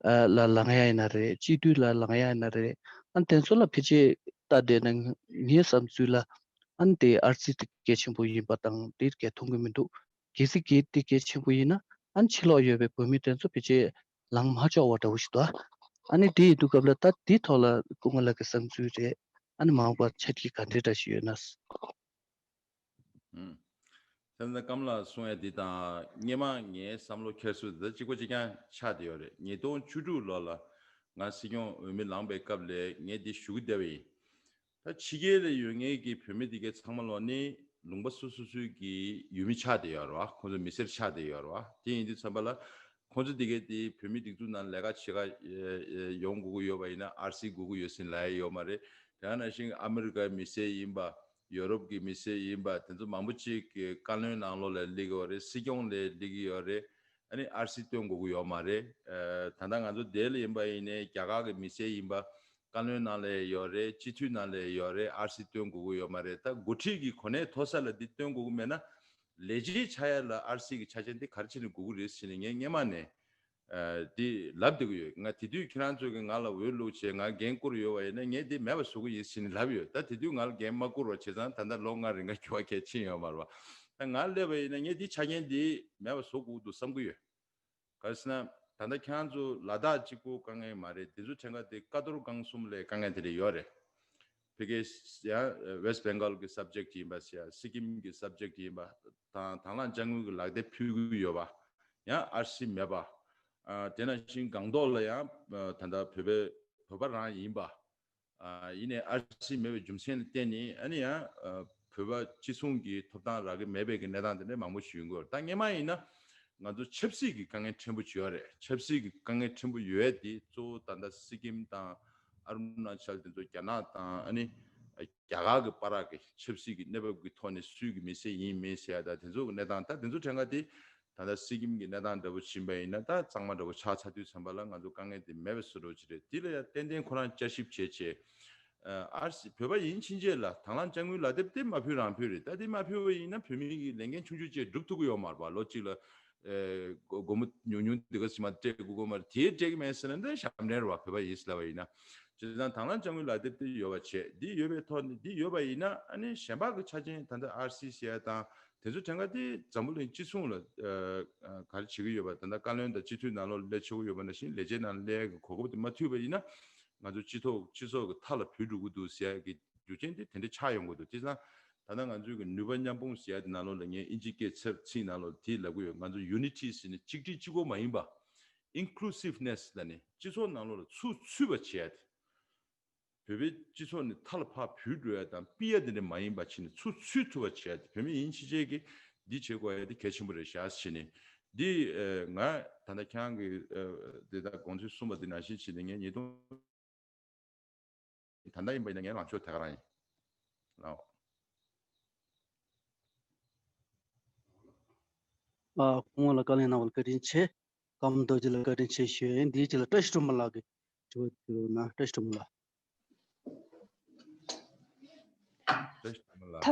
ཨ་ལ་ལངས་ཡ་ཡིན་ན་རེད། སྤྱི་འཐུས་ལ་ལངས་ཡ་ཡིན་ན་རེད། ཨ་ནི་དེ་ཚོ་ལ་ཕལ་ཆེར་ལྟ་བསྡད་ན་ངའི་བསམ་ཚུལ་ལ་ཨ་ནི་དེ་ཨར་སི་དེ་གལ་ཆེན་པོ་ཡིན་པ་དང་དེ་གལ་མཐོང་གི་མི་འདུག་གལ་སྲིད་གལ་དེ་གལ་ཆེན་པོ་ཡིན་ན་ཨ་ནི་ཕྱི་ལོགས་ཡོད་པའི་བོད་མི་དེ་ཚོ་ཕལ་ཆེར་ལངས་མ་ཆོག་པ་འདྲ་བོ་ཞིག་འདུག་ཨ་ནི་དེ་ཡིན་དུས་སྐབས་ལ་ད་དེའི་ཐོག་ལ་སྐུ་ངོ་ལགས་ཀྱི་བསམ་ཚུལ་རེད། ཨ་ནི་མ་འོངས་པར་ཆ་རྐྱེན་ག་འདྲ་འདྲ་ཞིག་ཡོད་ན། ཨུམ། ད་ལྟ་ཀརྨ་ལགས་གསུང་ཡ་འདི་དང་སྔོན་མ་ངའི་བསམ་བློ་འཁྱེར་ཚུལ་དེ་གཅིག་པ་གཅིག་རྐྱང་ཆགས་བསྡད་ཡོད་རེད། ཉིས་སྟོང་བཅུ་དྲུག་ལོ་ལ་ང་སྲིད་སྐྱོང་འོས་མི་ལངས་པའི་སྐབས་ལ་ངས་འདི་ཞུ་གི་བསྡད་པ་ཡིན། ད་ཕྱི་རྒྱལ་ལ་ཡོད་མཁན་གྱི་བོད་མི་དེ་གའི་ཚང་མ་ལོག་ནི་ལུང་པ་སོ་སོ་སོའི་གི་ཡུལ་མི་ཆགས་བསྡད་ཡོད་རེད་བ། ཁོང་ཚོ་མི་སེར་ཆགས་བསྡད་ཡོད་རེད་བ། དེ་ཡིན་དུས་ཙམ་པ་ལ་ཁོང་ཚོ་དེ་གའི་དེ་བོད་མི་སྒྲིག་འཛུགས་ནང་ལས་ཀ་བྱེད་ག་ཡོང་དགོས་ཀྱི་ཡོད་པ་ཡིན་ན་ཨར་སི་དགོས་ཀྱི་ཡོད་ཟེར་ལབ་ཡ་ཡོད་མ་རེད། དེ་ནང་བཞིན་ཨ་མི་རི་ཀའི་མི་སེར་ཡིན་པ། ཡོ་རོབ་ཀྱི་མི་སེར་ཡིན་པ་དེ་ཚོ་མང་པོ་ཅིག་གི་བཀའ་བློན་ནང་ལོགས་ལ་སླེབས་ཀྱི་ཡོད་རེད། སྲིད་སྐྱོང་ལ་སླེབས་ཀྱི་ཡོད་རེད། ཨ་ནི་ཨར་སི་སྟོན་དགོས་ཀྱི་ཡོད་མ་རེད། ཨ་ད་ལྟ་ང་ཚོ་འདི་ལ་ཡིན་པ་ཡིན་ནའི་རྒྱ་གར་གྱི་མི་སེར་ཡིན་པ་བཀའ་བློན་ནང་ལ་ཡོད་རེད། སྤྱི་འཐུས་ནང་ལ་ཡོད་རེད། ཨར་སི་སྟོན་དགོས་ཀྱི་ཡོད་མ་རེད། ད་འགོ་ཁྲིད་ཀྱི་གོ་གནས་མཐོ་ས་ལ་འདི་སྟོན་དགོས་ཀྱི་མེད་ན་ལས་བྱེད་ཆགས་ཡ་ལ་ཨར་སི་གི་ཆ་རྐྱེན་འདི་ག་རེ་བྱས་ནས་དགོས་ཀྱི་རེད་ཟེར་ནས་ངས་སྔོན་མ་ནས་ཨ་འདི་ལབ་བསྡད་ཀྱི་ཡོད། ང་དེ་དུས་ཁྱེད་རང་ཚོ་གིས་ང་ལ་འོས་བླུགས་བྱས་ང་འགན་བསྐུར་ཡོད་པ་ཡིན་ན་ངས་འདི་མེད་པ་བཟོ་གི་ཡིན་ཟེར་ནས་ལབ་ཡོད། ད་དེ་དུས་ང་ལ་འགན་མ་བསྐུར་བ་བྱས་ཙང་ད་ལྟ་ལོ་ལྔ་རིང་ག་འགྱུར་བ་གང་ཡང་ཕྱིན་ཡོད་མ་རེད་བ། ད་ང་སླེབས་པ་ཡིན་ན་ངས་འདི་ཆ་རྐྱེན་འདི་མེད་པ་བཟོ་དགོས་འདུག་བསམ་གྱི་ཡོད། ག་རེ་ཟེར་ན་ད་ལྟ་ཁྱེད་རང་ཚོ་ལ་དྭགས་གཅིག་པོ་དཀའ་ངལ་མ་རེད། དེ་ཚོ་གྲངས་ཀ་དེ་ཀ་རྡོར་སྒང་གསུམ་ལ་དཀའ་ངལ་དེ་འདྲ་ཡོད་རེད། ཕ་གིའི་ཡང་West Bengal གི་subject ཡིན་པ་ཟེར་ཡ། སི་ཀིམ་གི་subject ཡིན་པ་དང་དང་བླངས་དཔྱ་དངུལ་གི་ལག་དེབ་ཕུལ་གྱི་ཡོད་པ། ཡང་ཨར་སི་མེད་པ། ཨ་དེ་ནང་བཞིན་སྒང་ཏོག་ལ་ཡང་ཨ་ད་ལྟ་བོད་པའི་བོད་པ་རང་ཡིན་པ། ཨ་ཡིན་ནའི་ཨར་སི་མེད་པའི་རྒྱུ་མཚན་ལ་བརྟེན་ནས་ཨ་ནི་ཡང་ཨ་བོད་པ་གཅིག་མཚུངས་ཀྱི་ཐོབ་ཐང་རག་གི་མེད་པའི་གི་གནས་སྟངས་དེ་འདྲ་མང་པོ་ཞིག་ཡོང་གི་ཡོད་རེད། ད་སྔོན་མ་ཡིན་ན་ང་ཚོ་ཆབ་སྲིད་ཀྱི་དཀའ་ངལ་ཕྲན་བུ་ཅིག་ཡོད་རེད། ཆབ་སྲིད་ཀྱི་དཀའ་ངལ་ཕྲན་བུ་ཡོད་དེ་གཙོ་བོ་ད་ལྟ་སི་ཀིམ་དང་ཨ་རུ་ན་ཅལ་དེ་ཚོ་རྒྱ་ནག་དང་ཨ་ནི་རྒྱ་གར་གྱི་བར་གྱི་ཆབ་སྲིད་ཀྱི་གནས་བབ་ཀྱི་ཐོག་ནས་སུས་ཀྱི་མི་སེར་ཡིན་མིན་ཟེར་ཡ་ད་དེ་ཚོ་གི་གནས་སྟངས། ད་དེ་ཚོ་གྲངས་ཀ་དེ་ད་ལྟ་སི་ཀིམ་གྱི་གནས་སྟངས་འདྲ་པོ་ཕྱིན་པ་ཡིན་ན་ད་གཙང་མ་འདྲ་པོ་ཆགས་ཚར་དུས་ཙམ་པ་ལ་ང་ཚོ་དཀའ་ངལ་དེ་མེད་པའི་བཟོ་འདྲ་ཅིག་རེད། དེ་ལ་ཡང་ཏན་ཏན་ཁོ་རང་བསྐྱར་ཞིབ་བྱས་བྱས། ཨ་ཨར་སི་བོད་པ་ཡིན་ཕྱིན་ཆད་ལ་དང་བླངས་དཔྱ་དངུལ་ལག་དེབ་དེ་མ་ཕུལ་རང་ཕུལ་རེད། ད་དེ་མ་ཕུལ་བ་ཡིན་ན་བོད་མི་གི་ལས་འགན་ཆུང་ཆུང་ཅིག་སྒྲུབ་ཐུབ་ཀྱི་ཡོད་མ་རེད་པ། ལོ་གཅིག་ལ་ ཨེ་སྒོ་སྒོར་མོ་ཉུང་ཉུང་འདི་ག་ཞིག་མ་སྤྲད་དགོས་ཀྱི་མ་རེད། དེ་སྤྲད་ཀྱི་མེད་ཟེར་ན་འདི་ཞབས་འདྲེན་རེད་བ། བོད་པ་ཡིན་ཟེར་ལབ་པ་ཡིན་ན། བྱས་ཙང་དྭང་བླངས་དཔྱ་དངུལ་ལག་དེབ་དེ་ཡོད་པ་བྱས། འདི་ཡོད་པའི་ཐོག་ནས་འདི་ཡོད་པ་ཡིན་ན་ཨ་ནི་གཞན་པ་གི་ཆ་རྐྱེན་ད་ལྟ་ཨར་སི་ཟེར་ཡ་དང་དེ་ཚོ་གྲངས་ཀ་དེ་འཛམ་བུ་གླིང་སྤྱི་ཚོགས་ལ་ཨ་ཨ་ག་རེ་བྱེད་ཀྱི་ཡོད་པ། ད་ལྟ་བཀའ་བློན་དང་སྤྱི་འཐུས་ནང་ལོགས་ལ་ལས་བྱེད་ཀྱི་ཡོད་པ་ནང་བཞིན་ལས་བྱེད་ནང་ལ་ལས་ཀྱི་གོ་སྐབས་དེ་མ་ཐུབ་པ་ཡིན་ན་ང་ཚོ་སྤྱི་ཚོགས་སྤྱི་ཚོགས་ཀྱི་མཐའ་ལ་བུད་འགྲོ་གི་འདུག་ཟེར་ཡ་གི་རྒྱུ་རྐྱེན་དེ་དེ་འདྲ་ཆགས་ཡོང་གི་འདུག་དེ་ཙང་ད་ལྟ་ང་ཚོའི་གི་ནུས་པ་མཉམ་སྤུངས་ཟེར་ཡ་དེ་ནང་ལོགས་ལ་ངས་དབྱིན་ཇིའི་སྐད་ཚབ་ཚིག་ནང་ལོགས་དེ་ལབ་གི་ཡོད། ང་ཚོ་ཡུ་ནི་ཊི་ཟེར་ནས་གཅིག་སྒྲིལ་གཅིག་པོ་མ་ཡིན་པ། ཨིན་ཀུ་ལུ་སིབ་ནེ་སི་ལབ་ནས་སྤྱི་ཚོགས་ནང་ལོགས་ལ་ཚུར་ཚུད་པ་བྱེད་ཡ་དེ། བོད་པའི་སྤྱི་ཚོགས་ནས་མཐའ་ལ་ཕར་བུད་འགྲོ་ཡ་དང་ཕུད་ཡ་དེ་འདྲ་མ་ཡིན་པ་བྱས་ནས་ཚུར་ཚུད་ཐུབ་པ་བྱེད་ཡ་དེ། བོད་མི་ཡིན་ཕྱིན་ཆད་ཀྱིས་འདི་བྱེད་དགོས་ཡ་དེ་གལ་ཆེན་པོ་རེད་ཤག་བྱས་ནས་འདི་ཨ་ང་ད་ལྟ་ཁྱེད་རང་གིས་ཨ་འདི་ལྟར་དགོངས་ཚུལ་གསུངས་པ་འདི་ནང་བཞིན་བྱས་ནས་ངས་ཉིས་སྟོང་། ད་ལྟ་ཡིན་པ་ཡིན་ན་ངའི་ལངས་ཕྱོགས་དེ་ག་རང་ཡིན། ལའོ། ཨ་སྐུ་ངོ་ལ་བཀའ་ལན་གནང་བ་ལ་བཀའ་དྲིན་ཆེ། ཀརྨ་རྡོ་རྗེ་ལ་བཀའ་དྲིན་ཆེ་ཞུ་ཡ་ཡིན། འདིའི་རྗེས་ལ་བཀྲ་ཤིས་སྒྲོལ་མ་ལགས་ཀྱིས་དྲི་བ་དྲི་རོགས་གནང་། བཀྲ་ཤིས་སྒྲོལ་མ་ལགས། བཀྲ་ཤིས་སྒྲོལ་མ་ལགས། ད་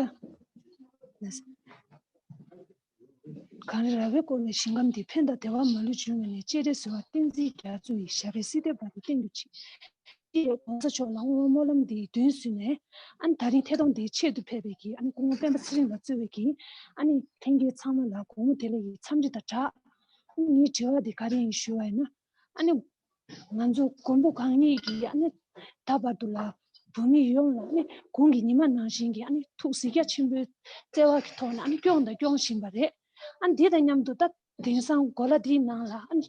གངས་རི་ར་བའི་སྐོར་བའི་ཞིང་ཁམས་འདི། ཕན་དང་བདེ་བ་མ་ལུས་འབྱུང་བའི་གནས། སྤྱན་རས་གཟིགས་དབང་བསྟན་འཛིན་རྒྱ་མཚོ་ཡི། ཞབས་པད་སྲིད་མཐའི་བར་དུ་བརྟན་དུ་གྱིས། ཅེས་༸གོང་ས་མཆོག་ལ་བསྔོ་བའི་སྨོན་ལམ་འདི་མདུན་བསུས་ནས། ཨ་ནི་ད་རིང་ཐད་གཏོང་འདིའི་ཆེད་དུ་ཕེབས་པའི་གི་ཨ་ནི་སྐུ་ངོ་སྤེན་པ་ཚེ་རིང་ལགས་གཙོས་པའི་གི་ཨ་ནི་ལྷན་རྒྱས་ཚང་མ་ལ་དགོང་མོ་བདེ་ལེགས་ཀྱི་འཚམས་འདྲི་དང་སྦྲགས། ཨ་ནི་ངའི་དྲི་བ་འདི་ག་རེ་ཡིན་ཞུ་བ་ཡིན་ན། ཨ་ནི་ང་ཚོ་མགོན་པོ་གང་ཉིད་ཀྱིས་ཨ་ནི་ད་བར་དུ་ལ་བོད་མི་ཡོངས་ལ་ཨ་ནི་དགུང་གི་ཉི་མ་ནང་བཞིན་གྱི་ཨ་ནི་ཐུགས་གཟིགས་རྒྱ་ཆེན་པོའི་བརྩེ་བ་གི་ཐོག་ནས་ཨ་ནི་སྐྱོང་དང་སྐྱོང་བཞིན་པ་རེད། ཨ་ནི་དེ་དང་མཉམ་དུ་ད་དེང་སང་གོ་ལ་འདིའི་ནང་ལ་ཨ་ནི་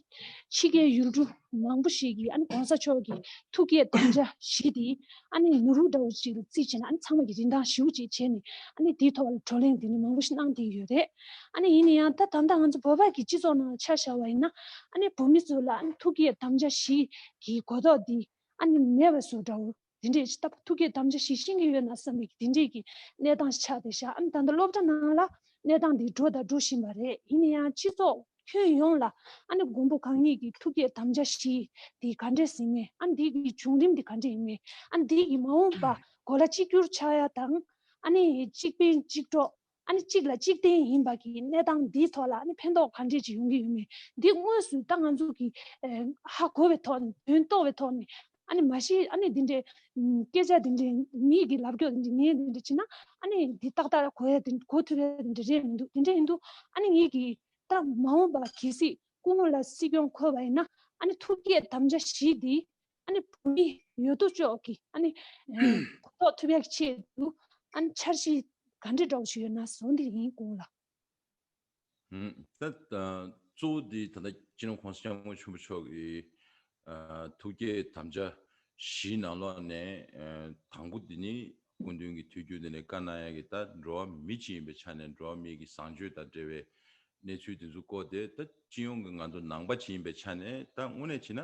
ཕྱི་རྒྱལ་ཡུལ་གྲུ་མང་པོ་ཞིག་གིས་ཨ་ནི་༸གོང་ས་མཆོག་གི་ཐུགས་བསྐྱེད་དམ་བཅའ་བཞི་དེ་ཨ་ནི་ནོར་བུ་འདྲ་བོ་ཅིག་ལ་བརྩིས་བྱས་ནས་ཨ་ནི་ཚང་མ་གིས་རིན་ཐང་ཞེ་པོ་ཅིག་བྱས་ནས་ཨ་ནི་དེའི་ཐོག་ལ་བགྲོ་གླེང་དེ་འདྲ་མང་པོ་ཞིག་གནང་བསྡད་ཡོད་རེད། ཨ་ནི་ཡིན་ན་ཡང་ད་ད་ལྟ་ང་ཚོ་བོད་པ་གི་སྤྱི་ཚོགས་ནང་ཆ་བཞག་པ་ཡིན་ན་ཨ་ནི་བོད་མི་ཚོ་ལ་ཨ་ནི་ཐུགས་བསྐྱེད་དམ་བཅའ་བཞི་གི་གོ་རྟོགས་འདི་ཨ་ནི་མེད་པ་བཟོ་འདྲ་བོ་དེ་འདྲས་ཅིག་ད་ཐུགས་བསྐྱེད་དམ་བཅའ་བཞི་ཤེས་ཀྱི་ཡོད་ན་བསམ་པའི་དེ་འདྲས་ཀྱི་གནས་སྟངས་ཤིག་ཆགས་བསྡད་ཤག་ཨ་ནི་ད་ལྟ་སློབ་གྲྭ་ནང་ལ་གནས་སྟངས་འདི་འགྲོ་དང་འགྲོ་བཞིན་པ་རེད། ཡིན་ན་ཡང་སྤྱི་ཚོགས་ཁྱོན་ཡོངས་ལ་ཨ་ནི་མགོན་པོ་གང་ཉིད་ཀྱི་ཐུགས་བསྐྱེད་དམ་བཅའ་བཞི་འདི་ག་འདྲས་ཟིན་མེད། ཨ་ནི་འདི་གི་བྱུང་རིམ་འདི་ག་འདྲས་ཡིན་མེད། ཨ་ནི་འདི་གི་མ་འོངས་པ་གོ་ལ་གཅིག་གྱུར་ཆགས་ཡ་དང་ཨ་ནི་གཅིག་ཕན་གཅིག་གྲོགས། ཨ་ནི་གཅིག་ལ་གཅིག་བརྟེན་ཡིན་པ་གི་གནས་སྟངས་འདིའི་ཐོག་ལ་ཨ་ནི་ཕན་ཐོགས་ག་འདྲས་ཅིག་ཡོང་གི་ཡོད་མེད། འདི་དངོས་སུ་ད་ང་ཚོ་གི་ཨ་ཧ་གོ་བའི་ཐོག་ནས་དོན་རྟོགས་པའི་ཐོག་ནས་ཨ་ནི་མ་གཞི་ཨ་ནི་འདི་འདྲའི་སྐད་ཆ་འདི་འདྲའི་མིའི་གི་ལབ་སྐྱོར་འདི་འདྲའི་ངས་འདི་འདྲ་བྱས་ན་ཨ་ནི་འདི་ཏག་ཏག་གོ་ཡ་འདི་གོ་ཐུབ་ཡ་འདི་འདྲ་རེད་མི་འདུག་དེ་འདྲ་ཡིན་དུས་ཨ་ནི་ངས་གི་ད་མ་འོངས་པ་གལ་སྲིད་སྐུ་ངོ་ལ་སྲིད་སྐྱོང་འཁོད་པ་ཡིན་ན་ཨ་ནི་ཐུགས་བསྐྱེད་དམ་བཅའ་བཞི་འདི་ཨ་ནི་བོད་མི་ཡོད་དོ་ཅོག་གི་ཨ་ནི་གོ་རྟོགས་ཐུབ་ཡག་གི་ཆེད་དུ་ཨ་ནི་འཆར་གཞི་ག་འདྲ་འདྲ་བོ་ཞིག་ཡོད་ན་བཟོ་འདི་ཡིན་སྐུ་ངོ་ལགས། ད་གཙོ་བོ་འདི་ད་ལྟ་སྤྱི་ནོར་༸གོང་ས་༸སྐྱབས་མགོན་ཆེན་པོ་མཆོག་གི་ཐུགས་བསྐྱེད་དམ་བཅའ་བཞིའི་ནང་ལོགས་ནས་དང་པོ་འདི་ནི་སྐུ་མདུན་གྱི་ཐུགས་རྒྱུད་འདི་ནས་བཀའ་གནང་ཡག་གི་ད་འགྲོ་བ་མི་གཅིག་ཡིན་པའི་ཆ་ནས་འགྲོ་བ་མི་གི་བཟང་སྤྱོད་དང་འབྲེལ་བའི་གནས་ཚུལ་དེ་ཚོ་བཀོད་དེ། ད་སྤྱི་ཡོངས་ཀྱི་ང་ཚོ་ནང་པ་ཅིག་ཡིན་པའི་ཆ་ནས་ད་དངོས་གནས་བྱས་ན་ཨ་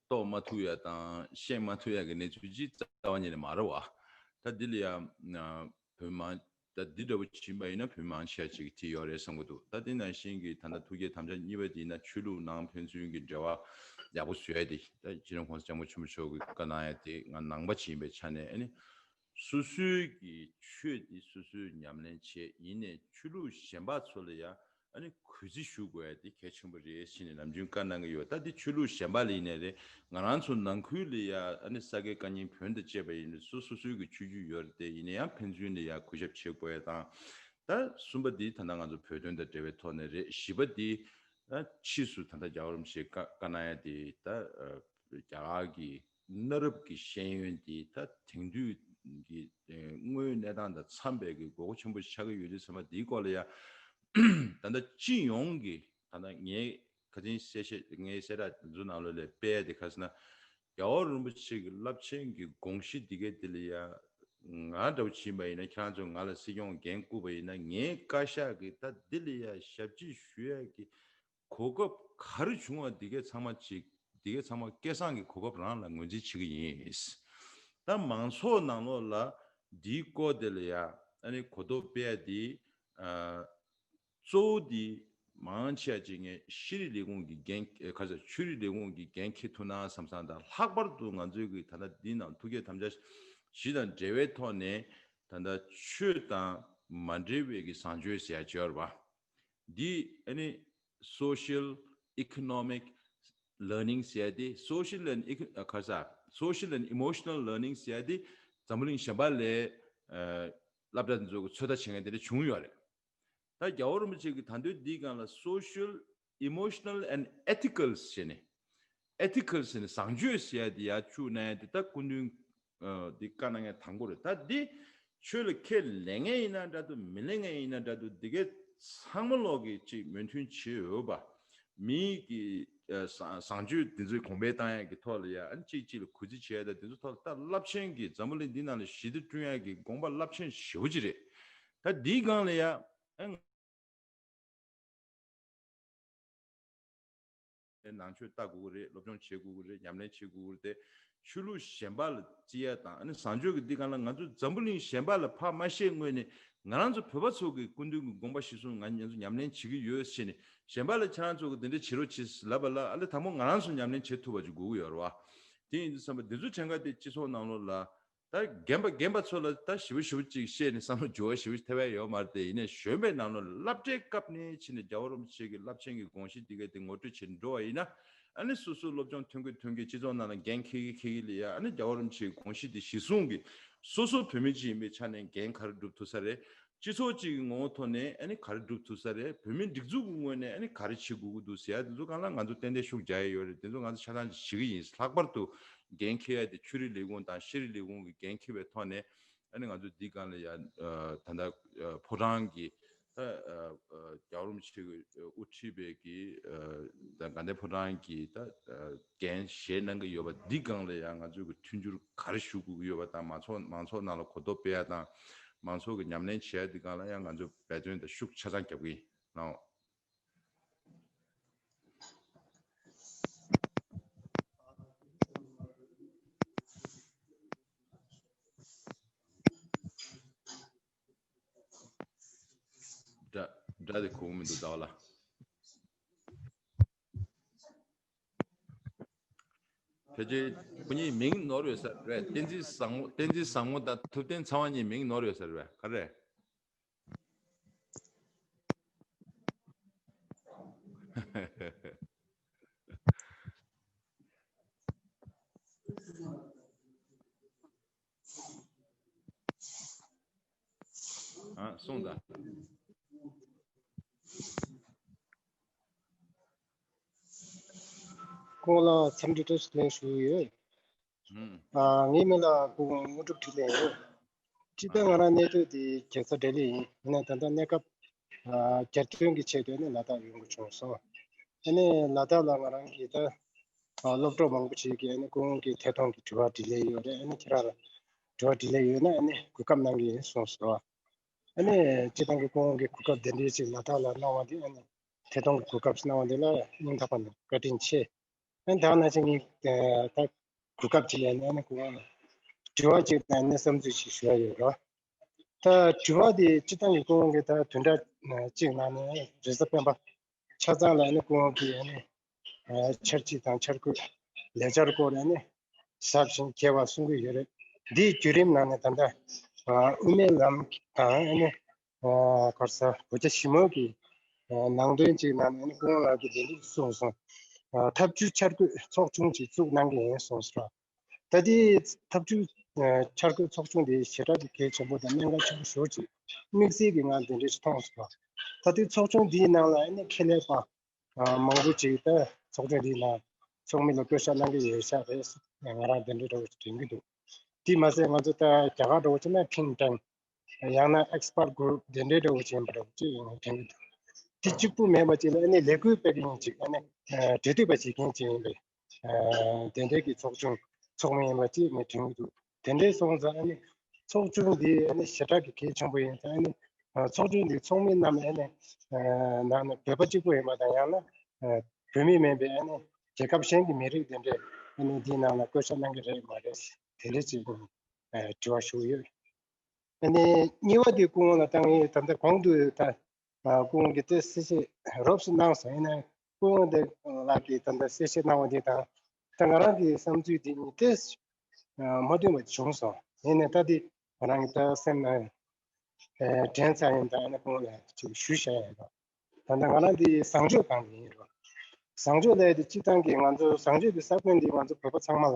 རྟོགས་མ་ཐུབ་ཡ་དང་ཤེས་མ་ཐུབ་ཡ་གི་གནས་ཚུལ་ཅིག་རྩ་བ་ཉིད་ནས་མ་རེད་བ། ད་འདི་ལ་ཡ་ཨ་བོད་མང་ད་འདི་འདྲ་བོ་ཅིག་ཡིན་པ་ཡིན་ན་བོད་མང་ཆེ་བ་ཅིག་གིས་བྲིས་ཡོད་རེད་བསམ་གྱི་འདུག་ད་དེ་ནང་བཞིན་གྱི་ད་ལྟ་ཐུགས་བསྐྱེད་དམ་བཅའ་གཉིས་པ་དེ་ཡིན་ན་ཆོས་ལུགས་ནང་ཕན་ཚུན་གྱི་འབྲེལ་བ་ཡག་པོ་བཟོ་ཡ་དེ། ད་སྤྱི་ནོར་༸གོང་ས་༸སྐྱབས་མགོན་ཆེན་པོ་མཆོག་གིས་བཀའ་གནང་ཡ་དེ་ང་ནང་པ་ཅིག་ཡིན་པའི་ཆ་ནས་ཨ་ནི། སོ་སོའི་གི་ཆོས་དེ་སོ་སོས་ཉམས་ལེན་བྱེད། ཡིན་ནའི་ཆོས་ལུགས་གཞན་པ་ཚོ་ལ་ཡང་ཨ་ནི་གུས་བརྩི་ཞུ་དགོས་ཡ་དེ་གལ་ཆེན་པོ་རེད་ཟེར་ནས་ནམ་རྒྱུན་བཀའ་གནང་གི་ཡོད། ད་དེ་ཆོས་ལུགས་གཞན་པ་ལ་ཡིན་ནའི་རེད། ང་རང་ཚོ་ནང་ཁུལ་ལ་ཡ་ཨ་ནི་ས་དགེ་བཀའ་རྙིང་བོན་དང་བཅས་པ་ཡིན་ནའི་སོ་སོ་སོའི་གི་ཆོས་བརྒྱུད་ཡོད་རེད་དེ། ཡིན་ན་ཡང་ཕན་ཚུན་ལ་ཡ་གུས་ཞབས་བྱེད་དགོས་ཡ་དང་། ད་གསུམ་པ་འདི་ད་ལྟ་ང་ཚོ་བོད་དོན་དང་འབྲེལ་བའི་ཐོག་ནས་རེད། བཞི་པ་འདི་ད་ཕྱིས་སུ་ད་ལྟ་རྒྱལ་བ་རིན་པོ་ཆེས་བཀའ་བཀའ་གནང་ཡ་དེ་ད་རྒྱ་གར་གྱི་གནའ་རབས་ཀྱི་ཤེས་ཡོན་དེ་ད་དེང་དུས་ཀྱི་དངོས་ཡོད་གནས་སྟངས་དང་འཚམས་པའི་གི་དགོས་མཁོ་ཆེན་པོ་ཆགས་ཀྱི་ཡོད་དུས་ཙམ་པ། དེའི་སྐོར་ལ་ཡང་ད་ལྟ་སྤྱི་ཡོངས་ཀྱི་ད་ལྟ་ངའི་ཁ་སང་གསལ་བཤད་ངའི་གསལ་བསྒྲགས་འདི་ཚོ་ནང་ལོགས་ལ་སྤེལ་ཡ་དེ་ག་ཟེར་ན། རྒྱལ་བ་རིན་པོ་ཆེ་གི་རླབས་ཆེན་གྱི་དགོངས་གཞི་འདི་གའི་འདི་ལ་ཡང་ང་འདྲ་བོ་ཅིག་ཡིན་པ་ཡིན་ན། ཁྱེད་རང་ཚོ་ང་ལ་སྲིད་སྐྱོང་འགན་བསྐུར་བ་ཡིན་ན། ངའི་བཀའ་ཤག་གིས་ད་འདི་ལ་ཡང་ཞབས་ཕྱི་ཞུ་ཡ་གི་གོ་སྐབས་ག་རེ་བྱུང་བ་འདི་གའི་ཚང་མ་ཅིག་འདི་གའི་ཚང་མ་སྐལ་བཟང་གི་གོ་སྐབས་རང་ལ་ངོས་འཛིན་བྱེད་ཀྱི་ཡིན། ད་མང་ཚོགས་ནང་ལོགས་ལ་འདིའི་སྐོར་དེ་ལ་ཡ་ཨ་ནི་གོ་རྟོགས་སྤེལ་ཡ་འདི་ཨ་གཙོ་བོ་འདི་མང་ཆེ་བ་ཅིག་ངས་ཤེས་རིག་ལས་ཁུངས་ཀྱི་འགན་ཨ་ག་ཟེར་ཆོས་རིག་ལས་ཁུངས་ཀྱི་འགན་འཁྱེར་ཐུབ་ན་བསམ་བསམ་དང་། ལྷག་པར་དུ་ང་ཚོའི་གི་ད་ལྟ་འདི་ནང་ཐུགས་བསྐྱེད་དམ་བཅའ་བཞི་དང་འབྲེལ་བའི་ཐོག་ནས་ད་ལྟ་ཆོས་དང་མ་འབྲེལ་བའི་གི་བཟང་སྤྱོད་ཟེར་ཡ་ཅིག་ཡོད་རེད་པ། འདི་ཨ་ནི་social economic learning ཟེར་ཡ་དེ། social and eco- ཨ་ཁ་ས- social and emotional learning ཟེར་ཡ་དེ་འཛམ་བུ་གླིང་གཞན་པ་ལས་ཨ་སློབ་གྲྭ་འདི་ཚོ་གི་ཚོད་ལྟ་བྱེད་མཁན་དེ་འདྲ་བྱུང་ཡོད་རེད། ད་རྒྱལ་བ་རིན་པོ་ཆེ་གིས་ད་དུང་འདིའི་སྒང་ལ་social, emotional and ethical ཟེར་ནས། ethical ཟེར་ནས་བཟང་སྤྱོད་ཟེར་ཡ་དེ་ཡར་བཅུག་གནང་ཡ་དེ་ད་སྐུ་མདུན་ཨ་འདི་བཀའ་གནང་མཁན་དང་པོ་རེད། ད་འདི་ཆོས་ལ་ཁས་ལེན་མཁན་ཡིན་ན་འདྲ་འདུག་མི་ལེན་མཁན་ཡིན་ན་འདྲ་འདུག་འདི་གའི་ཚང་མ་ལོག་གིས་ཅིག་མོས་མཐུན་བྱེད་འོས་པ། མིའི་གི་ཨ་བཟང་བཟང་སྤྱོད་འདི་ཚོའི་གོང་འཕེལ་བཏང་ཡ་གི་ཐོག་ལ་ཡ་ཨ་ནི་གཅིག་གཅིག་ལ་གུས་བརྩི་བྱེད་ཡ་དང་འདི་ཚོ་ཐོག་ལ་ད་རླབས་ཆེན་གྱི་འཛམ་བུ་གླིང་འདི་ནང་ལ་ཞི་བདེ་བསྐྲུན་ཡ་གི་དགོངས་པ་རླབས་ཆེན་ཞེ་པོ་ཅིག་རེད། ད་འདིའི་སྒང་ལ་ཡ་ཨ་ནང་ཆོས་ལྟ་དགོས་ཀྱི་རེད། སློབ་སྦྱོང་བྱེད་དགོས་ཀྱི་རེད། ཉམས་ལེན་བྱེད་དགོས་ཀྱི་རེད་དེ། ཆོས་ལུགས་གཞན་པ་ལ་བརྩི་ཡ་དང་ཨ་ནི་བཟང་སྤྱོད་ཀྱི་འདི་སྒང་ལ་ང་ཚོ་འཛམ་བུ་གླིང་གཞན་པ་ལ་ཕར་མ་བཤད་སྔོན་ནས་ང་རང་ཚོ་བོད་པ་ཚོ་གི་སྐུ་མདུན་གྱི་དགོངས་པ་གཞིར་བཟུང་ང་ང་ཚོ་ཉམས་ལེན་བྱེད་ཀྱི་ཡོད་ཟེར་ནས་གཞན་པ་ལ་ཁྱེད་རང་ཚོ་གི་འདི་འདྲ་བྱེད་རོགས་བྱེད་ལབ་པ་ལ་ཨ་ལེ་དང་པོ་ང་རང་ཚོ་ཉམས་ལེན་བྱེད་ཐུབ་པ་ཅིག་དགོས་ཀྱི་ཡོད་རེད་བ། དེ་ཡིན་དུས་ཙམ་པ་འདི་ཚོ་གྲངས་ཀ་དེ་སྤྱི་ཚོགས་ནང་ལོགས་ལ། ད་རྒན་པ་རྒན་པ་ཚོ་ལ་ད་ཞིབ་པོ་ཞིབ་པོ་ཅིག་བཤད་ནས་བསམ་བློ་འགྱུར་བ་ཞིབ་པོ་ཐེབས་ཡ་ཡོད་མ་རེད་དེ། ཡིན་ནའི་གཞོན་པའི་ནང་ལོགས་ལ་སློབ་གྲྭའི་སྐབས་ནས་ཕྱིན་ནས་རྒྱལ་བ་རིན་པོ་ཆེ་གི་རླབས་ཆེན་གྱི་དགོངས་གཞི་འདི་གའི་དེ་ངོ་སྤྲོད་བྱེད་འགྲོ་བ་ཡིན་ན། ཨ་ནི་སོ་སོའི་སློབ་སྦྱོང་ཐོན་གི་ཐོན་གི་སྤྱི་ཚོགས་ནང་ལ་འགན་འཁྱེར་གི་འཁྱེར་གི་ལ་ཡ་ཨ་ནི་རྒྱལ་བ་རིན་པོ་ཆེའི་དགོངས་གཞི་འདི་གཞི་བཟུང་གི་སོ་སོ་བོད་མི་ཅིག་ཡིན་པའི་ཆ་ནས་འགན་ག་རེ་སྒྲུབ་ཐུབ་ས་རེད། སྤྱི་ཚོགས་གཅིག་གི་ངོ་བོ་ཐོག་ནས་ཨ་ནི་ག་རེ་སྒྲུབ་ཐུབ་ས་རེད། བོད་མིའི་སྒྲིག་འཛུགས་ཀྱི་ངོས་ནས་ཨ་ནི་ག་རེ་བྱེད་དགོས་ཀྱི་འདུག་ཟེར་ཡ་དེ་ཚོ་སྒང་ལ་ང་ཚོ་ཏན་ཏན་ཤུགས་རྒྱག་ཡ་ཡོད་རེད། དེ་ཚོ་ང་ཚོ་ཆ་ཚང་བྱེད་ཀྱི་ཡིན། ལྷག་པར་དུ་འགན་འཁྱེར་ཡ་དེ་ཆོས་རིག་ལས་ཁུངས་དང་ཤེས་རིག་ལས་ཁུངས་ཀྱི་འགན་འཁྱེར་བའི་ཐོག་ནས་ཨ་ནི་ང་ཚོ་འདི་སྒང་ལ་ཡ་ད་ལྟ་ཕོ་བྲང་གི་ད་རྒྱལ་བ་རིན་པོ་ཆེ་གི་དབུ་ཁྲིད་པའི་གི་ད་དགའ་ལྡན་ཕོ་བྲང་གི་ད་འགན་བཞེས་གནང་གི་ཡོད་པ་འདི་སྒང་ལ་ཡང་ང་ཚོས་ཀྱི་མཐུན་འགྱུར་ག་རེ་ཞུ་དགོས་ཀྱི་ཡོད་པ་དང་། མང་ཚོགས་མང་ཚོགས་ནང་ལ་གོ་རྟོགས་སྤེལ་ཡ་དང་མང་ཚོགས་ཀྱི་ཉམས་ལེན་བྱེད་ཡ་འདི་སྒང་ལ་ཡང་ང་ཚོས་འབད་བརྩོན་དང་ཤུགས་ཆ་ཚང་རྒྱབ་ཀྱི་ཡིན། ལགས། སྒྲ་སྒྲ་དེ་གོ་གི་མི་འདུག་ཟླ་བ་ལགས། ཕལ་ཆེར་ཁོ་གཉིས་མིང་ནོར་ཡོད་ས་རེད། བསྟན་འཛིན་བཟང་མོ། བསྟན་འཛིན་བཟང་མོ་དང་ཐུབ་བསྟན་ཚེ་དབང་གཉིས་མིང་ནོར་ཡོད་ས་རེད་པས། ག་རེ། ཨ། གསུངས་དང་། ཁོང་ལ་འཚམས་འདྲི་བཀྲ་ཤིས་བདེ་ལེགས་ཞུ་གི་ཡོད། ཨ། ངའི་མིང་ལ་སྐུ་ངོ་དངོས་གྲུབ་འཕྲིན་ལས་ཡིན། སྤྱིར་བཏང་ང་རང་གནས་སྡོད་དེ་རྒྱལ་ས་ལྡི་ལི་ཡིན། ཡིན་ནའི་ད་ལྟ་གནས་སྐབས་ཨ་གྱ་སྟོན་གྱི་ཆེད་དུ་ནི་ལ་དྭགས་ཡོང་དགོས་བྱུང་སོང་། ཨ་ནི་ལ་དྭགས་ལ་ང་རང་གིས་ད་ཨ་སློབ་གྲོགས་མང་པོ་ཞིག་གིས་ཨ་ནི་སྐུ་ངོ་གིས་ཐད་གཏོང་གི་དྲི་བ་དྲིས་ལན་ཡོད་རེད། ཨ་ནི་ཁྱེད་རང་ལ་དྲི་བ་དྲིས་ལན་ཡོད་ན་ཨ་ནི་གོ་སྐབས་གནང་གི་ཡིན་གསུངས་སོང་། ཨ་ནི་སྤྱིར་བཏང་གི་སྐུ་ངོ་གིས་གོ་སྐབས་དེ་འདྲའི་ཞིག་ལ་དྭགས་ལ་གནང་བ་འདི་ཨ་ནི་ཐད་གཏོང་གི་གོ་སྐབས་གནང་བ་འདི་ལ་སྙིང་ཐག་པ་ནས་བཀའ་དྲིན་ཆེ། ཨ་ནི་ད་ག་ནང་བཞིན་ངས་ད་གོ་སྐབས་ཅིག་ལེན་ནས་ཨ་ནི་སྐུ་ངོ་ལ་དྲི་བ་ཅིག་དང་ཨ་ནི་བསམ་ཚུལ་ཅིག་ཞུ་ཡ་ཡོད་རེད། ད་དྲི་བ་དེ་སྤྱིར་བཏང་གི་སྐུ་ངོ་གིས་ད་བདུན་ཕྲག་གཅིག་ནང་ནས་རེས་གཟའ་སྤེན་པ་ཆ་ཚང་ལ་ཨ་ནི་སྐུ་ངོ་གིས་ཨ་ནི་ཨ་འཆར་གཞི་དང་འཆར་འགོད་ལས་འཆར་སྐོར་ཨ་ནི་ཟབ་ཞིང་རྒྱས་པ་གསུང་གི་ཡོད་རེད། འདིའི་བརྒྱུད་རིམ་ནང་ནས་ད་ལྟ་ཨ་དབུ་མའི་ལམ་དང་ཨ་ནི་ཨ་ག་རེ་ཟེར་བོད་རྒྱ་ཞི་མོལ་གྱི་ཨ་ནང་དོན་ཅིག་ནང་ནས་ཨ་ནི་སྐུ་ངོ་ལགས་ཀྱིས་འདི་འདྲ་གསུངས་སོང་། ཨ་ཐབས་ཇུས་འཆར་འགོད་ཚོགས་ཆུང་ཅིག་བཙུགས་གནང་གི་ཡིན་གསུངས་སོང་། ད་ལྟའི་ཐབས་ཇུས་ཨ་འཆར་འགོད་ཚོགས་ཆུང་དེ་ཞེ་དྲག་གི་གལ་ཆེན་པོ་དང་གནད་འགག་ཆེན་པོ་ཞེ་པོ་ཅིག་དམིགས་བསལ་གྱི་ངང་དེ་འདྲ་ཞིག་མཐོང་སོང་། ད་ལྟའི་ཚོགས་ཆུང་འདིའི་ནང་ལ་ཨ་ནི་ཁེ་ལས་པ་ཨ་མང་པོ་ཅིག་ད་ཚོགས་ཆུང་འདིའི་ནང་ཚོགས་མི་ལ་བསྐོ་བཞག་གནང་གི་ཡོད་ཤག་རེད། ང་རང་དེ་འདྲ་འདྲ་བོ་ཞིག་དྲན་གྱི་འདུག་དེ་མ་ཟད་ང་ཚོ་ད་རྒྱ་གར་འདྲ་བོ་བྱས་ན་ཐིང་ཊེང་ཡང་ན་ཨེག་སི་པར་ཊི་གུ་རུབ་དེ་འདྲའི་འདྲ་བོ་ཅིག་ཡིན་པ་འདྲ་བོ་ཅིག་ཡིན་དྲན་གྱི་འདུག་དེ་གཅིག་པུ་མེད་པ་ཅིག་ལ་ཨ་ནི་ལས་འགུལ་སྤེལ་མཁན་ཅིག་ཨ་ནི་འབྲེལ་མཐུད་པ་བྱེད་མཁན་ཅིག་ཡིན་པས། དེ་འདྲའི་གི་ཚོགས་ཆུང་ཚོགས་མི་ཡིན་པ་ཅིག་ངས་དྲན་གྱི་འདུག་དེ་འདྲའི་སོང་ཙང་ཨ་ནི་ཚོགས་ཆུང་འདི་ཨ་ནི་ཞེ་དྲག་གི་གལ་ཆེན་པོ་ཡིན་ཙང་ཨ་ནི་ཚོགས་ཆུང་འདི་ཚོགས་མི་རྣམས་ཨ་ནི་ནང་ནས་བོད་པ་གཅིག་པུ་ཡིན་པ་དང་ཡང་ན་བོད་མི་མིན་པའི་ཨ་ནི་རྒྱལ་ཁབ་གཞན་གྱི་མི་རིགས་དེ་འདྲས་ཨ་ནི་འདིའི་ནང་ལ་བསྐོ་བཞག་གནང་གི་རེད་མ་རེད་དེ་འདྲའི་ཅིག་དྲི་བ་ཞུ་གི་ཡོད། ཨ་ནི་གཉིས་པ་དེ་སྐུ་ངོ་ལ་བཏང་ཡིན། ད་ལྟ་གོང་དུ་ད་སྐུ་ངོ་གིས་དེ་གསལ་བཤད་རོབ་ཙམ་གནང་སོང་། ཡིན་ནའི་སྐུ་ངོ་དེ་ལགས་ཀྱིས་ད་ལྟ་གསལ་བཤད་གནང་བ་དེ་དང་ད་ང་རང་གི་བསམ་ཚུལ་དེ་གཉིས་དེ་མ་མཐུན་པ་བྱུང་སོང་། ཡིན་ནའི་ད་དེ་ང་རང་གི་ད་སེམས་ནང་དྲན་ཚར་ཡིན། ད་ཨ་ནི་སྐུ་ངོ་ལ་ཅིག་ཞུ་བྱ་ཡ་ཡིན། ད་ལྟ་ང་རང་འདི་བཟང་སྤྱོད་སྒང་ལ་ཡིན་རོགས། བཟང་སྤྱོད་ལས་དེ་སྤྱི་བཏང་གི་ང་ཚོ་བཟང་སྤྱོད་ཀྱི་ས་བོན་འདི་ང་ཚོ་བོད་པ་ཚང་མ་ལ་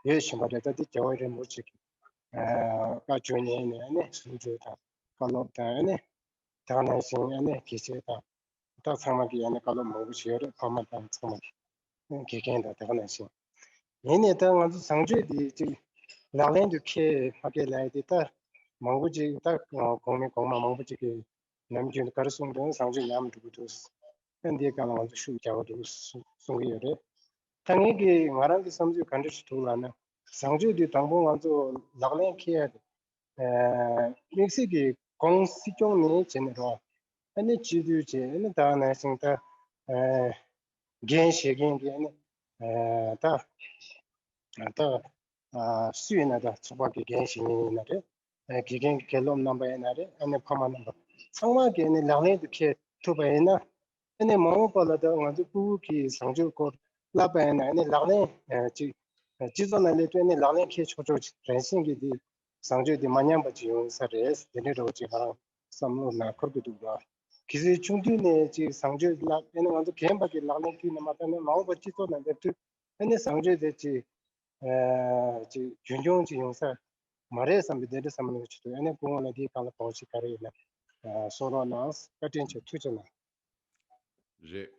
ཡོད་བཞིན་པ་རེད། ད་འདི་རྒྱལ་བ་རིན་པོ་ཆེ་གི་བཀའ་བརྒྱུད་ནས་ནས་ཨ་ནི་བཟང་སྤྱོད་དང་བཀའ་སློབ་དང་ཨ་ནི་དེ་ནང་བཞིན་ཨ་ནི་དགེ་བཤེས་དང་ད་ཚང་མ་གི་ཨ་ནི་བཀའ་སློབ་མང་པོ་ཞིག་ཡོད་རེད། ཕ་མ་དང་ཚང་མ་གི་དགེ་རྒན་དང་དེ་ནང་བཞིན། ཡིན་ནའི་ད་ང་ཚོ་བཟང་སྤྱོད་འདི་ཅིག་ལག་ལེན་དུ་འཁེལ་མ་འཁེལ་ལབ་ཡ་དེ་ད་མང་པོ་ཅིག་ད་གོང་མའི་གོང་མ་མང་པོ་ཅིག་གིས་ནམ་རྒྱུན་ག་རེ་གསུངས་འདུག་བཟང་སྤྱོད་ཉམས་འགྲོ་གི་འདུག་ཨ་འདིའི་སྒང་ལ་ང་ཚོ་ཤུགས་རྒྱག་གི་འདུག་གསུང་གི་ཡོད་རེད། ད་ངེད་ཀྱི་ང་རང་གི་བསམ་ཚུལ་ག་འདྲ་ཞིག་འདུག་ལབ་ན། བཟང་སྤྱོད་འདི་དང་པོ་ང་ཚོ་ལག་ལེན་འཁེལ་ཡ་དེ་དམིགས་བསལ་གྱི་གོང་སྲིད་སྐྱོང་ནས་བྱས་ནས་རོགས། ཨ་ནི་སྤྱི་འཐུས་བྱས། ཨ་ནི་ད་ནང་བཞིན་ད་འགན་བཞེས་མཁན་གྱི་ཨ་ནི་ད་ད་སུ་ཡིན་ན་ད་ཚོགས་པ་གི་འགན་བཞེས་མཁན་ཡིན་ན་རེད། དགེ་རྒན་གྱི་དགེ་སློབ་རྣམ་པ་ཡིན་ན་རེད། ཨ་ནི་ཕ་མ་རྣམ་པ་ཚང་མ་གིས་ཨ་ནི་ལག་ལེན་དུ་འཁེལ་ཐུབ་པ་ཡིན་ན། ཨ་ནི་མ་འོངས་པ་ལ་ད་ང་ཚོ་ཕྲུ་གུ་གིས་བཟང་སྤྱོད་སྐོར་བསླབ་པ་ཡིན་ན་ཨ་ནི་ལག་ལེན་ཅིག་སྤྱི་ཚོགས་ནང་སླེབས་དུས་ཨ་ནི་ལག་ལེན་འཁེལ་ཆོག་ཆོག་ཅིག་རང་བཞིན་གྱིས་དེ་བཟང་སྤྱོད་དེ་མ་ཉམས་པ་ཅིག་ཡོང་ས་རེད། དེ་འདྲའི་འདྲ་བོ་ཅིག་ང་རང་བསམ་བློ་ནང་འཁོར་གྱི་འདུག་ར། གལ་སྲིད་ཆུང་དུས་ནས་ཅིག་བཟང་སྤྱོད་བསླབ། ཨ་ནི་ང་ཚོ་རྒན་པ་གིས་ལག་ལེན་ཁུལ་ནས་མ་བསྟར་ན་མ་འོངས་པ་སྤྱི་ཚོགས་ནང་སླེབས་དུས་ཨ་ནི་བཟང་སྤྱོད་དེ་ཅིག་ཅིག་རྒྱུན་འཁྱོངས་ཅིག་ཡོང་ས་མ་རེད་བསམ་པའི་དེ་འདྲ་བསམ་བློ་ཞིག་འདུག་ཨ་ནི་སྐུ་ངོ་ལ་འདིའི་སྒང་ལ་དོགས་གཞི་ག་རེ་ཡོད་ན་གསུང་རོགས་གནང་། བཀའ་དྲིན་ཆེ། ཐུགས་རྗེ་གནང་། རེད།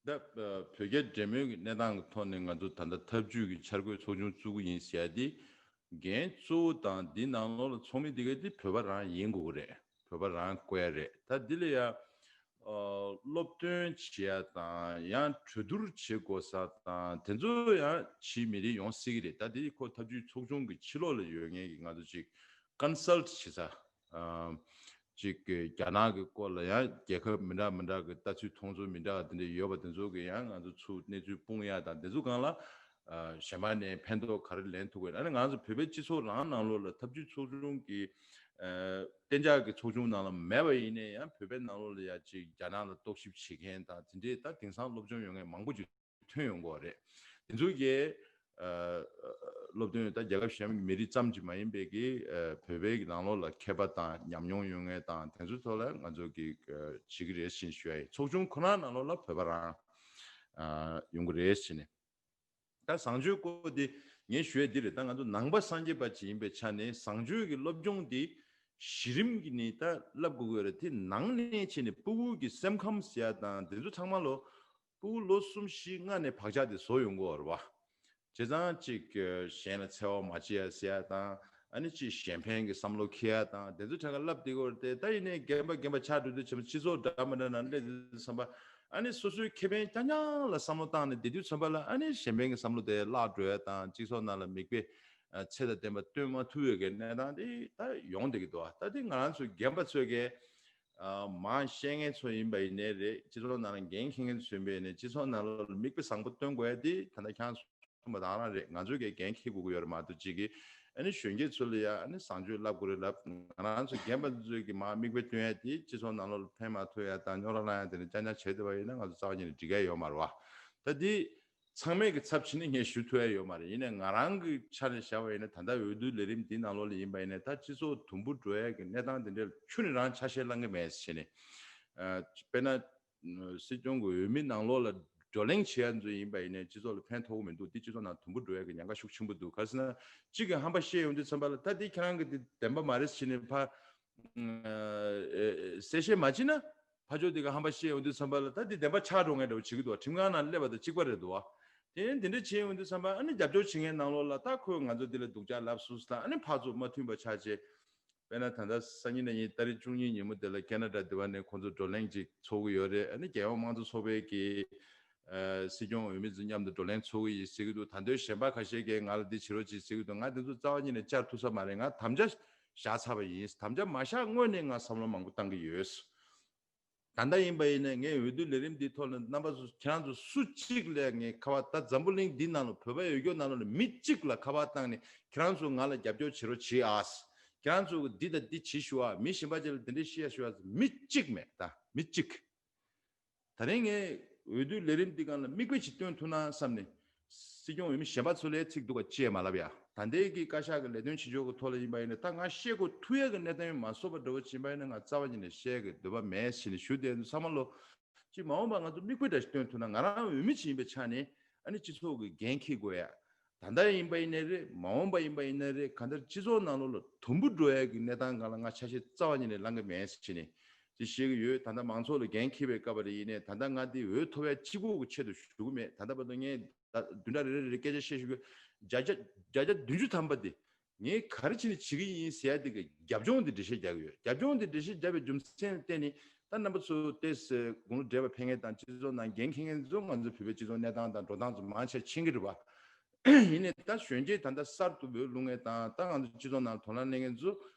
ད་བོད་རྒྱ་འབྲེལ་མོལ་གྱི་གནས་སྟངས་ཀྱི་ཐོག་ནས་ང་ཚོ་ད་ལྟ་ཐབས་ཇུས་ཀྱི་འཆར་འགོད་ཚོགས་ཆུང་བཙུགས་ཀྱི་ཡིན་ཟེར་ཡ་དེ། འགན་གཙོ་བོ་དང་འདི་ནང་ལོགས་ལ་ཚོགས་མི་འདི་ག་དེ་བོད་པ་རང་ཡིན་དགོས་ཀྱི་རེད། བོད་པ་རང་བསྐོ་ཡ་རེད། ད་འདི་ལ་ཡ་སློབ་སྟོན་བྱེད་ཡ་དང་ཡང་གྲོས་བསྡུར་བྱེད་དགོས་ས་དང་དེ་ཚོ་ཡང་ཕྱིའི་མི་རིགས་ཡོང་སྲིད་ཀྱི་རེད། ད་འདི་ཁོ་ཐབས་ཇུས་ཚོགས་ཆུང་གི་ཕྱི་ལོགས་ལ་ཡོད་མཁན་གྱི་ང་ཚོ་ཅིག་ཀོན་སལ་བྱེད་ས། ཅིག་གི་རྒྱ་ནག་གི་སྐོར་ལ་ཡང་རྒྱལ་ཁབ་མི་འདྲ་མི་འདྲ་གི་ལྟ་ཚུལ་མཐོང་ཚུལ་མི་འདྲ་བ་དེ་འདྲ་ཡོད་པ་དེ་ཚོ་གི་ཡང་ང་ཚོ་ཚུར་གནས་ཚུལ་སྤུངས་ཡ་དང་དེ་ཚོ་སྒང་ལ་གཞན་པ་ནས་ཕན་ཐོགས་ག་རེ་ལེན་ཐུབ་དགོས། ཨ་ནི་ང་ཚོ་བོད་པའི་སྤྱི་ཚོགས་རང་ནང་ལོགས་ལ་ཐབས་ཇུས་ཚོགས་ཆུང་གི་གཏན་འཇགས་ཀྱི་ཚོགས་ཆུང་ནང་ལ་མེད་པ་ཡིན་ནའི་ཡང་བོད་པའི་ནང་ལོགས་ལ་ཡ་ཅིག་རྒྱ་ནག་ལ་རྟོག་ཞིབ་བྱེད་མཁན་དང་དེ་འདྲའི་ད་དེང་སང་སློབ་སྦྱོང་ཡོད་མཁན་མང་པོ་ཅིག་ཐོན་ཡོང་གི་རེད། དེ་ཚོ་གིས་ཨ་སློབ་སྟོན་ད་རྒྱལ་ཁབ་གཞན་མི་རིགས་ཙམ་གྱིས་མ་ཡིན་པའི་གི་ཨ་བོད་པའི་གི་ནང་ལོགས་ལ་མཁས་པ་དང་ཉམས་མྱོང་ཡོད་མཁན་དང་དེ་ཚོའི་ཐོག་ལ་ང་ཚོ་གི་ཨ་བྱེད་ཀྱི་རེད་ཟེར་ཞུ་ཡ་ཡིན། ཚོགས་ཆུང་ཁོ་ན་ནང་ལོགས་ལ་བོད་པ་རང་ཨ་ཡོང་གི་རེད་ཟེར་ནས། ད་བཟང་སྤྱོད་སྐོར་དེ་ངས་ཞུ་ཡ་འདི་རེད། ད་ང་ཚོ་ནང་པ་སངས་རྒྱས་པ་ཅིག་ཡིན་པའི་ཆ་ནས་བཟང་སྤྱོད་ཀྱི་སློབ་སྦྱོང་དེ་གཞི་རིམ་གྱི་ནས་ད་བསླབ་དགོས་ཀྱི་ཡོད་རེད། དེ་ནང་ནས་བྱས་ནས་ཕྲུ་གུ་གི་སེམས་ཁམས་ཟེར་ཡ་དང་དེ་ཚོ་ཚང་མ་ལོ། ཕྲུ་གུ་ལོ་གསུམ་བཞི་ལྔ་ནས་བག་ཆགས་དེ་བཟོ་ཡོང་གི་ཡོད་རེད་བ། བྱས་ཙང་ཅིག་གཞན་ལ་འཚེ་བ་མ་བྱེད་ཡ་ཟེར་ཡ་དང་ཨ་ནི་ཅིག་གཞན་ཕན་གྱི་བསམ་བློ་འཁྱེར་ཡ་དང་དེ་ཚོ་ཕྲན་ཁ་བསླབ་བསྡད་ཀྱི་ཡོད་རེད་དེ། ད་ཡིན་ནའི་རྒན་པ་རྒན་པ་ཆགས་འགྲོ་དུས་ཕྱི་མ་སྤྱི་ཚོགས་འདྲ་མི་འདྲ་ནང་སླེབས་དུས་ཙམ་པ་ཨ་ནི་སོ་སོའི་ཁེ་ཕན་རྐྱང་རྐྱང་ལ་བསམ་བློ་བཏང་ནས་བསྡད་དུས་ཙམ་པ་ལ་ཨ་ནི་གཞན་ཕན་གྱི་བསམ་བློ་དེ་བརླག་འགྲོ་ཡ་དང་སྤྱི་ཚོགས་ནང་ལ་མིག་དཔེ་ཚད་དང་ལྡན་པ་སྟོན་མ་ཐུབ་ཡོད་ཀྱི་གནས་སྟངས་དེ་ད་ཡོང་བསྡད་ཀྱི་འདུག་ད་དེ་ང་རང་ཚོའི་རྒན་པ་ཚོས་ཀྱི་མང་བཤད་མཁན་ཚོ་ཡིན་པ་ཡིན་ནའི་རེད། སྤྱི་ཚོགས་ནང་ལ་འགན་འཁྱེར་མཁན་ཚོ་ཡིན་པ་ཡིན་ནའི་སྤྱི་ཚོགས་ནང་ལ་མིག་དཔེ་བཟང་པོ་སྟོན་དགོས་ཡ་དེ་ད་ལྟ་ཁྱེད་རང་ཚོ་གསུངས་པ་དང་རང་རེད། ང་ཚོས་ཀྱི་འགན་འཁྱེར་དགོས་ཀྱི་ཡོད་རེད་མ་གཏོགས་ཅིག་གིས་ཨ་ནི་གཞོན་སྐྱེས་ཚོ་ལ་ཡ་ཨ་ནི་བཟང་སྤྱོད་བསླབ་དགོས་རེད་ལབ། ང་རང་ཚོ་རྒན་པ་ཚོས་ཀྱི་མར་མིག་དཔེ་སྟོན་ཡ་དེ་སྤྱི་ཚོགས་ནང་ལོགས་ལ་ཕན་མ་ཐོགས་ཡ་དང་རྙོག་དྲ་བསླང་ཡ་དེ་འདྲ་རྐྱང་རྐྱང་བྱས་བསྡད་པ་ཡིན་ན་ང་ཚོ་རྩ་བ་ཉིད་ནས་འགྲིག་ག་ཡོད་མ་རེད་བ། ད་དེ་ཚང་མས་ཀྱི་ཚབ་བྱས་ནས་ངས་ཞུ་ཐུབ་ཡ་ཡོད་མ་རེད། ཡིན་ནའི་ང་རང་གི་ཆ་ནས་བཞག་པ་ཡིན་ན་ད་ལྟ་འོས་བསྡུ་ལས་རིམ་འདི་ནང་ལོགས་ལ་ཡིན་པ་ཡིན་ནའི་ད་སྤྱི་ཚོགས་དུམ་བུ་འགྲོ་ཡ་གི་གནས་སྟངས་དེ་འདྲ་ཁྱོན་ནས་རང་ཆ་ཤས་བླང་གི་མེད་ཟེར་ནས། དཔེར་ན། སྲིད་སྐྱོང་གི་འོས་མི་ནང་ལོགས་ལ་བགྲོ་གླེང་བྱེད་ཡ་ཚོ་ཡིན་པ་ཡིན་ནའི་སྤྱི་ཚོགས་ལ་ཕན་ཐོགས་ཀྱི་མི་འདུག་འདི་སྤྱི་ཚོགས་ནང་དུམ་བུ་འགྲོ་ཡ་གི་ཉེན་ཁ་ཤུགས་ཆེན་པོ་འདུག་ག་རེ་ཟེར་ན། གཅིག་གིས་ཧམ་པ་བཤད་ཡོང་དུས་ཙམ་པ་ལ་ད་འདི་ཁྱེད་རང་གི་འདི་བདེན་པ་མ་རེད་ཟེར་ནས་ཕར་གསལ་བཤད་མ་བྱེད་ན། ཕར་ཕྱོགས་འདི་ག་ཧམ་པ་བཤད་ཡོང་དུས་ཙམ་པ་ལ་ད་འདི་བདེན་པ་ཆགས་འགྲོ་མཁན་འདྲ་བོ་བྱེད་ཀྱི་འདུག་ཁྲིམས་ཁང་ནང་སླེབས་པ་དང་གཅིག་པ་རེད་འདུག་བ། དེ་འདི་འདྲ་བྱེད་ཡོང་དུས་ཙམ་པ་ཨ་ནི་རྒྱབ་སྐྱོར་བྱེད་མཁན་ནང་ལོགས་ལ་ད་ཁོས་ང་ཚོ་འདི་ལ་སྡུག་ཅག་ལབ་སོང་ཟེར་ཨ་ནི་ཕར་ཚུར་མ་མཐུན་པ་ཆགས་བྱས། དཔེར་ན་ད་ལྟ་སང་ཉིན་གནངས་ཉིན་ཏ་རིག་བཅུ་གཉིས་ཉིན་མོ་དེ་ལ་ཁེ་ན་ཌ་འདི་པ་ནས་ཁོང་ཚོ་བགྲོ་གླེང་ཅིག་ཚོགས་ཀྱི་ཡོད་རེད། ཨ་ནི་རྒྱལ་ཡོངས་དམངས་གཙོ་ཚོགས་པའི་གི་ཨ་སྲིད་སྐྱོང་འོས་མི་ཚོ་མཉམ་དུ་བགྲོ་གླེང་ཚོགས་ཀྱི་ཡིན་ཟེར་གྱི་འདུག་ད་དུང་གཞན་པ་ཁ་ཤས་ཀྱིས་ང་ལ་འདི་བྱེད་རོགས་གྱིས་ཟེར་གྱི་འདུག་ང་དེ་ཚོ་རྩ་བ་ཉིད་ནས་བཅར་ཐུབ་ས་མ་རེད། ང་དམ་བཅའ་བཞག་ཚར་བ་ཡིན། དམ་བཅའ་མ་བཞག་སྔོན་ནས་ང་བསམ་བློ་མང་པོ་བཏང་གི་ཡོད། ད་ལྟ་ཡིན་པ་ཡིན་ན་ངས་འོས་བསྡུ་ལས་རིམ་འདིའི་ཐོག་ལ་རྣམ་པ་ཚོ་ཁྱེད་རང་ཚོ་སུ་གཅིག་ལ་ངས་ཁ་པར་ད་འཛམ་བུ་གླིང་འདི་ནང་ལ་བོད་པ་ཡོད་རྒྱུ་ནང་ལོགས་ལ་མི་གཅིག་ལ་ཁ་པར་བཏང་ནས་ཁྱེད་རང་ཚོ་ང་ལ་རྒྱབ་སྐྱོར་བྱེད་རོགས་བྱེད་ཨ། ཁྱེད་རང་ཚོ་གི་འདི་དང་འདི་བྱེད་ཞུ་ཨ། མི་གཞན་པ་ཅིག་ལ་འདི་འདྲའི་བཤད་ཡ་ཞུ་ཨ། མི་གཅིག་མེད། ད་མི་གཅིག་ད་རིང་ངས་འོས་བསྡུ་ལས་རིམ་འདི་སྒང་ལ་མིག་དཔེ་ཅིག་སྟོན་ཐུབ་ན་བསམ་ནས། སྲིད་སྐྱོང་འོས་མི་གཞན་པ་ཚོ་ལ་ཚིག་འདུག་ག་ཅེས་མ་ལབ་ཡ། ད་ལྟའི་གི་བཀའ་ཤག་གི་ལས་དོན་བྱེད་ཕྱོགས་ཀྱི་ཐོག་ལ་ཡིན་པ་ཡིན་ན་ད་ང་བཤད་དགོས་ཐུག་ཡ་གི་གནས་སྟངས་མ་བཟོ་བ་འདྲ་བོ་ཅིག་ཡིན་པ་ཡིན་ན་ང་རྩ་བ་ཉིད་ནས་བཤད་གི་འདོད་པ་མེད་ཟེར་ནས་ཞུ་བསྡད་འདུག་ཚང་མ་ལོ། ཅིག་མ་འོངས་པ་ང་ཚོ་མིག་དཔེ་འདྲ་ཞིག་སྟོན་ཐུབ་ན། ང་རང་འོས་མི་ཅིག་ཡིན་པའི་ཆ་ནས་ཨ་ནི་སྤྱི་ཚོགས་ཀྱི་འགན་འཁྱེར་དགོས་ཡ། ད་ལྟ་ཡིན་པ་ཡིན་ནའི་རེད། མ་འོངས་པ་ཡིན་པ་ཡིན་ནའི་རེད། གང་ལྟར་སྤྱི་ཚོགས་ནང་ལོགས་ལ་དུམ་བུ་འགྲོ་ཡ་གི་གནས་སྟངས་སྒང་ལ་ང་ཆ་ཤས་རྩ་བ་ཉིད་ནས་བླང་གི་མེད་ཟེར་བྱས་ནས་དེ་བཤད་ཀྱི་ཡོད། ད་ལྟ་མང་ཚོགས་ལ་འགན་འཁྱེར་བའི་སྐབས་ལ་ཡིན་ནའི་ད་ལྟ་ང་འདི་འོས་ཐོབ་ཡ་གཅིག་པོ་གི་ཆེད་དུ་ཞུ་གི་མེད། ད་ལྟ་བར་དུ་ངས་ད་བདུན་ཕྲག་རེ་རེ་རེ་སྐད་ཆ་བཤད་ཞུ་གི། བརྒྱ་ཆ་བརྒྱ་ཆ་བདུན་ཅུ་ཐམ་པ་དེ་ངས་ག་རེ་བྱས་ནས་བྱེད་ཀྱི་ཡིན་ཟེར་ཡ་དེ་གི་རྒྱབ་ལྗོངས་དེ་འགྲེལ་བཤད་རྒྱག་གི་ཡོད། རྒྱབ་ལྗོངས་དེ་འགྲེལ་བཤད་བརྒྱབ་པའི་རྒྱུ་མཚན་ལ་བརྟེན་ནས་ད་རྣམ་པ་ཚོ་ཏོག་ཙམ་དགུང་ལོ་བགྲེས་པ་ཕེབས་མཁན་དང་སྤྱི་ཚོགས་ནང་འགན་འཁྱེར་མཁན་ཚོ་ང་ཚོ་བོད་པའི་སྤྱི་ཚོགས་གནས་སྟངས་དང་འགྲོ་སྟངས་ཚོ་མང་ཆེ་མཁྱེན་གྱི་རེད་པ། ཡིན་ནའི་ད་གཞོན་སྐྱེས་ད་ལྟ་གསར་དུ་འོས་བླུག་མཁན་དང་ད་ང་ཚོ་སྤྱི་ཚོགས་ནང་དོ་སྣང་གནང་མཁན་ཚོ་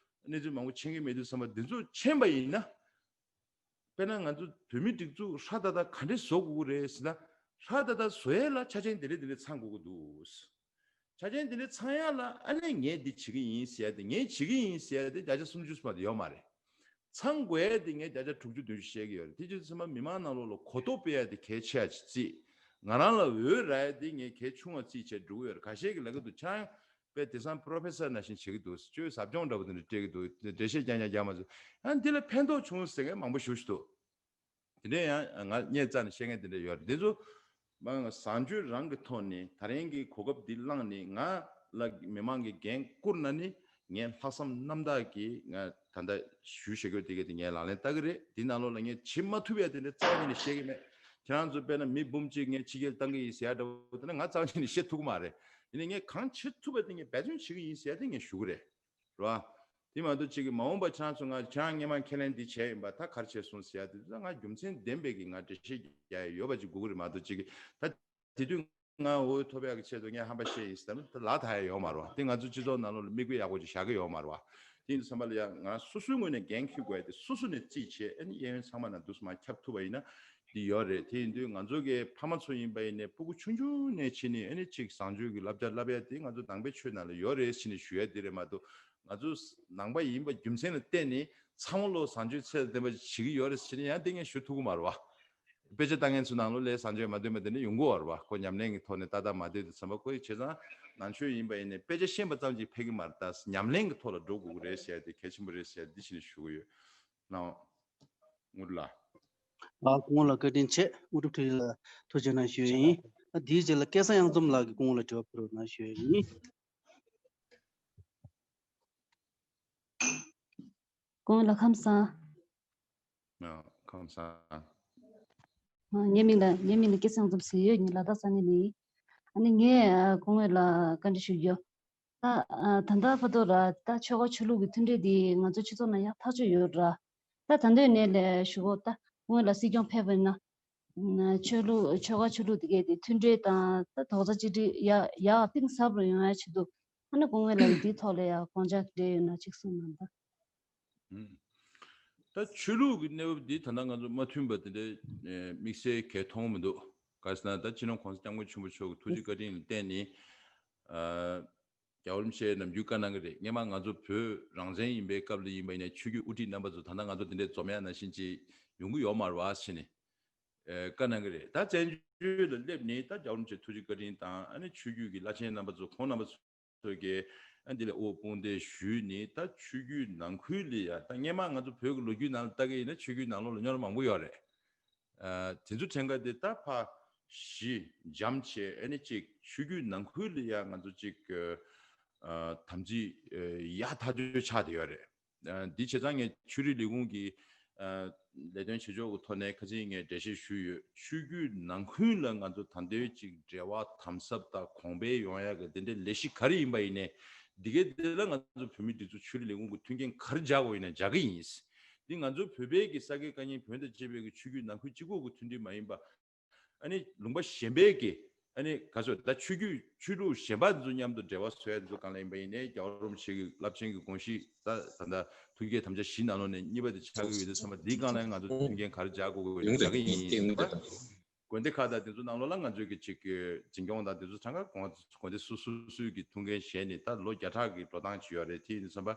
གནས་ཚུལ་མང་པོ་མཁྱེན་གྱི་མེད་དུས་ཙམ་པ་འདི་ཚོ་མཁྱེན་པ་ཡིན་ན། དཔེར་ན་ང་ཚོ་བོད་མིའི་སྒྲིག་འཛུགས་ཧྲ་ཏག་ཏག་ག་འདྲས་བཟོ་དགོས་ཀྱི་རེད་ཟེར་ན། ཧྲ་ཏག་ཏག་བཟོ་ཡས་ལ་ཆ་རྐྱེན་དེ་འདྲས་དེ་འདྲས་ཚང་དགོས་ཀྱི་འདུག། ཆ་རྐྱེན་དེ་འདྲས་ཚང་ཡ་ལ་ཨ་ནི་ངས་འདི་བྱེད་ཀྱི་ཡིན་ཟེར་ཡ་དེ། ངས་བྱེད་ཀྱི་ཡིན་ཟེར་ཡ་དེ་བརྒྱ་ཆ་སུམ་ཅུ་སོ་དེ་ཡོད་མ་རེད། ཚང་དགོས་ཡ་དེ་ངས་བརྒྱ་ཆ་དྲུག་ཅུ་བདུན་ཅུ་བཤད་ཀྱི་ཡོད་རེད། དེ་བྱས་ཙང་མི་མང་ནང་ལོགས་ལ་གོ་རྟོགས་སྤེལ་ཡ་དེ་གལ་ཆེ་བ་ཅིག་བརྩིས། ང་རང་ལ་འོས་རག་ཡ་དེ་ངས་གལ་ཆུང་བ་བརྩིས་བྱས་འགྲོ་གི་ཡོད་རེད། ཁ་ཤས་ཀྱིས་ལབ་ཀྱི་འདུག། ཁྱེད་རང་དཔེ་དེང་སང་པྲོ་ཕེ་སར་ནང་བཞིན་བྱེད་ཀྱི་འདུག། བཅོས་ཟབ་སྦྱོང་འདྲ་པོ་དེ་འདྲ་སྤྲད་ཀྱི་འདུག། འགྲེལ་བཤད་རྐྱང་རྐྱང་རྒྱག་མ་ཚུགས། ཨ་ནི་དེ་ལ་ཕན་ཐོགས་བྱུང་ཟེར་མཁན་མང་པོ་ཞེ་པོ་ཞིག་འདུག། དེ་འདྲ་ཡང་ང་སྙད་རྩ་ནས་བཤད་མཁན་དེ་འདྲ་ཡོད་རེད། འདི་ཚོ་མ་བཟང་སྤྱོད་རང་གི་ཐོག་ནས་ད་རིང་གི་གོ་སྐབས་འདི་བླངས་ནས་ང་ལ་མི་མང་གིས་འགན་བསྐུར་ན་ནི་ངས་ལྷག་བསམ་རྣམ་དག་གིས་ང་ད་ལྟ་ཞུ་བཞག་ཡོད་དེ་ག་དེ་ངས་ལག་ལེན་བསྟར་གི་རེད། འདི་ནང་ལོགས་ལ་ངས་བྱེད་མ་ཐུབ་ཡ་དེ་འདྲ་རྩ་བ་ཉིད་ནས་བཤད་གི་མེད། ཁྱེད་རང་ཚོ་དཔེར་ན་མི་འབུམ་གཅིག་ངས་ཕྱི་རྒྱལ་བཏང་གི་ཡིན་ཟེར་ཡ་འདྲ་པོ་དེ་ན་ང་རྩ་བ་ཉིད་ནས་བཤད་ཐུབ་གི་མ་རེད། ཡིན་ནའི་ངས་གང་བྱེད་ཐུབ་པ་དེ་ངས་འབད་བརྩོན་བྱེད་གི་ཡིན་ཟེར་ཡ་དེ་ངས་ཞུ་གི་རེད། རེད་བ། དེ་མ་གཏོགས་གཅིག་གིས་མ་འོངས་པ་ཁྱེད་རང་ཚོ་ང་ཁྱེད་རང་སྔོན་མ་ཁས་ལེན་འདི་བྱས་ཡིན་པ་ད་ག་རེ་བྱས་སོང་ཟེར་ཡ་དེ་ཚོ་ང་རྒྱུ་མཚན་ལྡན་པའི་གི་ང་འགྲེལ་བཤད་རྒྱག་ཡ་ཡོད་པ་ཅིག་དགོས་ཀྱི་རེད། མ་གཏོགས་གཅིག་གིས་ད་དེ་དུས་ང་འོས་ཐོབ་ཡག་གི་ཆེད་དུ་ངས་ཧམ་པ་བཤད་ཡིན་ཟེར་ན་ད་ལག་ཐག་ཡ་ཡོད་མ་རེད་བ། དེ་ང་ཚོ་སྤྱི་ཚོགས་ནང་ལོགས་ལ་མིག་དཔེ་ཡག་པོ་ཅིག་བཞག་གི་ཡོད་མ་རེད་བ། དེ་ཡིན་དུས་ཙམ་པ་ལ་ཡང་ང་སོ་སོའི་ངོས་ནས་འགན་འཁྱེར་དགོས་ཡ་དེ་སོ་སོ་ནས་རྩིས་བྱས། ཨ་ནི་གཡས་གཡོན་ཚང་མ་ནང་འདུག་སེ་མར་ཁྱབ་ཐུབ་པ་ཡིན་ན་འདི་ཡོད་རེད། དེ་ཡིན་དུས་ང་ཚོ་གི་ཕ་མ་ཚོ་ཡིན་པ་ཡིན་ནའི་སྤུ་གུ་ཆུང་ཆུང་ནས་ཕྱིན་ནས་ཨ་ནི་ཅིག་བཟང་སྤྱོད་ཀྱི་བསླབ་བྱ་བསླབ་ཡ་དེ་ང་ཚོ་ནང་པའི་ཆོས་ནང་ལ་ཡོད་རེད་ཟེར་ནས་ཞུ་ཡ་དེ་རེད་མ་གཏོགས། ང་ཚོ་ནང་པ་ཡིན་པ་རྒྱུ་མཚན་ལ་བརྟེན་ནས་ཚང་མ་ལོ་བཟང་སྤྱོད་ཚད་ལ་ལྡན་པ་ཞིག་བྱེད་ཀྱི་ཡོད་རེད་ཟེར་ནས་ཡང་དེ་ངས་ཞུ་ཐུབ་ཀྱི་མ་རེད་བ། དཔེ་ཆ་ལྟ་མཁན་ཚོ་ནང་ལོགས་ལ་བཟང་སྤྱོད་མ་ལྡན་པ་དེ་འདྲ་ཡོང་གི་ཡོད་རེད་བ། ཁོ་ཉམས་ལེན་གྱི་ཐོག་ནས་ཏག་ཏག་མ་བསྡད་དུས་ཙམ་པ་ཁོ་ཡི་བྱས་ཙང་ནང་ཆོས་ཡིན་པ་ཡིན་ནའི་དཔེ་ཆ་ཤེས་པ་ཙམ་གྱིས་ཕན་གྱི་མ་རེད། ད་ཉམས་ལེན་གྱི་ཐོག་ལ་འགྲོ་དགོས་ཀྱི་རེད་ཟེར་ཡ་དེ་གལ་ཆེན་པོ་རེད་ཟེར་ཡ་འདི་བྱས་ནས་ཞུ་གི་ཡོད། ནའོ་དངུལ་ལགས། ཨ་སྐུ་ངོ་ལགས་བཀའ་དྲིན་ཆེ། དངོས་གྲུབ་ཁྲི་ལ་ཐུགས་རྗེ་གནང་ཞུ་ཡས་ཡིན། ཨ་དེའི་རྗེས་ལ་སྐལ་བཟང་གཡང་འཛོམས་ལགས་ཀྱིས་སྐུ་ངོ་ལ་དྲི་བ་ཕུལ་རོགས་གནང་ཞུ་ཡས་ཡིན། སྐུ་ངོ་ལགས་ཁམས་བཟང་། ཨ་ཁམས་བཟང་། ཨ་ངའི་མིང་ལ་ངའི་མིང་ལ་སྐལ་བཟང་གཡང་འཛོམས་ཟེར་ཡོད། ངས་ལ་དྭགས་ས་གནས་ནས་ཡིན། ཨ་ནི་ངས་ཨ་སྐུ་ངོ་ལ་བཀའ་འདྲི་ཞུ་རྒྱུ། ད་ཨ་ད་ལྟ་བར་དུ་ར་ད་ཆོལ་ཁ་ཆོས་ལུགས་ཀྱི་མཐུན་སྒྲིལ་འདི་ང་ཚོ་སྤྱི་ཚོགས་ནང་ཡག་ཐག་ཆོད་ཡོད་ར། ད་ད་འདོད་ནས་ལས་ཞུ་གོ། ད་སྔོན་ལ་སྲིད་སྐྱོང་ཕེབས་པ་ཡིན་ན། ཆོས་ལུགས་ཆོལ་ཁ་ཆོས་ལུགས་དེ་གས་དེ་མཐུན་སྒྲིལ་དང་ད་རྡོག་རྩ་གཅིག་སྒྲིལ་ཡ་ཡ་གཏིང་ཟབ་རུ་ཡོང་ཡ་ཆེད་དུ། ཨ་ནི་སྐུ་ངོ་ལ་འདིའི་ཐོག་ལ་ཡ་དགོངས་འཆར་འདྲ་ཡོད་ན་གཅིག་གསུངས་གནང་དང་། ད་ཆོས་ལུགས་ཀྱི་གནས་བབ་འདི་ད་ལྟ་ང་ཚོ་མ་མཐུན་པ་དེ་འདྲའི་དམིགས་བསལ་གལ་མཐོང་མི་འདུག། ག་ཟེར་ན་ད་སྤྱི་ནོར་༸གོང་ས་༸སྐྱབས་མགོན་ཆེན་པོ་མཆོག་གི་ཐུགས་རྗེ་བཀའ་དྲིན་ལ་བརྟེན་ནས། རྒྱལ་བ་རིན་པོ་ཆེ་ནམ་རྒྱུན་བཀའ་གནང་གི་རེད། སྔོན་མ་ང་ཚོ་བོད་རང་བཙན་ཡིན་པའི་སྐབས་ལ་ཡིན་པ་ཡིན་ན་ཆོས་བརྒྱུད་དབུ་ཁྲིད་རྣམ་པ་ཚོ་ད་ལྟ་ང་ཚོ་དེ་འདྲའི་འཛོམས་ཡག་ནང་བཞིན་ཅིག་ཡོང་གི་ཡོད་མ་རེད་བ་ཟེར་ནས་བཀའ་གནང་གི་རེད། ད་བཙན་བྱོལ་ལ་སླེབས་ནས་ད་རྒྱལ་བ་རིན་པོ་ཆེ་ཐུགས་རྗེ་བཀའ་དྲིན་དང་ཨ་ནི་ཆོས་བརྒྱུད་ཀྱི་བླ་ཆེན་རྣམ་པ་ཚོ་ཁོང་རྣམ་པ་ཚོ་གིས་ཨ་འདི་ལ་དབུ་དཔུང་སྡེ་ཞུས་ནས་ད་ཆོས་བརྒྱུད་ནང་ཁུལ་ལ་ཡ་ད་སྔོན་མ་ང་ཚོ་བོད་ཀྱི་ལོ་རྒྱུས་ནང་ལ་ལྟ་གི་ཡིན་ན་ཆོས་བརྒྱུད་ནང་ལོགས་ལ་རྙོག་དྲ་མང་པོ་ཡོད་རེད། ཨ་དེ་ཚོ་ཕྲན་ཁ་དེ་ད་ཕར་ཞི་འཇམ་བྱས་ཨ་ནི་ཅིག་ཆོས་བརྒྱུད་ནང་ཁུལ་ལ་ཡ་ང་ཚོ་ཅིག་ཨ་དམ་ཚིག་ཡག་ཐག་ཆོད་ཆགས་བསྡད་ཡོད་རེད། ཨ་འདི་བྱས་ཙང་ངས་ཆོས་རིག་ལས་ཁུངས་ཀྱི་ཨ་ལས་དོན་བྱེད་ཕྱོགས་ཀྱི་ཐོག་ནས་ཁ་ཅིག་ངས་འགྲེལ་བཤད་ཞུས་ཡོད། ཆོས་བརྒྱུད་ནང་ཁུལ་ལ་ང་ཚོ་ད་ལྟའི་ཅིག་འབྲེལ་བ་དམ་ཟབ་དང་གོང་འཕེལ་ཡོང་ཡག་གི་དེ་འདྲའི་ལས་གཞི་ག་རེ་ཡིན་པ་ཡིན་ནའི་འདི་གའི་དེ་ལ་ང་ཚོ་བོད་མིའི་སྒྲིག་འཛུགས་ཆོས་རིག་ལས་ཁུངས་ཀྱི་མཐུན་རྐྱེན་ག་རེ་སྦྱར་དགོས་ཡིན་ན་སྦྱར་གི་ཡིན། འདི་ང་ཚོ་བོད་པའི་གི་ས་དགེ་བཀའ་རྙིང་བོན་དང་བཅས་པའི་གི་ཆོས་བརྒྱུད་ནང་ཁུལ་གཅིག་པོ་གི་མཐུན་སྒྲིལ་མ་ཡིན་པ། ཨ་ནི་ལུང་པ་གཞན་པའི་གི་ཨ་ནི་ག་ཚོད་ད་ཆོས་བརྒྱུད་ཆོས་ལུགས་གཞན་པ་ཚོ་མཉམ་དུ་འབྲེལ་བ་བཟོ་ཡ་ཚོ་སྒང་ལ་ཡིན་པ་ཡིན་ནའི་རྒྱལ་བ་རིན་པོ་ཆེ་གི་རླབས་ཆེན་གྱི་དགོངས་གཞི་ད་ད་ལྟ་ཐུགས་བསྐྱེད་དམ་བཅའ་བཞི་ནང་ལོགས་ནས་གཉིས་པ་དེ་ཆགས་ཀྱི་ཡོད་དུས་ཙམ་པ་འདིའི་སྒང་ལ་ང་ཚོ་མཐུན་རྐྱེན་ག་རེ་སྦྱར་དགོས་ཀྱི་ཡོད་ན་སྦྱར་གི་ཡིན་ཟེར་བ། དགོན་སྡེ་ཁག་དང་དེ་ཚོ་ནང་ལོགས་ལ་ང་ཚོའི་གི་ཅིག་གི་འཛིན་སྐྱོང་དང་དེ་ཚོ་གྲངས་ཀ་དགོན་དགོན་སྡེ་སོ་སོ་སོའི་གི་ཐུགས་འགན་བཞེས་ནས་ད་ལོ་བརྒྱ་ཕྲག་གི་འགྲོ་སྟངས་ཅིག་ཡོད་རེད། དེ་ཡིན་དུས་ཙམ་པ་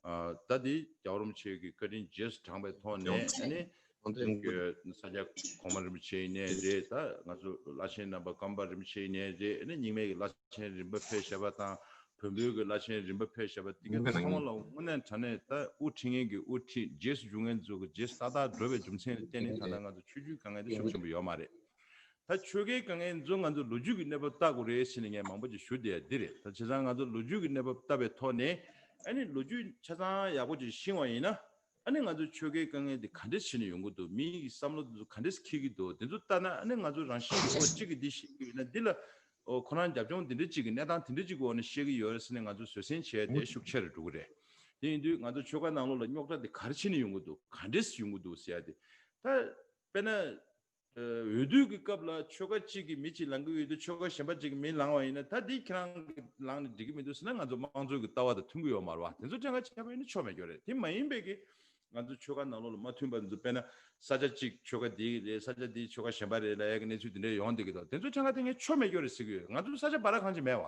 ཨ་ད་འདི་རྒྱལ་བ་རིན་པོ་ཆེ་གི་བཀའ་དྲིན་རྗེས་སུ་འབྲངས་པའི་ཐོག་ནས་ཨ་ནི་ཀྱི་ས་སྐྱ་གོང་མ་རིན་པོ་ཆེ་ཡིན་ནའི་རེད། ད་ང་ཚོ་བླ་ཆེན་རྣམ་པ་ཀརྨ་པ་རིན་པོ་ཆེ་ཡིན་ནའི་རེད། ཨ་ནི་རྙིང་མའི་གི་བླ་ཆེན་རིམ་པ་ཕེབས་བཞག་པ་དང་ བོན་པོའི་གི་བླ་ཆེན་རིམ་པ་ཕེབས་བཞག་པ་དེ་ག་ཚང་མ་ལ་དངོས་གནས་དྲང་གནས་ད་དབུ་ཁྲིད་མཁན་གྱི་དབུ་ཁྲིད། རྗེས་སུ་འཇུག་མཁན་ཚོ་གི་རྗེས་སུ་ཏག་ཏག་འགྲོ་བའི་རྒྱུ་མཚན་ལ་བརྟེན་ནས་ད་ལྟ་ང་ཚོ་ཆོས་བརྒྱུད་དཀའ་ངལ་དེ་ཤུགས་ཆེན་པོ་ཡོད་མ་རེད། ད་ཆོལ་ཁའི་དཀའ་ངལ་ཚོ་ང་ཚོ་ལོ་རྒྱུས་ཀྱི་གནས་བབ་ལྟ་དགོས་རེད་ཟེར་ནས་ངས་མང་པོ་ཅིག་ཞུ་བསྡད་ཡ་འདི་རེད། ད་བྱས་ཙང་ང་ཚོ་ལོ་རྒྱུས་ཀྱི་གནས་བབ་ལྟ་བའི་ཐོག་ནས་ཨ་ནི་ལོ་རྒྱུས་ཆ་ཚང་ཡག་པོ་ཅིག་ཤེས་པ་ཡིན་ན། ཨ་ནི་ང་ཚོའི་ཆོལ་ཁའི་དཀའ་ངལ་འདི་ག་འདྲས་བྱས་ནས་ཡོང་གི་འདུག་མི་གི་བསམ་བློ་འདི་ཚོ་ག་འདྲས་འཁྱེར་གྱི་འདུག་དེ་ཚོ་ལྟ་ན་ཨ་ནི་ང་ཚོ་རང་བཞིན་གྱི་ཐོག་གཅིག་གིས་འདི་ཤེས་ཀྱི་ཡོད་ན། འདི་ལ་ཨོ་ཁོ་རང་རྒྱབ་ལྗོངས་འདི་འདྲས་གཅིག་གི་གནས་སྟངས་དེ་འདྲས་གཅིག་གི་འོག་ནས་བཤད་ཀྱི་ཡོད་རེད་ཟེར་ནས་ང་ཚོ་བཟོད་བསྲན་བྱས་ཏེ་ཤུགས་ཆེ་རུ་འགྲོ་གི་རེད། དེ་ཡིན་དུས་ང་ཚོ་ཆོལ་ཁ་ནང་ལོགས་ལ་རྙོག་དྲ་འདི་ག་རེ་བྱས་ནས་ཡོང་གི་འདུག་ག་འདྲས་ཡོང་གི་འདུག་ཟེར་ཡ་དེ། ད་དཔེར་ན། ཨ། འོས་བསྡུ་གི་སྐབས་ལ་ཆོལ་ཁ་གཅིག་གིས་མི་གཅིག་ལངས་ཀྱི་ཡོད་དུས་ཆོལ་ཁ་གཞན་པ་གཅིག་གིས་མི་ལངས་པ་ཡིན་ན། ད་འདི་ཁྱེད་རང་གིས་ལངས་ནས་འགྲིག་གི་མི་འདུག་ཟེར་ན་ང་ཚོ་དམངས་གཙོ་གི་ལྟ་བ་དང་མཐུན་གྱི་ཡོད་མ་རེད་བ། དེ་ཚོ་གྲངས་ཀ་བྱས་པ་ཡིན་ན་ཆོ་མེད་ཀྱི་རེད། དེ་མ་ཡིན་པའི་གི་ང་ཚོ་ཆོལ་ཁ་ནང་ལོགས་ལ་མ་མཐུན་པ་འདུག་དཔེར་ན་ས་ཆ་གཅིག་ཆོལ་ཁ་འདི་གི་རེད། ས་ཆ་འདི་ཆོལ་ཁ་གཞན་པ་རེད་ལབ་ཡ་གི་གནས་ཚུལ་འདི་འདྲ་ཡོང་བསྡད་ཀྱི་འདུག་དེ་ཚོ་གྲངས་ཀ་དེ་ངས་ཆོ་མེད་ཀྱི་རེད་ཟེར་གྱི་ཡོད། ང་ཚོ་ས་ཆ་འབའ་ར་གང་ཅིག་མེད་བ།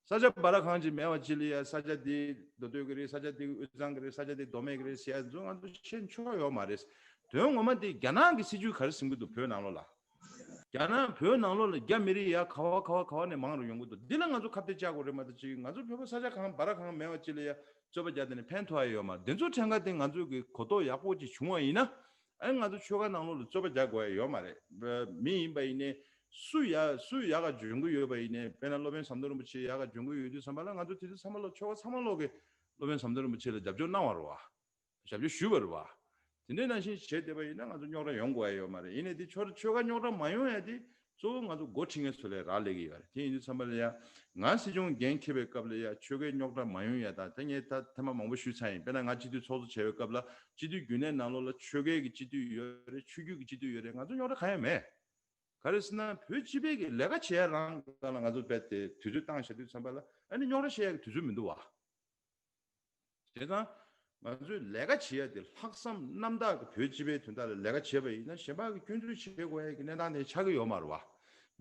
ས་ཆ་འབའ་ར་གང་ཅིག་མེད་པ་ཅིག་ལ་ཡ་ས་ཆ་འདི་མདོ་སྟོད་ཀྱི་རེད། ས་ཆ་འདི་དབུས་གཙང་གི་རེད། ས་ཆ་འདི་མདོ་སྨད་ཀྱི་རེད་ཟེར་ཡ་ཚོ་ང་ཚོ་ཤེས་ཆོག་ཡོད་མ་རེད། དོན་ངོ་མ་འདི་རྒྱ་ནག་གི་སྲིད་ཇུས་ག་རེ་ཟིན་གྱི་འདུག་བོད་ནང་ལོགས་ལ། རྒྱ་ནག་བོད་ནང་ལོགས་ལ་རྒྱ་མི་རིགས་ཡ་ག་བ་ག་བ་ག་བ་ནས་མང་རུ་ཡོང་གི་འདུག་འདི་ལ་ང་ཚོ་ཁ་གཏད་བཅག་དགོས་རེད་མ་གཏོགས་ཅིག་ང་ཚོ་བོད་པ་ས་ཆ་གང་འབའ་ར་གང་མེད་པ་ཅིག་ལ་ཡ་རྩོད་པ་རྒྱག་དེ་ནས་ཕན་ཐོགས་ཡ་ཡོད་མ་རེད། འདི་ཚོ་གྲངས་ཀ་དེ་ང་ཚོ་གི་གོ་རྟོགས་ཡག་པོ་ཅིག་བྱུང་བ་ཡིན་ན། ཨ་ནི་ང་ཚོ་ཆོལ་ཁ་ནང་ལོགས་ལ་རྩོད་པ་རྒྱག་དགོས་ཡ་ཡོད་མ་རེད། མི་ཡིན་པ་ཡིན་ནའི་སུ་ཡ་སུ་ཡག་ག་འཇོན་གི་ཡོད་པ་ཡིན་ནའི། དཔེར་ན་སློབ་དཔོན་ཟམ་གདོང་རིན་པོ་ཆེ་ཡག་ག་འཇོན་གི་ཡོད་དུས་ཙམ་པ་ལ་ང་ཚོ་དེ་དུས་ཚང་མ་ལོག་ཆོལ་ཁ་ཚང་མ་ལོག་གི་སློབ་དཔོན་ཟམ་གདོང་རིན་པོ་ཆེ་ལ་རྒྱབ་སྐྱོར་གནང་བ་རེད་བ། ཞབས་ཞུ་ཞུས་པ་རེད་བ། དེ་འདྲའི་ནང་བཞིན་བྱས་བསྡད་པ་ཡིན་ན་ང་ཚོ་རྙོག་དྲ་ཡོང་དགོས་ཡ་ཡོད་མ་རེད། ཡིན་ནའི་དེ་ཆོལ་ཆོལ་ཁ་རྙོག་དྲ་མ་ཡོང་ཡ་དེ་གཙོ་བོ་ང་ཚོ་འགོ་ཁྲིད་མཁན་ཚོ་ལ་རག་ལས་ཀྱི་ཡོད་རེད། དེ་ཡིན་དུས་ཙམ་པ་ལ་ཡ་ང་སྲིད་སྐྱོང་འགན་འཁྱེར་བའི་སྐབས་ལ་ཡ་ཆོལ་ཁའི་རྙོག་དྲ་མ་ཡོང་ཡ་དང་། ད་ངས་ད་ཐེངས་མ་མང་པོ་ཞུས་ཚར་ཡིན། དཔེར་ན་ང་སྤྱི་འཐུས་ཚོགས་གཙོ་བྱས་པའི་སྐབས་ལ་སྤྱི་འཐུས་རྒྱུན་ལས་ནང་ལོགས་ལ་ཆོལ་ཁའི་གི་སྤྱི་འཐུས་ཡོད་རེད། ཆོས་བརྒྱུད་ཀྱི་སྤྱི་འཐུས་ཡོད་རེད། ང་ཚོ་རྙོག་དྲ་གང་ཡང་མེད། ག་རེ་ཟེར་ན་བོད་སྤྱི་པའི་གི་ལས་ཀ་བྱེད་ཡ་རང་སྒང་ལ་ང་ཚོ་རྦད་དེ་དུས་ཚོད་བཏང་བཞག་དུས་ཙམ་པ་ལ་ཨ་ནི་རྙོག་དྲ་བཤད་ཡ་གི་དུས་ཚོད་མི་འདུག་བ། བྱས་ཙང་ང་ཚོས་ལས་ཀ་བྱེད་ཡ་དེ་ལྷག་བསམ་རྣམ་དག་གི་བོད་སྤྱི་པའི་དོན་དག་ལ་ལས་ཀ་བྱེད་པ་ཡིན་ན་གཞན་པ་གི་སྐྱོན་འཛུགས་བྱེད་དགོས་ཡ་གི་གནས་སྟངས་དེ་ཆགས་ཀྱི་ཡོད་མ་རེད་བ།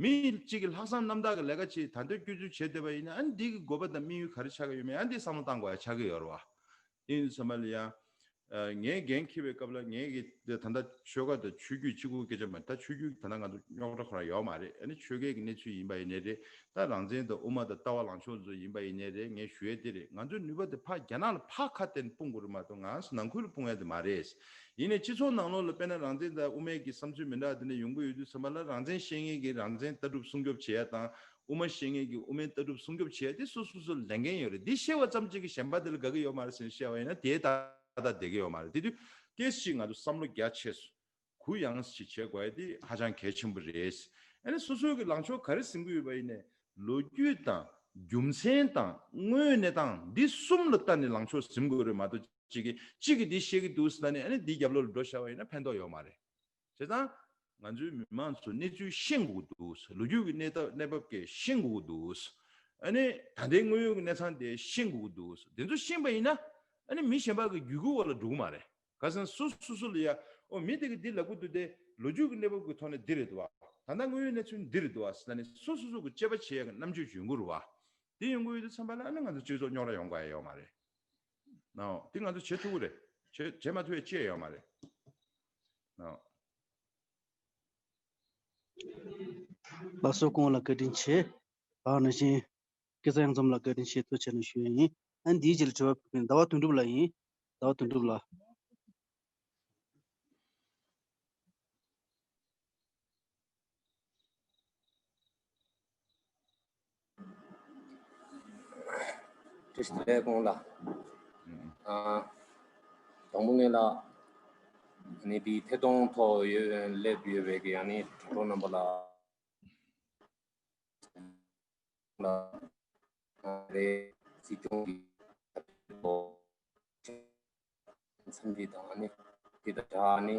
མི་གཅིག་གིས་ལྷག་བསམ་རྣམ་དག་གི་ལས་ཀ་བྱེད་ད་འདོད་སྐྱོན་འཛུགས་བྱེད་བསྡད་པ་ཡིན་ན་ཨ་ནི་འདི་གི་དགོས་པ་དང་དམིགས་ཡུལ་ག་རེ་ཆགས་ཀྱི་ཡོད་མེད་ཨ་ནི་འདི་བསམ་བློ་བཏང་དགོས་ཡ་ཆགས་ཀྱི་ཡོད་རེད་བ། དེ་ཡིན་དུས་ཙམ་པ་ལ་ཡ། ཨ། ངས་འགན་འཁྱེར་བའི་སྐབས་ལ་ངས་ཀྱི་ད་ལྟ་ཆོལ་ཁ་དང་ཆོས་བརྒྱུད་གཅིག་པུ་སྐད་ཆ་མ་རེད། ད་ཆོས་བརྒྱུད་ད་ལྟ་ང་ཚོ་རྙོག་དྲ་ཁོ་རང་ཡོད་མ་རེད། ཨ་ནི་ཆོལ་ཁའི་གི་གནས་ཚུལ་ཡིན་པ་ཡིན་ནའི་རེད། ད་རང་བཙན་དང་དབུ་མ་དང་ལྟ་བ་ལངས་ཕྱོགས་ཚོ་ཡིན་པ་ཡིན་ནའི་རེད། ངས་ཞུ་ཡས་དེ་རེད། ང་ཚོའི་ནུས་པ་དེ་ཕར་རྒྱ་ནག་ལ་ཕར་ཁ་གཏད་ནས་སྤུངས་དགོས་རེད་མ་གཏོགས་ང་ཚོ་ནང་ཁུལ་ལ་སྤུངས་ཡ་དེ་མ་རེད། ཡིན་ནའི་སྤྱི་ཚོགས་ནང་ལོགས་ལ་དཔེར་ན་རང་བཙན་དང་དབུ་མའི་གི་བསམ་ཚུལ་མི་འདྲ་དེ་འདྲ་ཡོང་གི་ཡོད་དུས་ཙམ་པ་ལ་རང་བཙན་བཤད་མཁན་གྱི་རང་བཙན་ལྟ་གྲུབ་སྲུང་སྐྱོབ་བྱེད་ཡ་དང་། དབུ་མ་བཤད་མཁན་གྱི་དབུ་མའི་ལྟ་གྲུབ་སྲུང་སྐྱོབ་བྱེད་ཡ་དེ་སོ་སོ་སོ་ལས་འགན་ཡོད་རེད། འདི་བཤད་པ་ཙམ་གཅིག་གིས་གཞན་པ་དེ་ལ་དགའ་གི་ཡོད་མ་རེད་ཟེར་བཤད་པ་ཡིན་ན་དེ་ཏག་ཏག་བསྡད་ཀྱི་ཡོད་མ་རེད། དེ་དུས་ཏོག་ཙམ་ང་ཚོ་བསམ་བློ་རྒྱ་ཆེ་སོང་། གུ་ཡངས་ཤིག་བྱེད་དགོས་ཡ་དེ་ཧ་ཅང་གལ་ཆེན་པོ་རེད། ཨ་ནི་སོ་སོའི་གི་ལངས་ཕྱོགས་ག་རེ་ཟིན་གྱི་ཡོད་པ་ཡིན་ནའི་ལོ་རྒྱུས་དང་རྒྱུ་མཚན་དང་དངོས་གནས་སྟངས་འདི་གསུམ་ལ་ལྟ་ནས་ལངས་ཕྱོགས་ཟིན་དགོས་རེད་མ་གཏོགས་གཅིག་གིས་གཅིག་གིས་འདི་བཤད་ཀྱི་འདུག་ཟེར་ནས་ཨ་ནི་འདི་རྒྱབ་ལོགས་ལ་འགྲོ་བཞག་པ་ཡིན་ན་ཕན་ཐོགས་ཡོད་མ་རེད། བྱས་ཙང་ང་ཚོའི་མི་མང་ཚོ་གནས་ཚུལ་ཤེས་དགོས་ཀྱི་འདུག་ལོ་རྒྱུས་ཀྱི་གནས་སྟངས་གནས་བབ་སྐད་ཤེས་དགོས་ཀྱི་འདུག་ཨ་ནི་ད་ལྟའི་དངོས་ཡོད་ཀྱི་གནས་སྟངས་དེ་ཤེས་དགོས་ཀྱི་འདུག་དེ་ཚོ་ཤེས་པ་ཡིན་ན་ཨ་ནི་མི་གཞན་པ་གི་རྒྱུད་སྐུལ་བ་ལ་འགྲོ་གི་མ་རེད། ག་ཟེར་ན་སོ་སོ་སོ་ལ་ཡ་ཨོ་མི་དེ་གི་འདི་ལབ་གི་འདུག་སྟེ་ལོ་རྒྱུས་ཀྱི་གནས་བབ་ཀྱི་ཐོག་ནས་འདི་རེད་འདུག་བ། ད་ལྟ་དངོས་ཡོད་གནས་ཚུལ་འདི་རེད་འདུག་བ་ཟེར་ནས་སོ་སོ་སོ་གི་དཔྱད་པ་བྱེད་ཡ་གི་རྣམ་དཔྱོད་ཅིག་ཡོང་གི་རེད་བ། དེ་ཡོང་གི་ཡོད་དུས་ཙམ་པ་ལ་ཨ་ནི་ང་ཚོ་སྤྱི་ཚོགས་རྙོག་དྲ་ཡོང་དགོས་ཡ་ཡོད་མ་རེད། ནའོ། དེ་ང་ཚོ་བྱེད་ཐུབ་ཀྱི་རེད། བྱེད་བྱེད་མ་ཐུབ་ཡ་ཅི་ཡང་ཡོད་མ་རེད། ནའོ། ལགས་སོ། སྐུ་ངོ་ལ་བཀའ་དྲིན་ཆེ། ཨ་ནང་བཞིན་སྐལ་བཟང་གཡང་འཛོམས་ལ་བཀའ་དྲིན་ཆེ་ཐུགས་རྗེ་ཆེ་ཞུ་ཡ་ཡིན། ཨ་འདིའི་རྗེས་ལ་དྲི་བ་ཕུལ་མཁན་ཟླ་བ་དོན་གྲུབ་ལགས་ཡིན། ཟླ་བ་དོན་གྲུབ་ལགས། བཀྲ་ཤིས་བདེ་ལེགས་སྐུ་ངོ་ལགས། ཨ། དང་པོ་ངེད་ལ་ནི་དེའི་ཐད་གཏོང་ཐོག་ཡོད་སླེབས་ཡོད་པའི་གི་ཨ་ནི་དྲ་གྲོགས་རྣམ་པ་ལ་ལ་རེད། སྲིད་སྐྱོང་གི་འཚམས་འདྲི་དང་ཨ་ནི་དེ་དང་སྦྲགས་ཨ་ནི་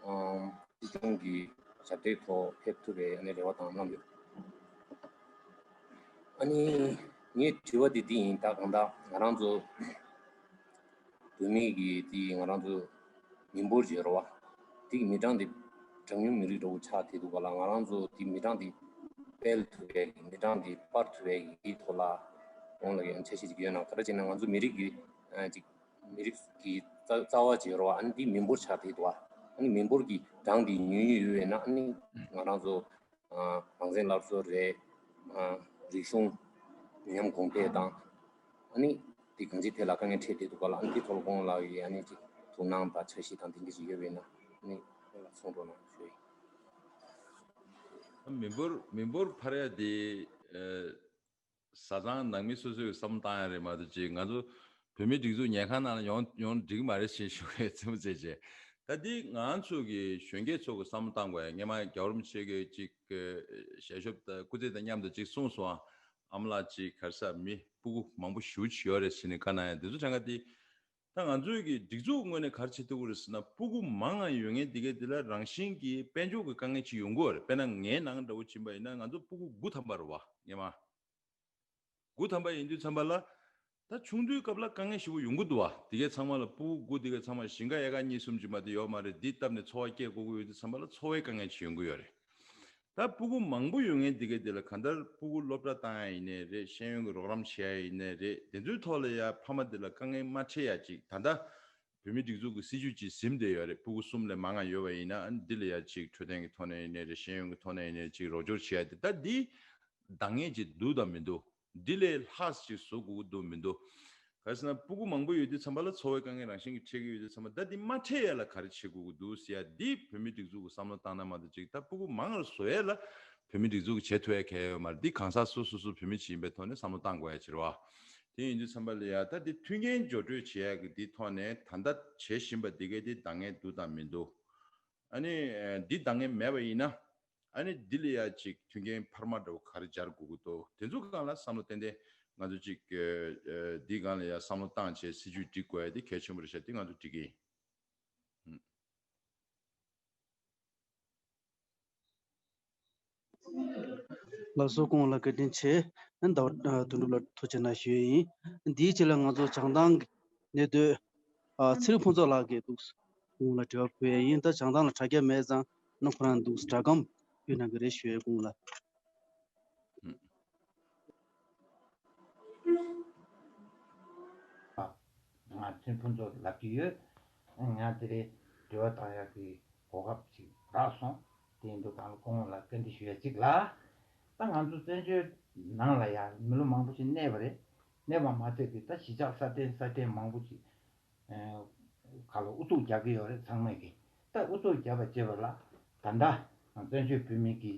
ཨམ་སྲིད་སྐྱོང་གི་ཞབས་སྟེགས་ཐོག་ཕེབས་ཐུབ་པའི་ཨ་ནི་རེ་བ་དང་གནང་ཡོད། ཨ་ནི་ངའི་དྲི་བ་དེ་འདི་ཡིན། ད་གང་ལྟར་ང་རང་ཚོ་བོད་མི་གི་དེ་ང་རང་ཚོ་མི་འབོར་བརྗེ་རོ་བ་དེ་གི་མི་གྲངས་དེ་གྲངས་ཉུང་མི་རིགས་འདྲ་བོ་ཆགས་བསྡད་འདུག་ག་ལ། ང་རང་ཚོ་དེ་མི་གྲངས་དེ་སྤེལ་ཐུབ་པའི་གི་མི་གྲངས་དེ་སྤར་ཐུབ་པའི་གི་དེའི་ཐོག་ལ་འོང་ལ་ཡང་འཆར་གཞི་ཅིག་ཡོད་ན། ག་རེ་བྱས་ན་ང་ཚོ་མི་རིགས་ཀྱི་ཨ་ཅིག་མི་རིགས་ཀྱི་རྩ་རྩ་བ་བྱེད་རོགས། ཨ་ནི་འདི་མི་འབོར་ཆགས་བསྡད་འདུག་ཨ་ནི་མི་འབོར་གྱི་གྲངས་འདི་ཉུང་ཉུང་ཡོད་པས་ན་ཨ་ནི་ང་རང་ཚོ་ཨ་རང་བཙན་སླར་གསོ་རེད། ཨ་རིག་གཞུང་ཉམས་ གོང་འཕེལ་དང་། ཨ་ནི་དེ་གང་ཅིའི་ཐད་ལ་དཀའ་ངལ་འཕྲད་བསྡད་འདུག་ག་ལ། ཨ་ནི་དེ་ཐོག་ལ་ཁོང་ལ་ཡི་ཨ་ནི་ཅིག་ཐུགས་སྣང་དང་འཆར་གཞི་དང་དེ་འདྲ་ཅིག་ཡོད་པ་ཡིན་ན་ཨ་ནི་ཁོང་ལ་གསུང་རོགས་གནང་ཞུ་ཡི། མི་འབོར་མི་འབོར་འཕར་ཡ་དེ། ཨ། བཟའ་ཚང་ནང་མི་སོ་སོའི་བསམ་བློ་བཏང་ཡ་རེད་མ་གཏོགས་ཅིག་ང་ཚོ་བོད་མིའི་སྒྲིག་འཛུགས་ཉལ་ཁང་ནང་ལ་ཡོང་ཡོང་འགྲིག་གི་མ་རེད་ཞེས་ཞུ་བའི་རྩེད་མོ་རྩེད་བྱས། ད་འདི་ང་ཚོ་གི་གཞོན་སྐྱེས་ཚོ་གི་བསམ་བློ་བཏང་དགོས་ཡ། སྔོན་མ་རྒྱལ་བ་རིན་པོ་ཆེ་གིས་ཅིག་ཞལ་ཤོབ་དང་སྐུ་ཚེ་དང་མཉམ་དུ་ཅིག་གསུངས་སོང་། ཨ་མ་ལགས་ཅིག་ག་རེ་ཟ་མི་སྤུ་གུ་མང་པོ་ཞེ་པོ་ཅིག་ཡོད་རེད་ཟེར་ནས་བཀའ་གནང་ཡ་དེ་ཚོ་དྲན་ག་དེ། ད་ང་ཚོའི་གི་སྒྲིག་འཛུགས་ངོས་ནས་ག་རེ་བྱེད་ཐུབ་ཀྱི་རེད་ཟེར་ན། སྤུ་གུ་མང་ང་ཡོད་མཁན་དེ་གའི་དེ་ལ་རང་བཞིན་གྱིས་དཔལ་འབྱོར་གྱི་དཀའ་ངལ་ཅིག་ཡོང་གི་ཡོད་རེད། དཔེར་ན་ངའི་ནང་འདྲ་བོ་ཕྱིན་པ་ཡིན་ན་ང་ཚོ་སྤུ་གུ་དགུ་ཐམ་པ་རེད་བ་སྔོན་མ། དགུ་ཐམ་པ་ཡིན་དུས་ཙམ་པ་ལ། ད་ཆུང་དུས་སྐབས་ལ་དཀའ་ངལ་ཞེ་པོ་ཡོང་གི་འདུག་བ། དེ་གའི་ཚང་མ་ལ་སྤུ་གུ་དགུ་དེ་གའི་ཚང་མ་ཞིང་ཁ་ཨེ་ཀར་གཉིས་གསུམ་ཅིག་མ་གཏོགས་ཡོད་མ་རེད། འདི་བཏབ་ནས་འཚོ་བ་སྐྱེལ་དགོས་ཀྱི་ཡོད་དུས་ཙམ་པ་ལ་འཚོ་བའི་དཀའ་ངལ་ཅིག་ཡོང་གི་ཡོད་རེད། ད་སྤུ་གུ་མང་པོ་ཡོད་མཁན་དེ་གའི་དེ་ལ་གང་ལྟར་སྤུ་གུ་སློབ་གྲྭ་བཏང་ཡ་ཡིན་ནའི་རེད། ཤེས་ཡོན་གྱི་རོགས་རམ་བྱེད་ཡ་ཡིན་ནའི་རེད། དེ་ཚོའི་ཐོག་ལ་ཡ་ཕ་མ་དེ་ལ་དཀའ་ངལ་མ་འཕྲད་ཡ་ཅིག་ད་ལྟ་བོད་མིའི་སྒྲིག་འཛུགས་ཀྱི་སྲིད་ཇུས་ཅིག་ཟིན་བསྡད་ཡོད་རེད། སྤུ་གུ་གསུམ་ལས་མང་ང་ཡོད་པ་ཡིན་ན་ཨ་ནི་འདི་ལ་ཡ་ཅིག་འཕྲོད་བསྟེན་གྱི་ཐོག་ནས་ཡིན་ནའི་རེད། ཤེས་ཡོན་གྱི་ཐོག་ནས་ཡིན་ནའི་ཅིག་རོགས་སྐྱོར་བྱེད་ཡ་དེ། ད་འདི་འདང་ངེས་ཅིག་འདུག་དང་མི་འདུག་འདི་ལས་ལྷག་ཅིག་བཟོ་དགོས་ཀྱི་འདུག་མི་འདུག་ག་རེ་ཟེར་ན་སྤུ་གུ་མང་པོ་ཡོད་དུས་ཙམ་པ་ལ་འཚོ་བའི་དཀའ་ངལ་རང་བཞིན་གྱིས་འཕྲད་ཀྱི་ཡོད་དུས་ཙམ་པ། ད་འདི་མ་འཕྲད་ཡ་ལ་ག་རེ་བྱེད་དགོས་ཀྱི་འདུག་ཟེར་ཡ་འདི་བོད་མིའི་སྒྲིག་འཛུགས་ཀྱིས་བསམ་བློ་བཏང་ན་མ་གཏོགས་ཅིག་ད་སྤུ་གུ་མང་ང་བཟོ་ཡ་ལ་བོད་མིའི་སྒྲིག་འཛུགས་ཀྱིས་བྱེད་ཐུབ་ཡ་གང་ཡང་ཡོད་མ་རེད། འདི་གང་ཟག་སོ་སོ་སོ་བོད་མི་ཅིག་ཡིན་པའི་ཐོག་ནས་བསམ་བློ་བཏང་དགོས་ཡ་ཅིག་རེད་བ། དེ་ཡིན་དུས་ཙམ་པ་ལ་ཡ་ད་འདི་མཐུན་རྐྱེན་སྦྱོར་སྤྲོད་བྱེད་ཡ་གི་འདི་ཐོག་ནས་ད་ལྟ་བྱེད་བཞིན་པ་འདི་གའི་འདི་འདང་ངེས་འདུག་དང་མི་འདུག་ཨ་ནི་འདི་འདང་ངེས་མེད་པ་ཡིན་ན། ཨ་ནི་འདི་ལ་ཡ་ཅིག་མཐུན་རྐྱེན་འཕར་མ་འདྲ་བོ་ག་རེ་སྦྱར་དགོས་ཀྱི་འདུག་དེ་ཚོ་སྒང་ལ་བསམ་བློ་ཏན་ཏན་ང་ཚོ་ཅིག་འདི་སྒང་ལ་ཡ་བསམ་བློ་བཏང་བྱས་སྲིད་ཇུས་སྒྲིག་དགོས་ཡ་དེ་གལ་ཆེན་པོ་རེད་ཤག་དེ་ང་ཚོ་སྒྲིག་གི་ཡིན། ལགས་སོ། སྐུ་ངོ་ལགས་བཀའ་དྲིན་ཆེ། ཟླ་བ་དོན་གྲུབ་ལགས་ཐུགས་རྗེ་གནང་ཞུ་ཡས་ཡིན། འདིའི་རྗེས་ལ་ང་ཚོ་བྱང་ཐང་གི་གནས་སྡོད་ཨ་ཚེ་རིང་ཕུན་ཚོགས་ལགས་ཀྱིས་འདུག་སྐུ་ངོ་ལ་དྲི་བ་ཕུལ་ཡས་ཡིན། ད་བྱང་ཐང་ལ་དྲ་རྒྱ་མེད་ཙང་ནམ་ཁོ་རང་འདུག་སྒྲ་སྒམ་ཕུལ་གནང་གི་རེད་ཞུ་ཡས། སྐུ་ངོ་ལགས། ང་ཚེ་རིང་ཕུན་ཚོགས་ལབ་ཀྱི་ཡོད། ང་དེ་རིང་དྲི་བ་བཏང་ཡག་གི་གོ་སྐབས་ཅིག་རག་སོང་། དེ་ཡིན་དུས་གང་ལ་སྐུ་ངོ་ལ་བཀའ་འདྲི་ཞུ་ཡ་གཅིག་ལ། ད་ང་ཚོ་བཙན་བྱོལ་ནང་ལ་ཡ་མི་ལོ་མང་པོ་ཞིག་གནས་པ་རེད། གནས་པ་མ་ཚད་ཀྱི་ད་གཞིས་ཆགས་སྲ་བརྟན་སྲ་བརྟན་མང་པོ་ཞིག་ཁ་ལ་ཨུ་ཚུགས་རྒྱག་གི་ཡོད་རེད། ཚང་མས་ཀྱི་ད་ཨུ་ཚུགས་རྒྱབ་པ་བྱེད་པ་ལ་ད་ལྟ་བཙན་བྱོལ་བོད་མི་གི་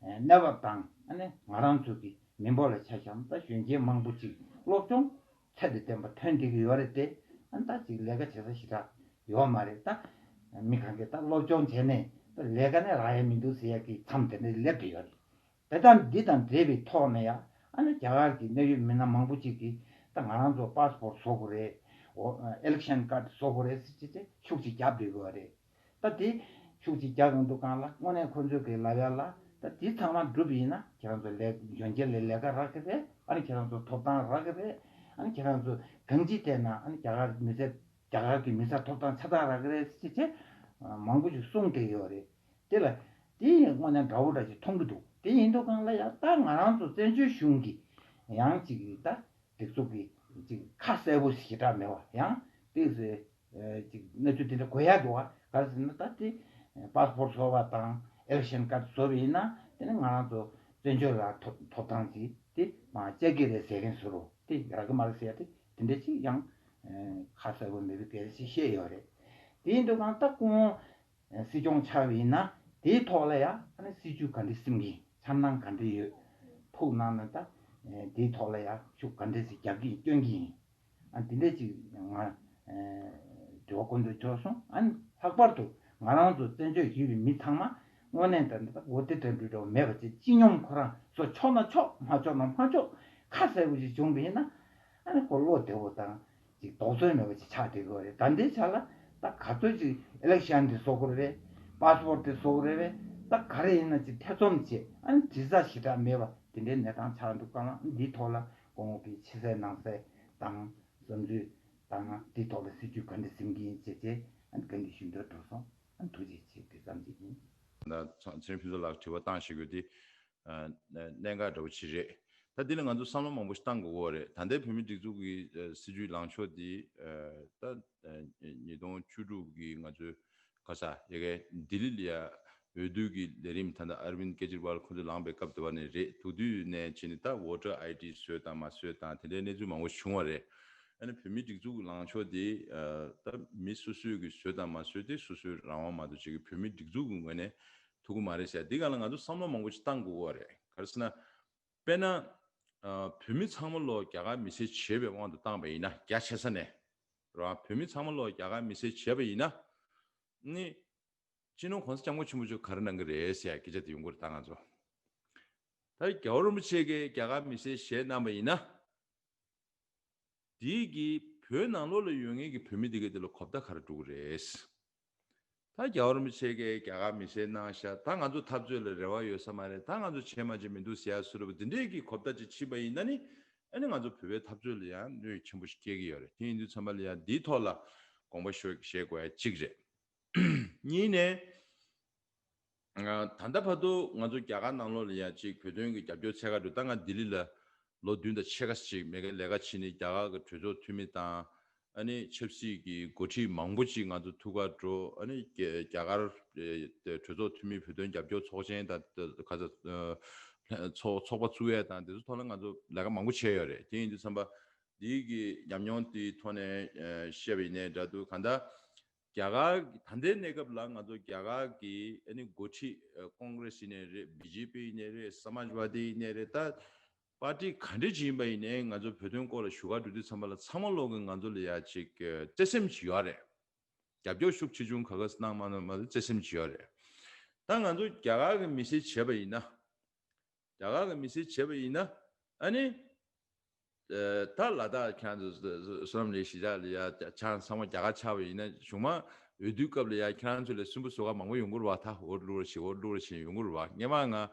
གནས་བབ་དང་ཨ་ནི་ང་རང་ཚོ་གི་མི་འབོར་ལ་ཆ་བཞག་ན་ད་གཞོན་སྐྱེས་མང་པོ་ཅིག་སློབ་སྦྱོང་ཚད་དང་ལྡན་པ་ཐོན་བསྡད་ཀྱི་ཡོད་རེད་དེ། ཨ་ནི་ད་ཅིག་ལས་ཀ་བྱེད་ས་ཞེ་དྲག་ཡོད་མ་རེད། ད་མི་གང་གས་ད་སློབ་སྦྱོང་བྱས་ནས་ད་ལས་ཀ་ནས་རག་ཡ་མི་འདུག་ཟེར་ཡ་གི་མཚམས་དེ་འདྲ་སླེབས་བསྡད་ཡོད་རེད། དེ་དང་འདི་དང་འབྲེལ་བའི་ཐོག་ནས་ཡང་ཨ་ནི་རྒྱ་གར་གྱི་གནད་ཡོད་མི་སྣ་མང་པོ་ཅིག་གིས་ད་ང་རང་ཚོ་པཱ་སི་པོར་ཊི་བཟོ་དགོས་རེད། ཨོ་ཨེ་ལེག་ཤན་ཀཱཌ་བཟོ་དགོས་རེད་ཟེར་བྱས་ཏེ་ཤུགས་ཅིག་རྒྱབ་བསྡད་ཡོད་རེད། ད་དེ་ཤུགས་ཅིག་རྒྱག་ཡོང་དུས་སྒང་ལ་དངོས་གནས་ཁོ་ཚོས་གི་ལབ་ཡ་ལ་ད་དེ་ཚང་མ་འགྲུབ་ཡིན་ན་ཁྱེད་རང་ཚོ་ལས་གཞོན་སྐྱེས་ལ་ལས་ཀ་རག་གི་རེད། ཨ་ནི་ཁྱེད་རང་ཚོ་ཐོབ་ཐང་རག་གི་རེད། ཨ་ནི་ཁྱེད་རང་ཚོ་གང་ཅིའི་ཐད་ན་ཨ་ནི་རྒྱ་གར་མི་སེར་རྒྱ་གར་གྱི་མི་སེར་ཐོབ་ཐང་ཆ་ཚང་རག་གི་རེད་ཟེར་བྱས་མང་པོ་ཞིག་གསུངས་བསྡད་ཡོད་རེད། དེ་ལ་དེ་ཡིན་དངོས་གནས་འདྲ་བོ་འདྲ་ཞིག་མཐོང་གི་འདུག་དེ་ཡིན་དུས་སྒང་ལ་ཡང་ད་ང་རང་ཚོ་བཙན་བྱོལ་གཞུང་གི་ཡང་ཅིག་ད་སྒྲིག་འཛུགས་ཀྱི་ཅིག་ཁ་གསལ་པོ་ཞེ་དྲག་མེད་པ། ཡང་ཏོག་ཙམ་ཅིག་གནས་ཚུལ་དེ་འདྲ་གོ་ཡག་འདུག་བ། ག་རེ་ཟེར་ན་ད་དེ་པཱ་སི་པོར་ཊི་བཟོ་བ་དང་ཨེ་ལེག་ཤན་ཀཱཌ་བཟོ་བ་ཡིན་ན་དེ་ནི་ང་རང་ཚོ་བཙན་བྱོལ་ལ་ཐོབ་ཐོབ་ཐང་ཅིག་དེ་མ་བཅད་ཀྱི་རེད་ཟེར་མཁན་ཚོ་རུ་དེ་རག་གི་མ་རེད་ཟེར་ཡ་དེ་དེ་འདྲ་ཅིག་ཡང་ཁ་གསལ་པོ་མེད་པའི་སྐད་ཆ་བཤད་ཡོད་རེད། དེ་ཡིན་དུས་གང་ད་སྐུ་ངོ་སྲིད་སྐྱོང་ཆགས་པ་ཡིན་ན་དེའི་ཐོག་ལ་ཡང་ཨ་ནི་སྲིད་ཇུས་ག་འདྲ་ཟིན་གྱི་འཆར་སྣང་ག་འདྲ་ཡོད། ཕུགས་གནང་ན་ད་དེའི་ཐོག་ལ་ཡང་ཤུགས་ག་འདྲ་ཞིག་རྒྱག་གི་སྐྱོན་གྱི་ཡིན། ཨ་འདི་འདྲ་ཅིག་ང་དྲི་བ་བཀོད་འདོད་བྱུང་སོང་། ཨ་ནི་ལྷག་པར་དུ་ང་རང་ཚོ་བཙན་བྱོལ་བཞུགས་པའི་མི་ཚང་མ་དངོས་གནས་ད་ད་འོ་དེ་འདྲ་འདྲ་མེད་པ་ཅིག་སྤྱི་སྙོམས་ཁོ་རང་ཚོ་ཆོག་ན་ཆོག་མ་ཆོག་ན་མ་ཆོག་ཁ་གསལ་པོ་ཞིག་བྱུང་བ་ཡིན་ན་ཨ་ནི་ཁོ་བློ་བདེ་པོ་དང་། ཅིག་རྡོག་རྩ་མེད་པ་ཅིག་ཆགས་བསྡད་ཀྱི་ཡོད་རེད། ད་ལྟའི་ཆ་ལ་ད་ག་ཚོད་ཅིག་ཨི་ལེག་ཤན་དེ་བཟོ་དགོས་རེད། པཱ་སི་པོར་ཊི་དེ་བཟོ་དགོས་རེད། ད་ག་རེ་ཡིན་ན་ཅིག་ཐེ་ཚོམ་བྱེད། ཨ་ནི་དྲི་ཟ་ཞེ་དྲག་མེད་པ་དེ་འདྲའི་གནས་སྟངས་ཆགས་འདུག་ག་ལ། འདིའི་ཐོག་ལ་སྐུ་ངོ་གི་ཕྱི་གསལ་ནང་གསལ་དང་བསམ་ཚུལ་དང་འདིའི་ཐོག་ལ་སྲིད་ཇུས་ག་འདྲ་འཛིན་གྱི་ཡིན་ཅེས་བྱས་ཨ་ནི་ག་འདྲ་ཞུ་འདོད་འགྲོ་སོང་། ཨ་ནི་ཐུགས་རྗེ་ཆེ། དེ་ཙམ་ཅིག་ཡིན། ད་ཚང་ཚེ་རིང་ཕུན་ཚོགས་ལགས་དྲི་བ་བཏང་ཞེས་དགོས་དེ། ཨ་གནད་འགག་འདྲ་བོ་ཅིག་རེད། ད་འདི་ལ་ང་ཚོ་བསམ་བློ་མང་པོ་ཞིག་བཏང་དགོས་ཀྱི་ཡོད་རེད། ད་ལྟའི་བོད་མིའི་སྒྲིག་འཛུགས་ཀྱི་ཨ་སྲིད་བྱུས་ལངས་ཕྱོགས་འདི་ཨ་ད་ཨ་ཉིས་སྟོང་བཅུ་དྲུག་གི་ང་ཚོའི་ག་ས་ཡ་གའི་ལྡི་ལི་ལ་ཡ་ འོས་བསྡུ་གི་ལས་རིམ་ད་ལྟ་ཨར་བིན་ཀེ་ཇི་རི་ཝལ་ཁོ་ཚོ་ལངས་པའི་སྐབས་དེ་བ་ནས་རེད། དུ་དུས་ནས་བྱས་ནས་ད་ཝོ་ཊར་ཨའི་ཌི་བཟོས་དང་མ་བཟོས་དང་དེ་འདྲའི་གནས་ཚུལ་མང་པོ་བྱུང་བ་རེད། ཨ་ནི་བོད་མིའི་སྒྲིག་འཛུགས་ལངས་ཕྱོགས་དེ་ད་མི་སོ་སོའི་གི་བཟོས་དང་མ་བཟོས་དེ་སོ་སོའི་རང་དབང་མ་གཏོགས་ཅིག་གི་བོད་མིའི་སྒྲིག་འཛུགས་ཀྱི་ངོས་ནས་ཐུག་གི་མ་རེད་ཟེར། འདི་ག་ལ་ང་ཚོ་བསམ་བློ་མང་པོ་ཅིག་བཏང་དགོས་པ་རེད། ག་རེ་ཟེར་ན། དཔེར་ན། ཨ། བོད་མི་ཚང་མ་ལོ་རྒྱ་གར་མི་སེར་བྱེད་པའི་དབང་དུ་བཏང་པ་ཡིན་ན། རྒྱ་ཆེ་ས་ནས་རོ། བོད་མི་ཚང་མ་ལོ་རྒྱ་གར་མི་སེར་བྱས་པ་ཡིན་ན། ནི། སྤྱི་ནོར་༸གོང་ས་༸སྐྱབས་མགོན་ཆེན་པོ་མཆོག་ག་རེ་གནང་གི་རེད་ཟེར་ཡ་སྐད་ཆ་དེ་ཡོང་གི་རེད་ད་ང་ཚོ། ད་རྒྱལ་བ་རིན་པོ་ཆེ་གིས་རྒྱ་གར་མི་སེར་བཞེས་གནང་པ་ཡིན་ན། དེའི་གི་བོད་ནང་ལོགས་ལ་ཡོད་མཁན་གྱི་བོད་མི་དེ་གའི་དེ་ལ་གོ་བརྡ་ག་རེ་འགྲོ་གི་རེད། ད་རྒྱལ་བ་རིན་པོ་ཆེ་གིས་རྒྱ་གར་མི་སེར་གནང་ཤག་ད་ང་ཚོ་འཐབ་རྩོད་ལ་རེ་བ་ཡོད་ས་མ་རེད། ད་ང་ཚོ་བྱེད་མ་བྱེད་མི་འདུག་ཟེར་ཡ་བཟོ་འདྲ་པོ་དེ་འདྲའི་གི་གོ་བརྡ་ཅིག་ཕྱིན་པ་ཡིན་ན་ནི། ཨ་ནི་ང་ཚོ་བོད་པའི་འཐབ་རྩོད་ལ་ཡང་གནོད་ཆེན་པོ་ཞིག་སྐྱེལ་གྱི་ཡོད་རེད། དེ་ཡིན་དུས་ཙམ་པ་ལ་ཡང་འདིའི་ཐོག་ལ་དགོངས་པ་ཞུ་བཞེས་དགོས་ཡ་གཅིག་རེད། གཉིས་ནས། ད་ལྟ་བར་དུ་ང་ཚོ་རྒྱ་གར་ནང་ལོགས་ལ་ཡ་གཅིག་བོད་དོན་གྱི་རྒྱབ་སྐྱོར་ཚད་ཁ་འགྲོ། ད་ང་ལྡི་ལི་ལ་ལོ་བདུན་དང་ཕྱེད་ཀ་ཅིག་མི་ལས་ཀ་བྱས་ནས་རྒྱ་གར་གྱི་གྲོས་ཚོགས་འཐུས་མི་དང་། ཨ་ནི་ཆབ་སྲིད་ཀྱི་འགོ་ཁྲིད་མང་པོ་ཅིག་ང་ཚོ་ཐུག་གར་འགྲོ། ཨ་ནི་རྒྱ་རྒྱ་གར་གྲོས་ཚོགས་འཐུས་མི་བོད་དོན་རྒྱབ་སྐྱོར་ཚོགས་ཆེན་དང་ག་ཚོད་ཚོགས་པ་བཙུགས་ཡས་དང་དེ་ཚོ་ཐོག་ལ་ང་ཚོ་ལས་ཀ་མང་པོ་བྱས་ཡོད་རེད། དེ་ཡིན་དུས་ཙམ་པ་འདིའི་གི་ཉམས་མྱོང་དེའི་ཐོག་ནས་བཤད་པ་ཡིན་ནའི་འདྲ་འདུག་གང་ལྟར། རྒྱ་གར་གྱི་ད་ལྟའི་གནས་སྐབས་ལ་ང་ཚོ་རྒྱ་གར་གྱི་ཨ་ནི་འགོ་ཁྲིད་ཀོང་ཀྲེས་ཡིན་ནའི་རེད། བི་ཇེ་པི་ཡིན་ནའི་རེད། སམ་མཱཇ་ཝ་དི་ཡིན་ནའི་རེད། ད་པར་ཏི་ག་འདྲ་ཅིག་ཡིན་པ་ཡིན་ནའི་ང་ཚོ་བོད་དོན་སྐོར་ལ་ཞུ་ག་འགྲོ་དུས་ཙམ་པ་ལ་ཚང་མ་ལོག་གི་ང་ཚོ་ལ་ཡ་ཅིག་བརྩེ་སེམས་ཅིག་ཡོད་རེད། རྒྱབ་སྐྱོར་ཤུགས་ཆེ་ཆུང་ག་ག་གནང་མ་གནང་མ་གཏོགས་བརྩེ་སེམས་ཅིག་ཡོད་རེད། ད་ང་ཚོ་རྒྱ་གར་གྱི་མི་སེར་བྱས་པ་ཡིན་ན། རྒྱ་གར་གྱི་མི་སེར་བྱས་པ་ཡིན་ན། ཨ་ནི། ད་ལ་དྭགས་ཁྱེད་རང་ཚོ་བསོད་ནམས་གླིང་གཞིས་ཆགས་ལ་ཡ་ཆ་ཚང་མ་རྒྱ་གར་ཆགས་པ་ཡིན་ན། གཞུག་མ་འོས་བསྡུའི་སྐབས་ལ་ཡ་ཁྱེད་རང་ཚོ་ལས་སུན་པོ་བཟོ་ག་མང་པོ་ཡོང་གི་རེད་བ། ད་འོ་བླུག་རོགས་བྱེད། འོ་བླུག་རོགས་བྱེད་ཡོང་གི་རེད་བ། སྔོན་མ་ང་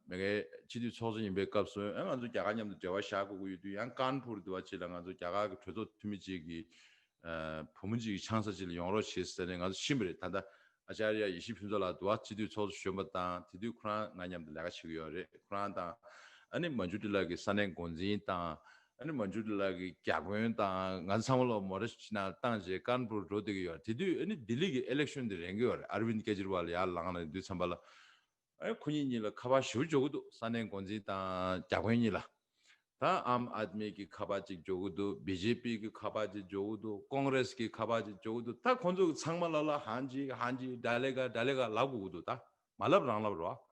མི་སྒེར་སྤྱི་འཐུས་ཚོགས་གཙོ་ཡིན་པའི་སྐབས་སུ་ཨ་ང་ཚོ་རྒྱ་གར་མཉམ་དུ་འབྲེལ་བ་བཞག་དགོས་ཀྱི་ཡོད་དུས། ཡང་ཀཱན་པུར་དུ་བ་ཅིག་ལ་ང་ཚོ་རྒྱ་གར་གྱི་གྲོས་ཚོགས་འཐུས་མི་ཅིག་གིས་བུ་མོ་ཅིག་གི་ཆང་ས་ཅིག་ལ་ཡོང་རོགས་བྱེད་ཟེར་ནས་ང་ཚོ་ཕྱིན་པ་རེད། ད་ལྟ་ཨ་ཅཱརྱ་ཡེ་ཤེས་ཕུན་ཚོགས་ལགས་དུ་བ་སྤྱི་འཐུས་ཚོགས་གཙོ་གཞོན་པ་དང་དེ་དུས་ཁོ་རང་ང་མཉམ་དུ་ལས་ཀ་བྱེད་ཀྱི་ཡོད་རེད། ཁོ་རང་དང་ཨ་ནི་མན་ཇུ་ཊི་ལགས་ཀྱི་ས་གནས་འགོ་འཛིན་དང་། ཨ་ནི་མན་ཇུ་ཊི་ལགས་ཀྱི་བརྒྱ་དཔོན་དང་ང་ཚོ་ཚང་མ་ལོ་མོ་ཊ་ཞིག་ནང་བཏང་རྗེས་ཀཱན་པུར་འགྲོ་བསྡད་ཀྱི་ཡོད་རེད། དེ་དུས་ཨ་ནི་ལྡི་ལི་གི་ཨི་ལེག་ཤོན་དེ་རན་གྱི་ཡོད་རེད། ཨར་བིན་ཀེ་ཇི་རི་ཝལ་ཡར་ལངས་ནས་དུས་ཙམ་པ་ལ། ཨ་ཁོ་གཉིས་གཉིས་ལ་ཁ་པར་ཞེ་པོ་འབྱོར་གྱི་འདུག་ས་གནས་འགོ་འཛིན་དང་བརྒྱ་དཔོན་གཉིས་ལ། ད་ཨམ་ཨད་མི་གི་ཁ་པར་གཅིག་འབྱོར་གྱི་འདུག་བི་ཇེ་པི་གི་ཁ་པར་གཅིག་འབྱོར་གྱི་འདུག་ཀོང་རེས་ཀི་ཁ་པར་གཅིག་འབྱོར་གྱི་འདུག་ད་ཁོང་ཚོ་གི་ཚང་མ་ལ་ལ་ཧན་ཇི་ཧན་ཇི་ཌལ་ལེ་ག་ཌལ་ལེ་ག་ལབ་དགོས་ཀྱི་འདུག་ད་མ་ལབ་རང་ལབ་རོགས།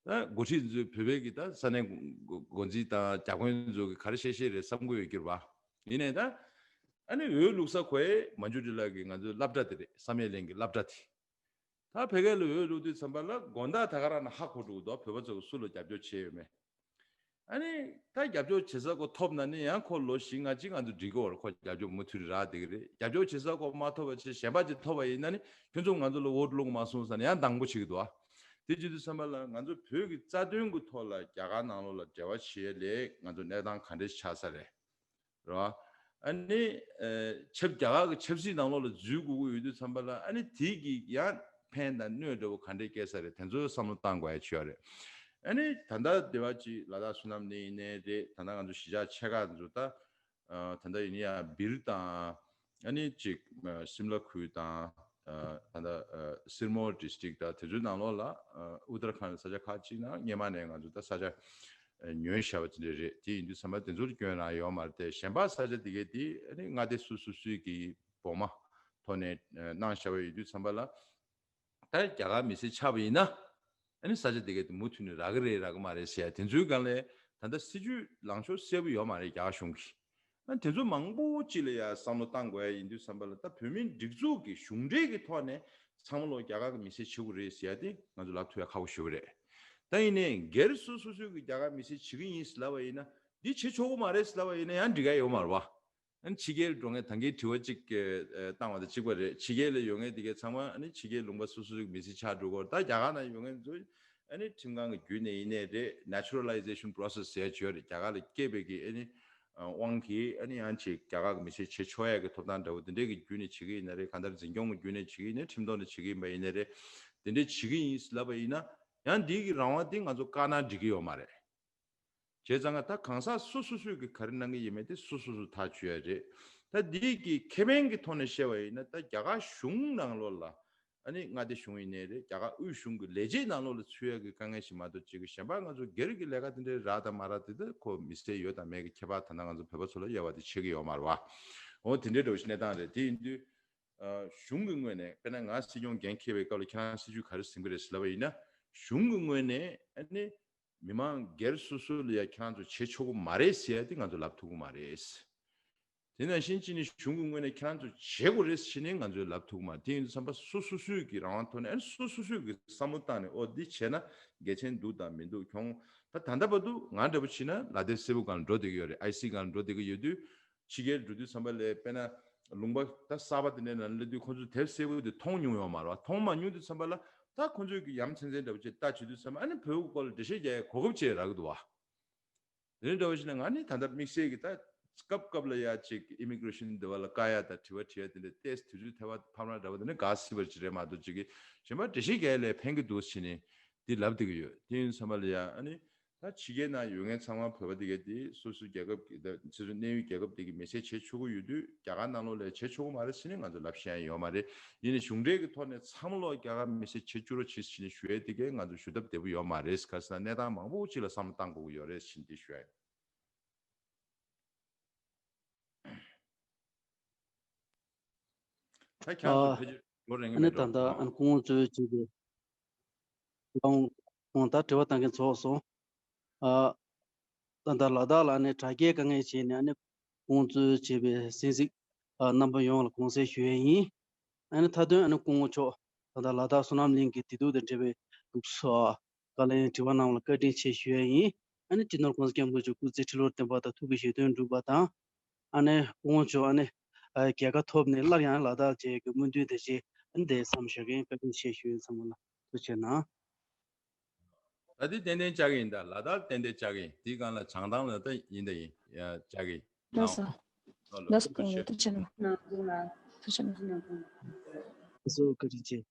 ད་འགོ་ཁྲིད་ཚོས་བོད་པའི་གི་ད་ས་གནས་འགོ་འཛིན་དང་བརྒྱ་དཔོན་ཚོ་གི་ག་རེ་བཤད་བཤད་རེད་བསམ་གྱི་ཡོད་ཀྱི་རེད་བ། ཡིན་ནའི་ད་ཨ་ནི་འོས་བླུགས་ས་ཁོའི་མན་ཇུ་ཊི་ལགས་ཀྱི་ང་ཚོའི་སློབ་གྲྭ་དེ་རེད། བསམ་ཡས་གླིང་གི་སློབ་གྲྭ་དེ། ད་ཕ་གི་ལ་འོས་བླུགས་དུས་ཙམ་པ་ལ་དགོང་དག་ད་ག་རང་ན་ཧ་གོ་འགྲོ་གི་འདུག་བོད་པ་ཚོ་གི་སུ་ལ་རྒྱབ་སྐྱོར་བྱས་ཡོད་མེད། ཨ་ནི་ད་རྒྱབ་སྐྱོར་བྱེད་ས་ཁོ་ཐོབ་ན་ནི་ཡང་ཁོ་ལོ་བཞི་ལྔ་གཅིག་ང་ཚོ་འགྲིག་གི་ཡོད་རེད། ཁོ་རྒྱབ་སྐྱོར་མུ་མཐུད་ནས་རག་བསྡད་ཀྱི་རེད། རྒྱབ་སྐྱོར་བྱེད་ས་ཁོ་མ་ཐོབ་པ་བྱས་གཞན་པ་ཅིག་ཐོབ་པ་ཡིན་ན་ནི་ཁྱོད་ཚོ་ང་ཚོ་ལ་འོ་ཊི་བླུགས་མ་སོང་ཟེར་ནས་ཡང་སྡང་པོ་བྱེད་ཀྱི་འདུག་ཨ། དེ་བྱེད་དུས་ཙམ་པ་ལ་ང་ཚོ་བོད་ཀྱི་རྩ་དོན་གྱི་ཐོག་ལ་རྒྱ་གར་ནང་ལོགས་ལ་འབྲེལ་བ་བྱེད་ཡས་ལས་ང་ཚོ་གནས་སྟངས་ག་འདྲས་ཆགས་ས་རེད། རེད་བ། ཨ་ནི། ཨ། ཆབ་རྒྱ་གར་གྱི་ཆབ་སྲིད་ནང་ལོགས་ལ་འཛུལ་དགོས་ཀྱི་ཡོད་དུས་ཙམ་པ་ལ་ཨ་ནི་དེ་གི་ཡང་ཕན་དང་གནོད་འདྲ་བོ་ག་འདྲས་སྐྱེལ་ས་རེད། དེ་ཚོའི་བསམ་བློ་བཏང་དགོས་ཡ་ཆེ་བ་རེད། ཨ་ནི་ད་ལྟ་དེ་བ་ཅིག་ལ་དྭགས་བསོད་ནམས་གླིང་ཡིན་ནའི་རེད། ད་ལྟ་ང་ཚོ་གཞིས་ཆགས་ཆེ་ཁག་ཚོ་ད། ཨ། ད་ལྟ་ཡིན་ཡང་སྦིར་དང་། ཨ་ནི་ཅིག་ཨ། སིམ་ལ་ཁུལ་དང་། ཨ། ད་ལྟ་ཨ། སིར་མོར་ཌི་སི་ཊིག་དང་དེ་ཚོའི་ནང་ལོགས་ལ། ཨ། ཨུ་ཏར་ཁཱན་ས་ཆ་ཁག་ཅིག་ནང་སྔོན་མ་ནས་ང་ཚོ་ད་ས་ཆ་ཨ། ཉོས་བཞག་པ་ཅིག་རེད། དེ་ཡིན་དུས་ཙམ་པ་དེ་ཚོར་སྐྱོན་རང་ཡོད་མ་རེད་དེ། གཞན་པ་ས་ཆ་དེ་གའི་དེ་ཨ་ནི་མངའ་སྡེ་སོ་སོ་སོའི་གི་འོག་མ་ཐོག་ནས་ཨ། གནང་བཞག་པ་ཡིན་དུས་ཙམ་པ་ལ། ད་རྒྱ་གར་མི་སེར་ཆགས་པ་ཡིན་ན། ཨ་ནི་ས་ཆ་དེ་གའི་དེ་མུ་མཐུད་ནས་རག་གི་རེད་རག་གི་མ་རེད་ཟེར་ཡ་དེ་ཚོའི་སྒང་ལ་ད་ལྟ་སྲིད་ཇུས་ལངས་ཕྱོགས་གསལ་པོ་ཡོད་མ་རེད་རྒྱ་གར་གཞུང་གིས། ཨ། དེ་ཚོ་མང་པོ་ཅིག་ལ་ཡ་བསམ་བློ་བཏང་དགོས་ཡ་ཡིན་དུས་ཙམ་པ་ལ། ད་བོད་མིའི་སྒྲིག་འཛུགས་ཀྱི་གཞུང་འབྲེལ་གྱི་ཐོག་ནས་ཚང་མ་ལོ་རྒྱ་གར་གྱི་མི་སེར་བྱེད་དགོས་རེད་ཟེར་ཡ་དེ་ང་ཚོ་ལབ་ཐུབ་ཡ་ཁག་པོ་ཞེ་པོ་རེད། ད་ཡིན་ནའི་སྒེར་སོ་སོ་སོའི་གི་རྒྱ་གར་མི་སེར་བྱེད་ཀྱི་ཡིན་ཟེར་ལབ་པ་ཡིན་ན། འདི་བྱེད་ཆོག་གི་མ་རེད་ཟེར་ལབ་པ་ཡིན་ན་ཡང་འགྲིག་ག་ཡོད་མ་རེད་བ། ཨ་ནི་ཕྱི་རྒྱལ་འགྲོ་མཁན་ད་གིན་དྲི་བ་གཅིག་བཏང་བ་དང་གཅིག་པ་རེད། ཕྱི་རྒྱལ་ལ་ཡོད་མཁན་དེ་གའི་ཚང་མ་ཨ་ནི་ཕྱི་རྒྱལ་ལུང་པ་སོ་སོ་སོའི་མི་སེར་ཆགས་འགྲོ་གི་ཡོད་རེད། ད་རྒྱ་གར་ནང་ཡོད་མཁན་ཚོ་ཨ་ནི་ཁྲིམས་ཁང་གི་བརྒྱུད་ནས་ཡིན་ནའི་རེད། ནེ་ཅུ་ར་ལའི་ཟེ་ཤན་པོ་རོ་སེ་སི་ཟེར་ཡ་ཅིག་ཡོད་རེད། རྒྱ་གར་ལ་སྐྱེས་པའི་གི་ཨ་ནི་དབང་གིས་ཨ་ནི་ཡང་ཅིག་རྒྱ་གར་གི་མི་སེར་བྱེད་ཆོག་ཡ་གི་ཐོབ་ཐང་འདྲ་བོ་དེ་འདྲའི་གི་བརྒྱུད་ནས་བྱེད་ཀྱི་ཡིན་ན་རེད། གང་ལྟར་འཛིན་སྐྱོང་གི་བརྒྱུད་ནས་བྱེད་ཀྱི་ཡིན་ན། ཁྲིམས་ཐོག་ནས་བྱེད་ཀྱི་ཡིན་པ་ཡིན་ན་རེད། དེ་འདྲའི་བྱེད་ཀྱི་ཡིན་ལབ་པ་ཡིན་ན་ཡང་འདི་གི་རང་དབང་དེ་ང་ཚོ་བཀག་ན་འགྲིག་གི་ཡོད་མ་རེད། བྱས་ཙང་ད་གང་ཟག་སོ་སོ་སོས་ཀྱི་ག་རེ་གནང་གི་ཡིན་མིན་དེ་སོ་སོ་སོས་ཐག་གཅོད་ཡ་རེད། ད་འདི་གི་ཁེ་ཕན་གྱི་ཐོག་ནས་བཤད་པ་ཡིན་ན། ད་རྒྱ་གར་གཞུང་ནང་ལོགས་ལ་ ཨ་ནི་མངའ་སྡེ་གཞུང་ཡིན་ནའི་རེད། རྒྱ་གར་དབུས་གཞུང་གི་ལས་བྱེད་ནང་ལོགས་ལ་ཚུད་ཡག་གི་དཀའ་ངལ་ཞིག་མ་གཏོགས་ཅིག་གི་གཞན་པ་ང་ཚོ་སྒེར་གྱི་ལས་ཀ་དེ་འདྲའི་རག་དང་མ་རག་དེ་ད་ཁོ་མི་སེར་ཡོད་དང་མེད་ཀྱི་ཁྱད་པར་ད་ལྟ་ང་ཚོ་བོད་པ་ཚོ་ལ་ཡོད་པ་དེ་ཆགས་ཀྱི་ཡོད་མ་རེད་བ། འོ་དེ་འདྲའི་འདྲ་བོ་ཞིག་གནས་སྟངས་རེད། དེ་ཡིན་དུས་ཨ་གཞུང་གི་ངོས་ནས་དཔེར་ན་ང་སྲིད་སྐྱོང་འགན་འཁྱེར་བའི་སྐབས་ལ་ཁྱེད་རང་སྲིད་ཇུས་ག་རེ་འཛིན་གྱི་རེད་ཟེར་ལབ་པ་ཡིན་ན། གཞུང་གི་ངོས་ནས་ཨ་ནི་མི་མང་སྒེར་སོ་སོ་ལ་ཡ་ཁྱེད་རང་ཚོ་བྱེད་ཆོག་གི་མ་རེད་ཟེར་ཡ་དེ་ང་ཚོ་ལབ་ཐུབ་ཀྱི་མ་རེད། དེ་ནང་བཞིན་ཅི་ནི་གཞུང་གི་ངོས་ནས་ཁྱེད་རང་ཚོ་བྱེད་དགོས་རེད་ཟེར་ནས་ང་ཚོས་ལབ་ཐུབ་ཀྱི་མ་རེད། དེ་ཡིན་དུས་ཙམ་པ་སོ་སོ་སོས་ཀྱི་རང་དབང་ཐོག་ནས་ཨ་ནི་སོ་སོ་སོས་ཀྱི་བསམ་བློ་བཏང་ནས་ཨོ་འདི་བྱས་ན་དགེ་མཚན་འདུག་དང་མི་འདུག་གྱོང་། ད་ད་ལྟ་བར་དུ་ང་འདྲ་པོ་བྱས་ན་ལ་དྭགས་སེར་པོ་སྒང་ལ་འགྲོ་བསྡད་ཀྱི་ཡོད་རེད། ཨའི་སི་སྒང་ལ་འགྲོ་བསྡད་ཀྱི་ཡོད་དུས། ཕྱི་རྒྱལ་འགྲོ་དུས་ཙམ་པ་ལ་དཔེར་ན་ལུང་པ་ད་གསར་པ་དེ་འདྲའི་ནང་སླེབས་དུས་ཁོང་ཚོས་དེབ་སེར་པོ་དེ་མཐོང་མྱོང་ཡོད་མ་རེད་བ། མཐོང་མ་མྱོང་དུས་ཙམ་པ་ལ་ད་ཁོང་ཚོས་ཀྱི་ཡ་མཚན་ཚན་འདྲ་པོ་ཅིག་ལྟ་བྱེད་དུས་ཙམ་པ་ཨ་ནི་བོད་ཀྱི་སྐོར་ལ་འགྲེལ་བཤད་རྒྱག་ཡའི་གོ་སྐབས་ཅིག་རག་གི་འདུག་བ། དེ་འདྲ་བ་ཞིག་ན་ང་ནི་ད་ལྟ་དམིགས་བསལ་གྱི་ད་སྐབས་སྐབས་ལ་ཡ་ཅིག་ཨི་མི་གྷི་རེ་ཤན་འདི་བ་ལ་བཀག་ཡ་དང་དྲི་བ་དྲི་ཡ་དེ་འདྲ་ཏོག་ཙམ་དུས་ཚོད་ཐེ་བ་ཕམ་ར་འདྲ་བ་དེ་འདྲ་ག་སྲིད་པར་ཅི་རེད་མ་གཏོགས་ཅིག་གི་གཞན་པ་འགྲེལ་བཤད་རྒྱག་ཡ་ལས་ཕན་གི་འདུག་ཟེར་ནས་འདི་ལབ་བསྡད་ཀྱི་ཡོད། དེ་ཡིན་ཙམ་པ་ལ་ཡ་ཨ་ནི་ད་ཕྱི་རྒྱལ་ནང་ཡོད་མཁན་ཚང་མ་བོད་པ་དེ་གས་དེ་སོ་སོའི་རྒྱལ་ཁབ་ཀྱི་ད་སོ་སོའི་གནས་ཡུལ་རྒྱལ་ཁབ་དེ་གི་མི་སེར་བྱེད་ཆོག་གི་ཡོད་དུས་རྒྱ་གར་ནང་ལོགས་ལ་བྱེད་ཆོག་གི་མ་རེད་ཟེར་ནས་ང་ཚོ་ལབ་ཤེས་ཡ་ཡོད་མ་རེད། ཡིན་ནའི་གཞུང་འབྲེལ་གྱི་ཐོག་ནས་ཚང་མ་ལོག་རྒྱ་གར་མི་སེར་བྱེད་བཅུག་རོགས་བྱེད་ཟེར་ནས་ཞུ་ཡས་དེ་གས་ང་ཚོ་ཞུ་ཐབས་བདེ་པོ་ཡོད་མ་རེད། ག་ཟེར་ན་གནས་སྟངས་མང་པོ་ཅིག་ལ་བསམ་བློ་བཏང་དགོས་ཀྱི་ཡོད་རེད་ཟེར་ནས་འདི་ཞུ་ཡ་ཡིན། ད་ཁྱེད་ཚོ་ཨ་ཕལ་ཆེར་ལོ་རན་གྱི་ཨ་ནི་མེད་ད་འགྲོ། ལྟ་ཨ་ནི་སྐུ་ངོ་གཙོས་བྱས་པའི་ལོང་ཁོང་ད་དྲི་བ་བཏང་མཁན་ཚོགས་སོང་། ཨ་ད་ལྟ་ལ་དྭགས་ལ་ཨ་ནི་དྲ་རྒྱའི་དཀའ་ངལ་བྱས་ནས་ཨ་ནི་སྐུ་ངོ་གཙོས་བྱས་པའི་གསན་གཟིགས་ཨ་རྣམ་པ་ཡོངས་ལ་དགོངས་སེལ་ཞུ་ཡས་ཡིན། ཨ་ནི་མཐའ་དོན་ཨ་ནི་སྐུ་ངོ་མཆོག་ད་ལྟ་ལ་དྭགས་བསོད་ནམས་གླིང་གི་བདེ་སྡུག་དང་འབྲེལ་བའི་ལུགས་སྲོལ་བཀའ་ལན་དྲི་བ་གནང་བ་ལ་བཀའ་དྲིན་ཆེ་ཞུ་ཡས་ཡིན། ཨ་ནི་སྤྱི་ནོར་༸གོང་ས་༸སྐྱབས་མགོན་མཆོག་སྐུ་ཚེ་ཁྲི་ལོར་བརྟན་པ་དང་ཐུགས་ཀྱི་བཞེད་དོན་འགྲུབ་པ་དང་། ཨ་ནི་སྐུ་ངོ་མཆོག་ཨ་ནི་རྒྱལ་ཁ་ཐོབ་ནས་སླར་ཡང་ལ་དྭགས་བཅས་ཀྱི་སྨོན་འདུན་དེ་བཞིན་ཨ་ནི་དེ་བསམ་བཞག་གིན་བཀའ་དྲིན་ཆེ་ཞུ་ཡས་ཚང་མ་ལ་ཐུགས་རྗེ་གནང་། ད་དེ་ཏན་ཏན་བཅར་གི་ཡིན། ད་ལ་དྭགས་ཏན་ཏན་བཅར་གི་ཡིན། དེའི་སྒང་ལ་བྱང་ཐང་ལ་ད་ཡིན་ད་ཡིན་ཡ་བཅར་གི་ཡིན། ལགས་སོ། ལགས་སོ། ཐུགས་རྗེ་ཆེ། ལགས་སོ། སྐུ་ངོ་ཐུགས་རྗེ་གནང་། ཐུགས་རྗེ་གནང་། ལགས་སོ། བཀའ་དྲིན་ཆེ།